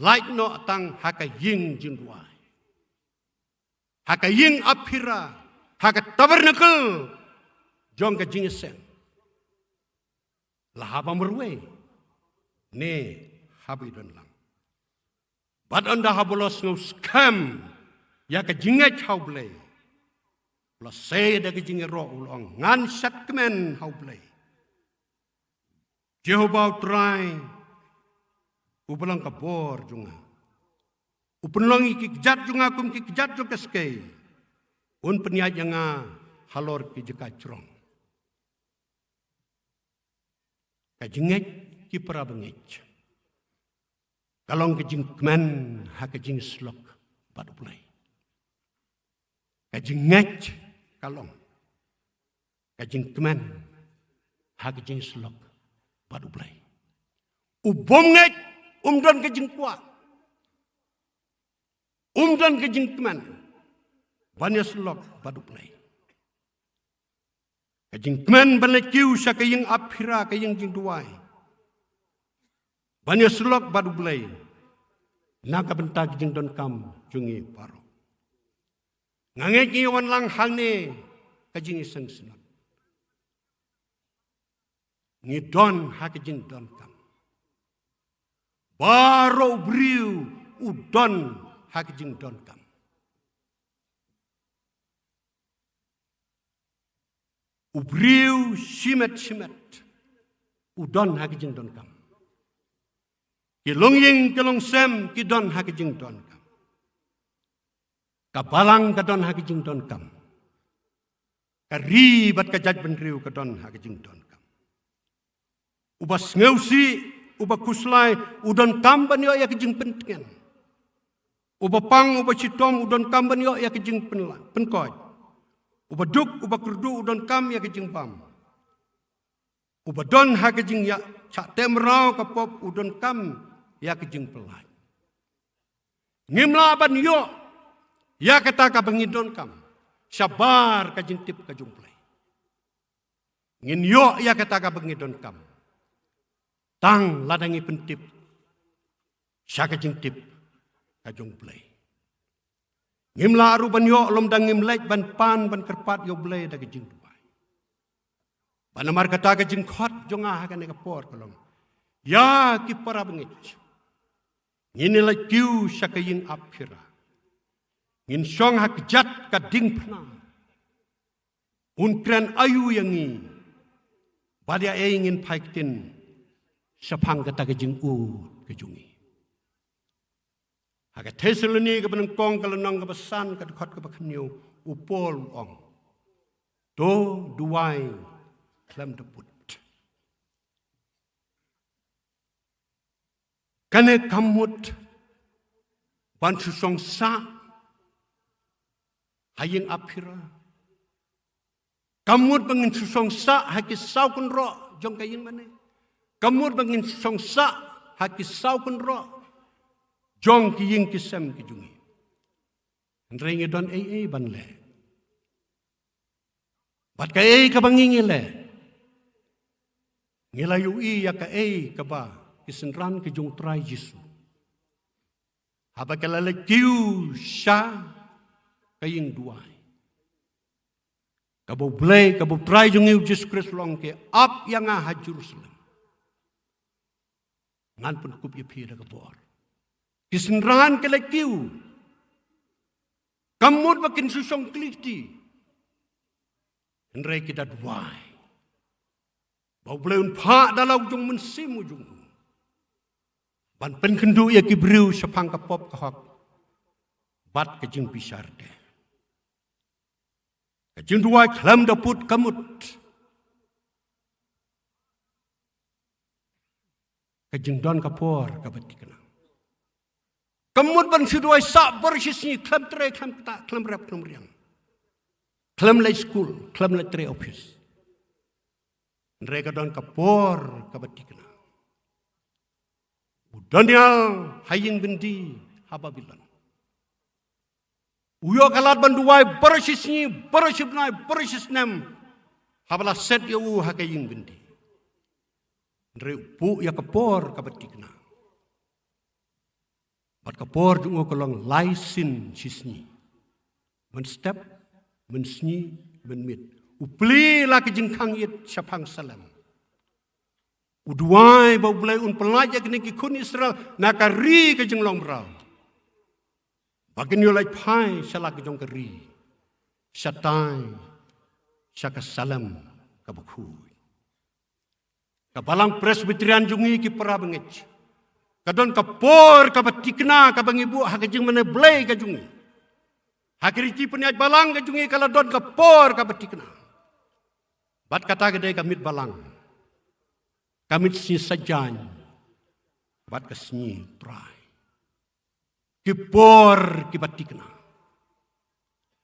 lait noh tang ha ka ïing jingduwai, ha ka ïing ap phira, ha ka tabernacle jong ka jingïaseng, la haba marwei ne haba i don lang. Bad ynda haba u la sngew skhem ïa ka jingngeit ha U Blei, u la sei da ka jingïaroh, u la ong, ngan shad kmen ha U Blei. Jehobah U Trai, uba long ka bor jong nga, u pynlong ïa ki kjat jong nga kum ki kjat jong ka skei, un pynïaid ïa nga halor ki jaka jrong. Ka jingngeit, ki para bangeit, ka long ka jingkmen ha ka jingïasyllok bad U Blei. Ka jingngeit ka long ka jingkmen ha ka jingïasyllok bad U Blei. U bym ngeit um don ka jingkwah, um don ka jingkmen ban ïasyllok bad U Blei. Ka jingkmen ban leit kiew sha ka ïing ap phira, ka ïing jingduwai, ban ïasyllok bad U Blei na ka bynta ka jingdonkam jong ngi baroh. Nga ngeit ngi wan lang hangne ka jingïaseng synod, ngi don ha ka jingdonkam. Baroh u briew u don ha ka jingdonkam. U briew shimet shimet u don ha ka jingdonkam. Ki longïing ki longsem ki don ha ka jingdonkam. Ka balang ka don ha ka jingdonkam. Ka ri bad ka jaitbynriew ka don ha ka jingdonkam. Uba sngewsih, uba khuslai, u donkam ban ïoh ïa ka jingpyntngen. Uba pang, uba shitom, u donkam ban ïoh ïa ka jingpynkoit. Uba duk, uba kyrduh, u donkam ïa ka jingbam. Uba don ha ka jingïashah teh mraw ka pop, u donkam ïa ka jingpyllait. Ngim lah ban ïoh ïa kata kaba ngi donkam shabar ka jingtip ka jong U Blei. Ngin ïoh ïa kata kaba ngi donkam tang lada ngi pyntip sha ka jingtip ka jong U Blei. Ngim lah ruh ban ïoh lymda ngim leit ban pan ban kyrpad ïa U Blei da ka jingduwai. Bad namar kata ka jingkhot jong nga ha kane ka por ka long, ïa ki para bangeit, ngin ïa leit kiew sha ka ïing ap phira. Ngin shong ha kjat ka diengphna. Un kren aïu ïa ngi? Bad ïa ei ngin phai ktien shaphang kata ka jingud ka jong ngi? Ha ka Thessaloni kaba nyngkong, ka lynnong kaba san, ka dkhot kaba khyndai, u Paul u ong, to duwai khlem da put. Kane kam mut ban shu shong sah ha ïing ap phira. Kam mut ba ngin shu shong sah ha ki saw kynroh jong ka ïing mane. Kam mut ba ngin shu shong sah ha ki saw kynroh jong ki ïing ki sem ki jong ngi. Hynrei ngi don ei ei ban leh. Bad kaei kaba ngi ngi leh, ngi la ïohi ïa kaei kaba ki synran ki jong U Trai Jisu, haba ki la leit kiew sha ka ïing duwai, kaba U Blei, kaba U Trai jong ngi U Jisu Khrist u ong, ki ap ïa nga ha Jerusalem, ngan pynkup ïa phi da ka bor. Ki synran ki leit kiew. Kam mut ba kin shu shong kli kti. Hynrei ki da duwai ba U Blei un phah da la u jong u Mynsiem u jong u ban pynkynduh ïa ki briew shaphang ka pop ka hok bad ka jingbishar te. Ka jingduwai khlem da put ka mut ka jingdon ka por kaba thikna. Ka mut ban shu duwai sah baroh shi sngi, khlem trei, khlem ktah, khlem rep, khlem riang, khlem leit skul, khlem leit trei office. Hynrei ka don ka por kaba thikna. U Daniel ha ïing byndi ha Babilon, u ïoh ka lad ban duwai baroh shi sngi, baroh shi bnai, baroh shi snem, haba la set ïa u ha ka ïing byndi. Hynrei u buh ïa ka por kaba thikna. Bad ka por jong u ka long lai sien shi sngi. Mynstep, mynsngi, mynmiet, u plie la ka jingkhang ïit shaphang Salem. U duwai ba U Blei un pyllait ïa kine ki khun Israel na ka ri ka jinglong mraw, ba kin ïoh leit phai sha la ka jong ka ri, shatai sha ka Salem kaba khuid. Ka balang Presbyterian jong ngi, ki para bangeit, ka don ka por kaba thikna kaba ngi buh ha ka jingmane Blei ka jong ngi. Ha ka riti pynïaid balang ka jong ngi ka la don ka por kaba thikna. Bad kata ka dei ka miet balang, ka miet sngi saitjaiñ bad ka sngi U Trai. Ki por kiba thikna,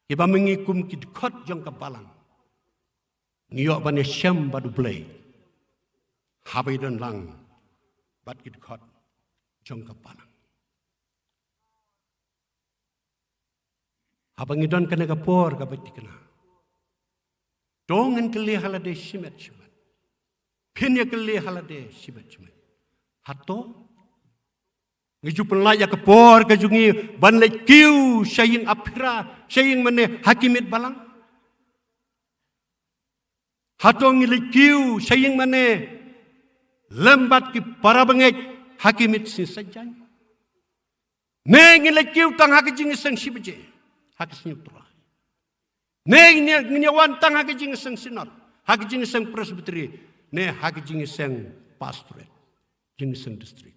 kiba ma ngi kum ki dkhot jong ka balang ngi ïoh ban ïashem bad U Blei haba ïadon lang bad ki dkhot jong ka balang. Haba ngi don kane ka por kaba thikna, To ngin kylli ha lade shimet shimet. Phin ïa kylli ha lade shimet shimet. Hato ngi ju pynlait ïa ka por ka jong ngi ban leit kiew sha ïing aphira, sha ïing mane ha ki miet balang? Hato ngi leit kiew sha ïing mane lem bad ki para bangeit ha ki miet sngi Saitjaiñ? Ne ngi leit kiew tang ha ka jingïaseng shi baje ha ka sngi U Trai? Ne ngi, ngi wan tang ha ka jingïaseng synod, ha ka jingïaseng presbytery, ne ha ka jingïaseng pastorate, jingïaseng district?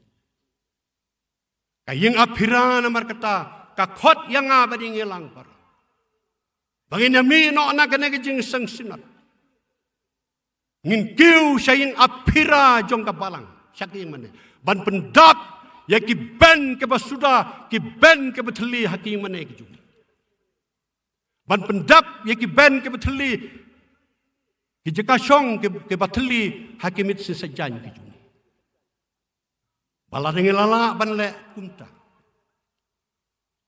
Ka ïing aphira namar kata ka khot ïa nga bad ïa ngi lang baroh ba ngin ïa mih noh na kane ka jingïaseng synod. Ngin kiew sha ïing aphira jong ka balang, sha ki ïing mane, ban pyndap ïa ki ben kiba suda, ki ben kiba thylli ha ki ïing mane ki jong ngi. Ban pyndap ïa ki ben kiba thylli, ki jaka shong ki, kiba thylli ha ki miet sngi Saitjaiñ ki jong ngi. Ba lada ngi la lah ban leh kumta,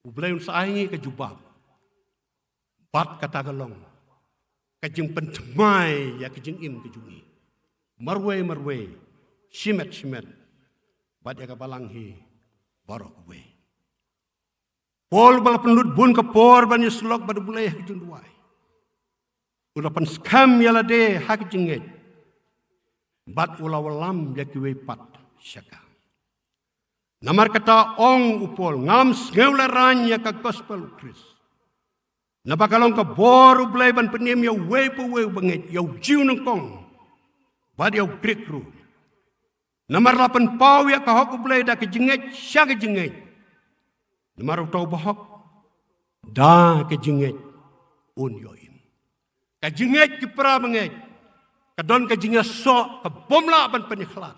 U Blei un sa ai ngi ka jubab. Bad kata ka long ka jingpynthymmai ïa ka jingim ka jong ngi marwei marwei, shimet shimet, bad ïa ka balang hi baroh kawei. Paul ba la pynlut bun ka por ban ïasyllok bad U Blei ha ka jingduwai, u la pynskhem ïa lade ha ka jingngeit bad u la wallam ïa kiwei pat sha ka. Namar kata ong u Paul, ngam sngewlehraiñ ïa ka gospel U Khrist. Naba ka long ka bor U Blei ban pynim ïa uwei pa uwei uba ngeit, ïa u Jiw nyngkong bad ïa u Grik ruh. Namar la pynpaw ïa ka hok U Blei da ka jingngeit sha ka jingngeit. Namar uta uba hok da ka jingngeit un ïoh im. Ka jingngeit, ki para bangeit, ka don ka jingïasoh ka bym lah ban pynïakhlad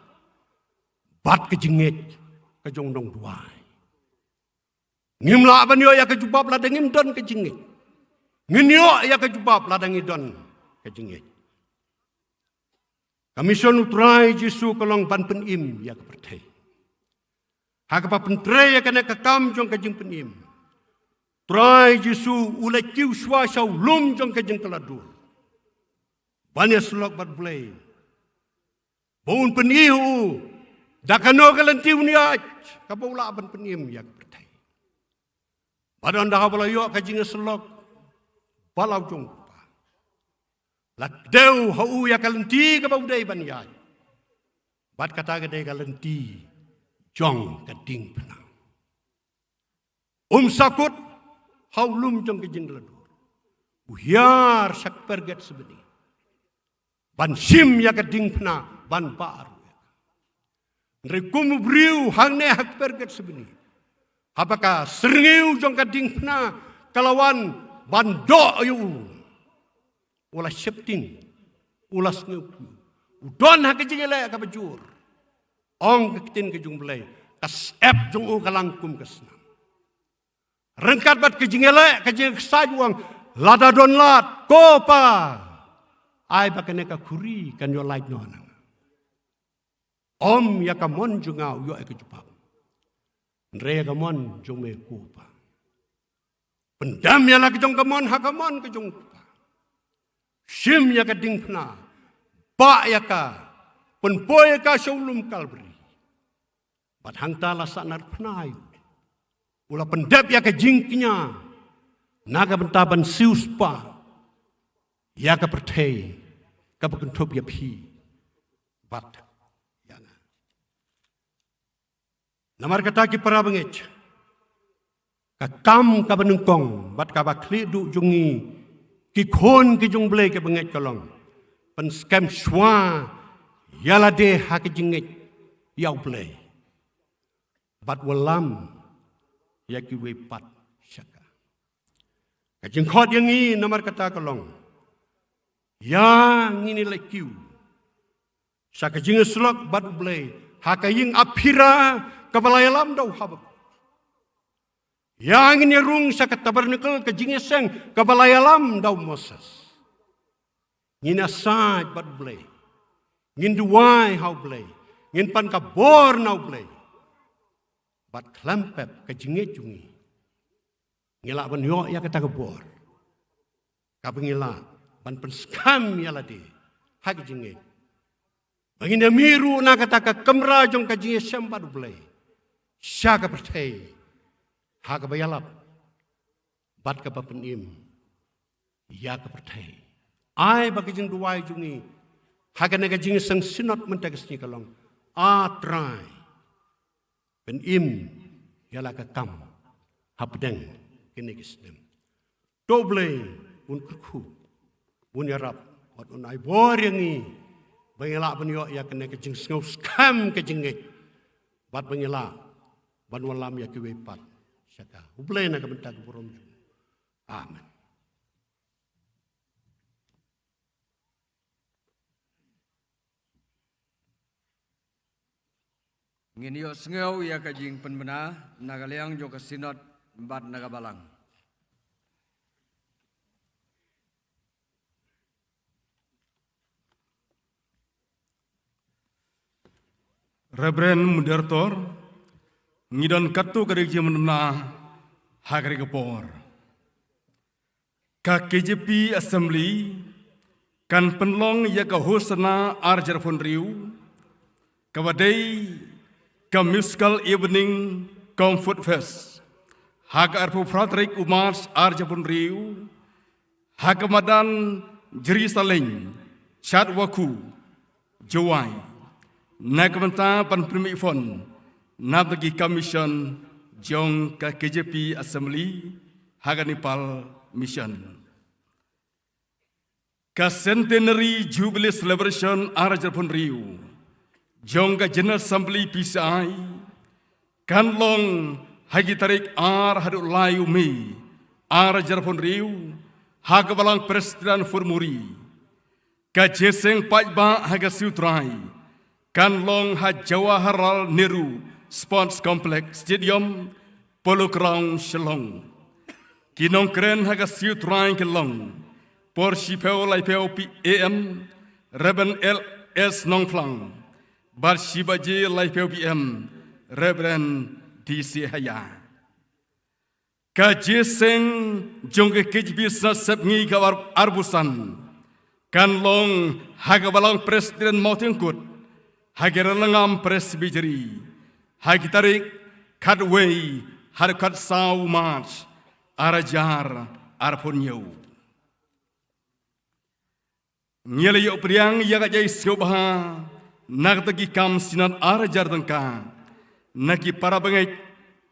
bad ka jingngeit ka jong u nongduwai. Ngim lah ban ïoh ïa ka jubab lada ngim don ka jingngeit. Ngin ïoh ïa ka jubab lada ngi don ka jingngeit. Ka mission U Trai Jisu ka long ban pynim ïa ka pyrthei. Ha kaba pyntrei ïa kane ka kam jong ka jingpynim, U Trai Jisu u leit kiew shuwa sha u lum jong ka jingkylla dur ban ïasyllok bad U Blei ba un pyni u da kano ka lynti un ïaid kaba u lah ban pynim ïa ka pyrthei. Bad ynda haba la ïoh ka jingïasyllok bad la u jong u Kpa, la kdew ha u ïa ka lynti kaba u dei ban ïaid. Bad kata ka dei ka lynti jong ka diengphna. Um sa kut ha u lum jong ka jingkylla dur, u hiar sha ka pyrgit sbeni ban shim ïa ka diengphna ban bah ruh ïa ka. Hynrei kum u briew hangne ha ka pyrgit sbeni, haba ka syrngiew jong ka diengphna ka la wan ban doh ïa u, u la sheptieng, u la sngewkmen, u don ha ka jingïaleh kaba jur. Ong ka ktien ka jong U Blei, ka syep jong u ka lang kum ka snam. Ryngkat bad ka jingïaleh, ka jingïaksaid, u ong, lada don lad, ko Pa, ai ba kane ka khuri kan ïoh lait noh na nga. Ym ïa ka mon jong nga u ïoh ïa ka jubab, hynrei ïa ka mon jong me ko Pa. Pyndem ïa la ka jong ka mon ha ka mon ka jong u Kpa. Shim ïa ka diengphna, bah ïa ka, pynpoi ïa ka sha u lum Kalbari. Bad hangta la sahnarphna ïa u, u la pyndep ïa ka jingkñia na ka bynta ban siewspah ïa ka pyrthei kaba kynthup ïa phi bad ïa nga. Namar kata ki para bangeit, ka kam kaba nyngkong bad kaba khlieh duh jong ngi ki khun ki jong U Blei kiba ngeit ka long, pynskhem shuwa ïa lade ha ka jingngeit ïa U Blei bad wallam ïa kiwei pat sha ka. Ka jingkhot ïa ngi namar kata ka long, ïa ngin ïa leit kiew sha ka jingïasyllok bad U Blei ha ka ïing aphira kaba la ïalam da u Habakuk. Ïa ngin ïa rung sha ka tabernacle, ka jingïaseng kaba la ïalam da u Moses. Ngin ïasaid bad U Blei, ngin duwai ha U Blei, ngin pan ka bor na U Blei. Bad khlem pep ka jingngeit jong ngi, ngi lah ban ïoh ïa kata ka bor kaba ngi lah ban pynskhem ïa lade ha ka jingngeit. Ba ngin ïa mih ruh na kata ka kamra jong ka jingïashem bad U Blei sha ka pyrthei, ha kaba ïalap bad kaba pynim ïa ka pyrthei. Ai ba ka jingduwai jong ngi ha kane ka jingïaseng Synod mynta ka sngi ka long, A Trai, pynim ïa la ka kam hapdeng kine ki snem. To U Blei un kyrkhu, un ïarap bad un ai bor ïa ngi ba ngin lah ban ïoh ïa kane ka jingsngewskhem ka jingngeit, bad ba ngin lah ban wallam ïa kiwei pat sha ka. U Blei na ka bynta ka burom jong u. Amen. Ngin ïohsngew ïa ka jingpynbna na ka liang jong ka Synod bad na ka Balang. Reverend Moderator, ngi don katto katne ka jingpynbna ha kane ka por. Ka K J P Assembly kan pynlong ïa ka Hosanna arhajar arphew hynriew, kaba dei ka Musical Evening cum Food Fest, ha ka arphew phra tarik u March arhajar arphew hynriew, ha ka madan Jri Saleng, Chatwakhu, Jowai, na ka bynta ban pynmih fund na bynta ki kam mission jong ka K J P Assembly ha ka Nepal Mission. Ka Centenary Jubilee Celebration arhajar arphew hynriew jong ka General Assembly P C I kan long ha ki tarik ar haduh lai u Mei arhajar arphew hynriew, ha ka Balang Presbyterian Fort Mori. Ka jingïaseng paidbah ha ka Siew Trai kan long ha Jawaharlal Nehru Sports Complex Stadium, Polo Ground, Shillong. Ki nongkren ha ka Siew Trai kin long por shiphew laiphew P M, Reverend L S Nongphlang, bad shi baje laiphew P M, Reverend D C Haya. Ka jingïaseng jong ka K J P Synod Sepngi kaba arphew san kan long ha ka Balang Presbyterian Mawtheiñkut, ha ki Ralangam Presbytery, ha ki tarik khatwei haduh khatsaw March arhajar arphew hynñiew. Ngi la ïoh pdiang ïa ka jingïaseng bha na kata ki kam Synod arhajar tyngka na ki para bangeit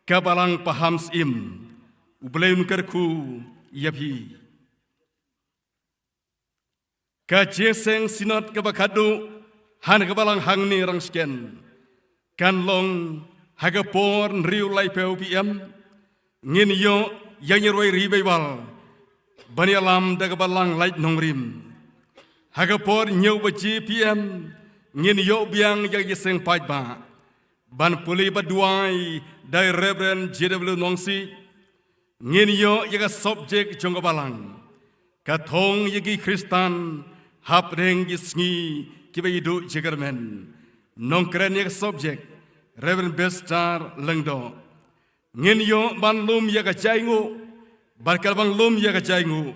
ka Balang Pahamsyiem. U Blei un kyrkhu ïa phi. Ka jingïaseng Synod kaba khadduh ha ka Balang hangne Rangshken kan long ha ka por hynriew laiphew P M. Ngin ïoh ïa ka jingïarwei revival ban ïalam da ka Balang Lait Nongrim. Ha ka por hynñiew baje P M ngin ïoh biang ïa ka jingïaseng paidbah ban pule bad duwai da i Reverend J W Nongsiej. Ngin ïoh ïa ka subject jong ka Balang, ka thong ïa ki Khristan hapdeng ki sngi kiba ïa duh jingkyrmen. Nongkren ïa ka subject, Reverend Bestar Lyngdoh. Ngin ïoh ban lum ïa ka jainguh, bad katba ngi lum ïa ka jainguh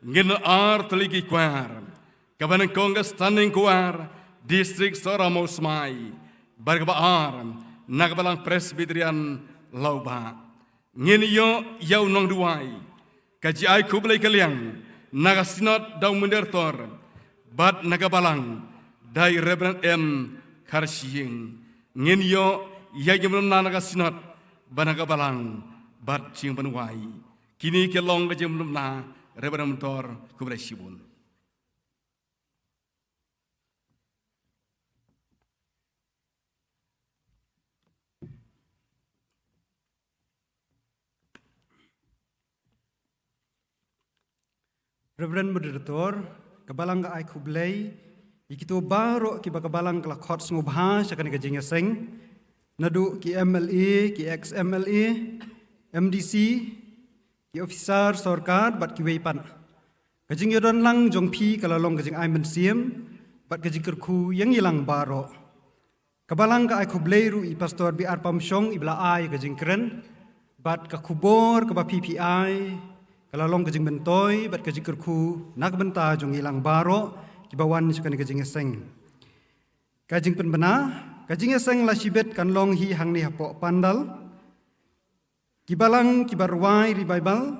ngin ar tylli ki choir, kaba nyngkong ka Standing Choir District Sohra Mawsmai, bad kaba ar na ka Balang Presbyterian Lawbah. Ngin ïoh ïa u nongduwai, ka jingai khublei ka liang na ka Synod da u Moderator bad na ka Balang da i Reverend M Kharshiing. Ngin ïoh ïa ka jingpynbna na ka Synod bad na ka Balang bad jingpynwai. Kine ki long ka jingpynbna, Reverend Moderator, khublei shibun. Reverend Moderator, ka Balang ka ai khublei ïa kito baroh kiba ka Balang ka la khot sngewbha sha kane ka jingïaseng, naduh ki M L A, ki ex M L A, M D C, ki officer sorkar bad kiwei pat. Ka jingïadon lang jong phi ka la long ka jingai mynsiem bad ka jingkyrkhu ïa ngi lang baroh. Ka Balang ka ai khublei ruh ïa i Pastor B R Pamshong iba la ai ka jingkren bad ka khubor kaba phi phi ai Ka la long ka jingmyntoi bad ka jingkyrkhu na ka bynta jong ngi lang baroh kiba wan sha kane ka jingïaseng. Ka jingpynbna, ka jingïaseng la shibit kan long hi hangne hapoh pandal. Ki balang kiba rwai revival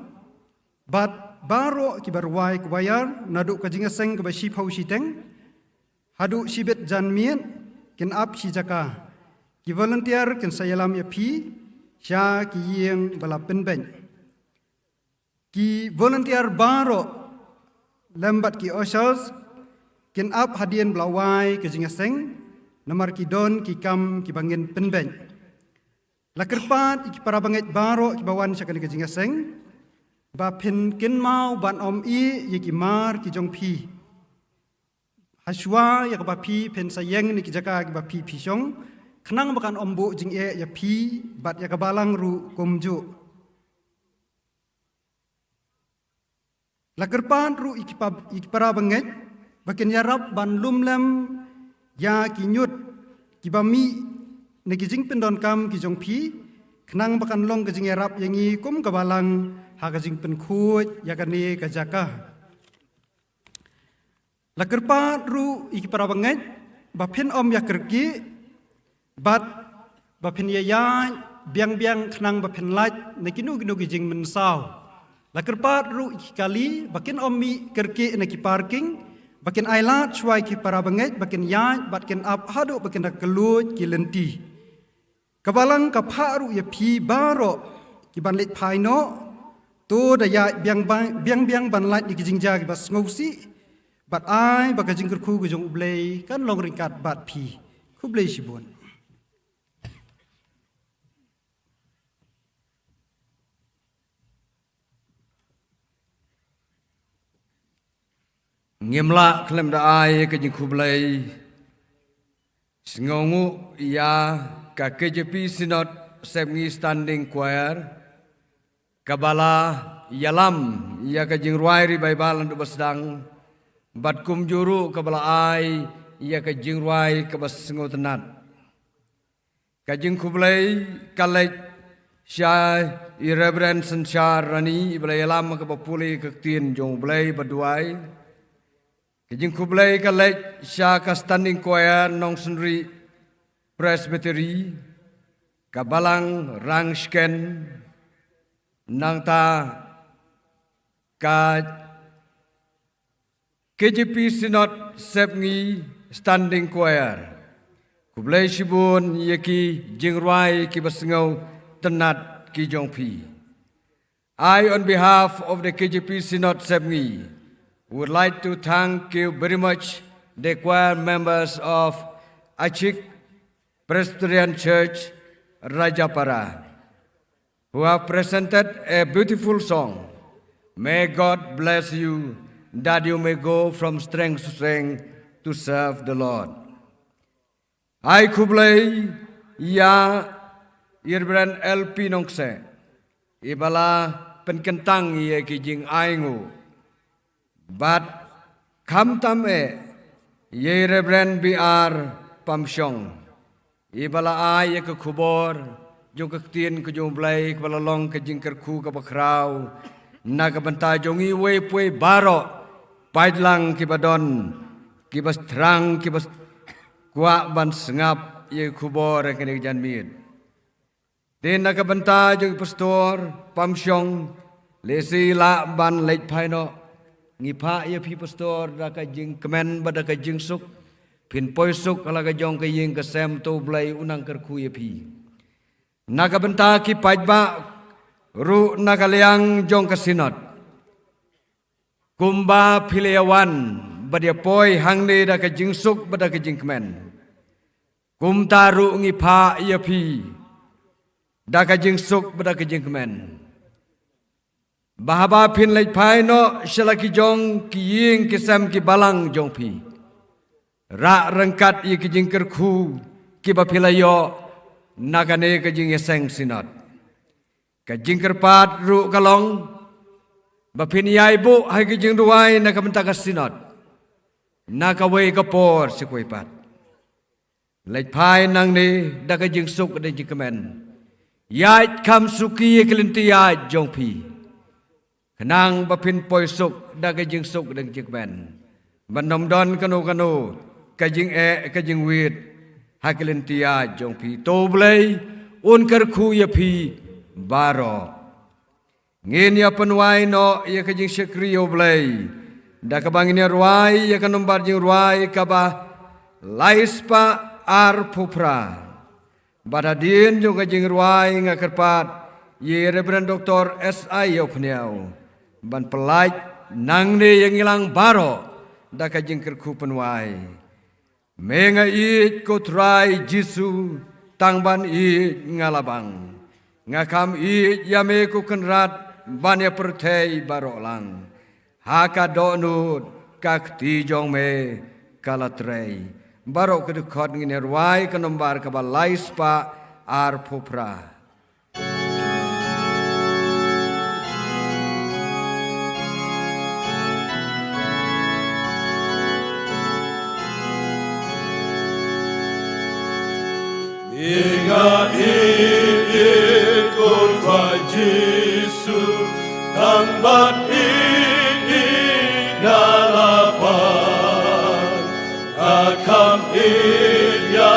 bad baroh kiba rwai choir, naduh ka jingïaseng kaba shiphew shiteng haduh shibit janmiet kin ap shi jaka. Ki volunteer kin sa ïalam ïa phi sha ki ïing ba la pynbeit. Ki volunteer baroh lem bad ki ushers kin ap hadien ba la wai ka jingïaseng, namar ki don ki kam kiba ngin pynbeit. La kyrpad ïa ki para bangeit baroh kiba wan sha kane ka jingïaseng ba phin kynmaw ban ym ïeh ïa ki mar ki jong phi. Hashwa ïa kaba phi phin sa ïeng na ki jaka kiba phi phi shong, khnang ba kan ym buh jingeh ïa phi bad ïa ka balang ruh kumjuh. La kyrpad ruh ïa ki pa-, ïa ki para bangeit ba kin ïarap ban lum lem ïa ki ñiut kiba mih na ki jingpyndonkam ki jong phi, khnang ba kan long ka jingïarap ïa ngi kum ka balang ha ka jingpynkhuid ïa kane ka jaka. La kyrpad ruh ïa ki para bangeit ba phin ym ïa kyrkieh bad ba phin ïa ïaid biang biang khnang ba phin lait na kino kino ki jingmynsaw. La kyrpad ruh ïa ki kali ba kin ym mih kyrkieh na ki parking, ba kin ailad shuwa ïa ki para bangeit ba kin ïaid bad kin ap haduh ba kin da kylluid ki lynti. Ka balang ka phah ruh ïa phi baroh ki ban leit phai noh. To da ïaid biang biang, biang biang ban lait ïa ki jingjia kiba sngewsih bad ai ba ka jingkyrkhu ka jong U Blei kan long ryngkat bad phi. Khublei shibun. Ngim lah khlem da ai ka jingkhublei sngewnguh ïa ka K J P Synod Sepngi Standing Choir, kaba la ïalam ïa ka jingrwai revival naduh ba sdang, bad kumjuh ruh kaba la ai ïa ka jingrwai kaba sngewtynnat. Ka jingkhublei ka leit sha i Reverend Synshar Rani, iba la ïalam kaba pule ka ktien jong U Blei bad duwai. Ka jingkhublei ka leit sha ka Standing Choir Nongsynriah Presbytery, ka balang Rangshken, nangta ka K J P Synod Sepngi Standing Choir. Khublei shibun ïa ki jingrwai kiba sngewtynnat ki jong phi. I, on behalf of the K J P Synod Sepngi, would like to thank you very much, the choir members of Achik Presbyterian Church, Rajapara, who have presented a beautiful song. May God bless you, that you may go from strength to strength to serve the Lord. Ai khublei ïa i Reverend L P Nongse, iba la pynkyntang ïa ki jingainguh. Bad khamtam eh ïa i Reverend B R Pamshong, iba la ai ïa ka khubor jong ka ktien ka jong U Blei, kaba la long ka jingkyrkhu kaba khraw na ka bynta jong iwei pa iwei baroh, paidlang kiba don, kiba thrang, kiba kwah ban sngap ïa ka khubor ha kane ka janmiet. Te na ka bynta jong i Pastor Pamshong, lehse i lah ban leit phai noh. Ngi phah ïa phi Pastor da ka jingkmen bad da ka jingsuk. Phin poi suk ha la ka jong ka ïing ka sem, to U Blei un nang kyrkhu ïa phi. Na ka bynta ki paidbah ruh na ka liang jong ka Synod, kumba phi la ïa wan bad ïa poi hangne da ka jingsuk bad da ka jingkmen, kumta ruh ngi phah ïa phi da ka jingsuk bad da ka jingkmen, ba haba phin leit phai noh sha la ki jong ki ïing ki sem ki balang jong phi, rah ryngkat ïa ki jingkyrkhu kiba phi la ïoh na kane ka jingïaseng Synod. Ka jingkyrpad ruh ka long ba phin ïai buh ha ki jingduwai na ka bynta ka Synod na kawei ka por sha kawei pat. Leit phai nangne da ka jingsuk da jingkmen. Ïaid kham suki ïa ki lynti ïaid jong phi. Khnang ba phin poi suk da ka jingsuk da ka jingkmen, ban ym don kano kano ka jingeh ka jingwit ha ka lynti jong phi. To Blei un kyrkhu ïa phi baroh. Ngin ïa pynwai noh ïa ka jingshakri ïa U Blei da kaba ngin ïa rwai ïa ka nombar jingrwai kaba lai spah arphew phra. Bad hadien jong ka jingrwai nga kyrpad ïa i Reverend Doctor S I Ïawphniaw ban pyllait nangne ïa ngi lang baroh da ka jingkyrkhu pynwai. Me nga ïeit, ko Trai Jisu, tang ban ïeit nga la bang. Nga kham ïeit ïa me, ko Kynrad ban ïa pyrthei baroh lang. Ha ka dohnud ka kti jong me ka la trei. Baroh ka dkhot ngin ïa rwai ka nombar kaba lai spah arphew phra. Me nga ïeit, ko Trai Jisu, tang ban ïeit nga la bang. Nga kham ïeit ïa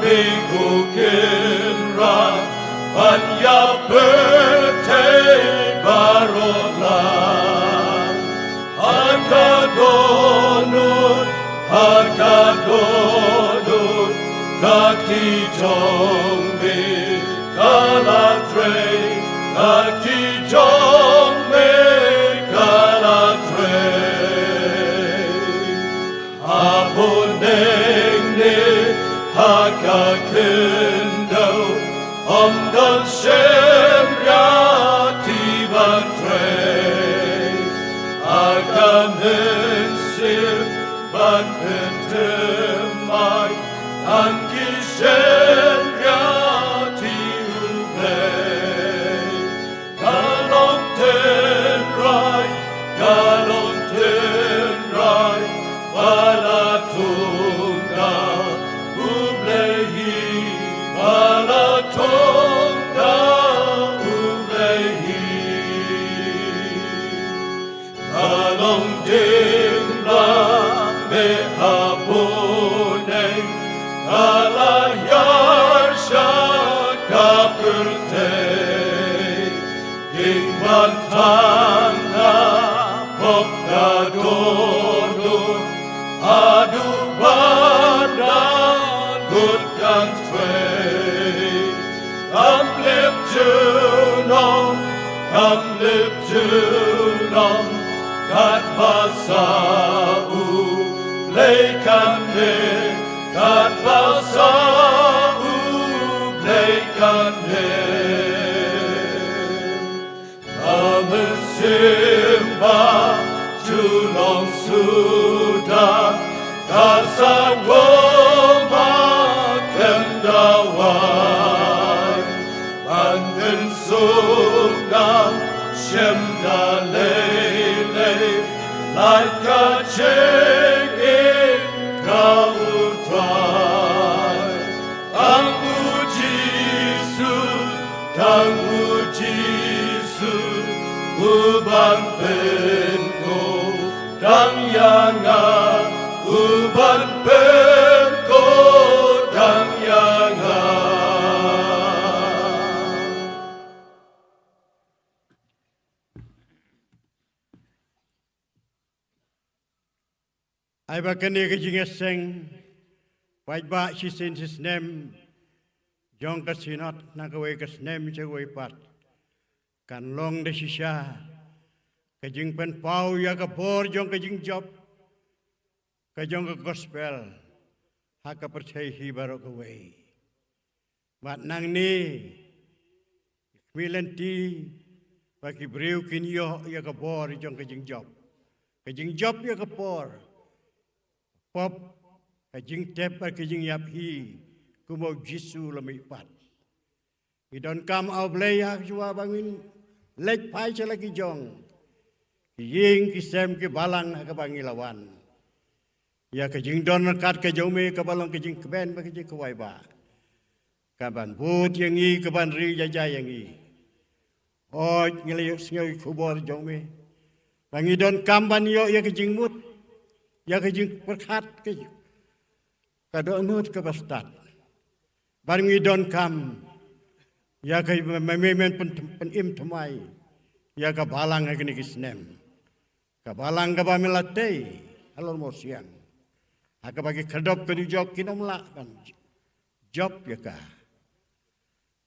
me, ko Kynrad ban ïa pyrthei baroh lang. Ha ka dohnud, ha ka dohnud ka kti jong me ka la trei, ka kti jong me ka la trei. Ha bneng ne ha ka khyndew, ym don shynriati ban trei. Ha ka mynsiem ban pynthymmai, ngan ki shynriati U Blei. Ka long tynrai, ka long tynrai ba la thung da U Blei hi, ba la thung da U Blei hi. Ka long dieng ba me ha bneng, ka la hiar sha ka pyrthei. Ïing ba thang ha pop ka dohnud, haduh ba da kut kan trei. Kam lip junom, kam lip junom, katba sah U Blei kan leh, katba sah U Blei kan leh. Ka mynsiem ba ju long suda, ka sah kum ba khlem da wai. Ban pynsuk ngam shym da lei lei, lait ka jingim ka U Trai. Tang U Jisu, tang U Jisu, u ban pynkohdang ïa nga, u ban pynkohdang ïa nga. Ai ba kane ka jingïaseng paidbah shisien shisnem jong ka Synod na kawei ka snem sha kawei pat kan long da shisha ka jingpynpaw ïa ka bor jong ka jingjop ka jong ka gospel ha ka pyrthei hi baroh kawei. Bad nangne, ki khmih lynti ba ki briew kin ïoh ïa ka bor jong ka jingjop. Ka jingjop ïa ka por. Pop, ka jingtep bad ka jingïap hi, kumba U Jisu u la mihpat. Ngi donkam, A Blei, ha ka shuwa ba ngin leit phai sha la ki jong ki ïing ki sem ki balang ha kaba ngi la wan. Ïa ka jingdon ryngkat ka jong me kaba long ka jingkmen bad ka jingkhawai ba kan bud ïa ngi, kan ri ïa jai ïa ngi. Hooid, ngi la ïohsngew ïa ka khubor jong me ba ngi donkam ban ïoh ïa ka jingmut, ïa ka jingpyrkhat, ka, ka dohnud kaba stad. Bad ngi donkam ïa ka, me, me, men pyn-, pynim thymmai ïa ka balang ha kine ki snem. Ka balang kaba me la tei halor mawsiang, ha kaba ki khyrdop ka dujok kin ym lah ban jop ïa ka.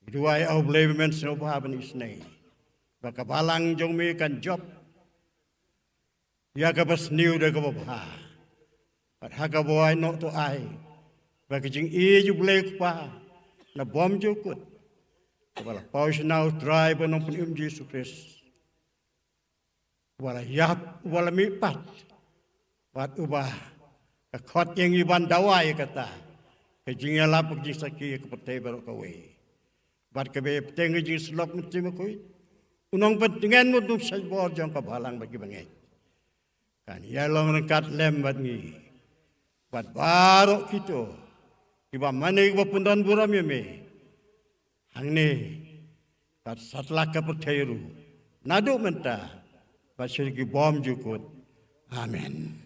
Ngi duwai, A Blei, ba men sngewbha ban isynei ba ka balang jong me kan jop ïa kaba sniew da kaba bha. Bad ha kaba wai noh to ai ba ka jingïeit U Blei Kpa na bymjukut, kaba la paw shynna U Trai bad U Nongpynim Jisu Khrist, uba la ïap, uba la mihpat, bad uba ka khot ïa ngi ban dawa ïa kata ka jingïalap, ka jingsakhi ïa ka pyrthei baroh kawei. Bad kaba ïa bteng ka jingsyllok mynsiem bakhuid, U Nongpyntngen Mut, U Nongshait bor jong ka balang bad kiba ngeit, kan ïalong ryngkat lem bad ngi bad baroh kito kiba mane kiba pyndonburom ïa me hangne bad satlak ka pyrthei ruh, naduh mynta bad sha ki bymjukut. Amen.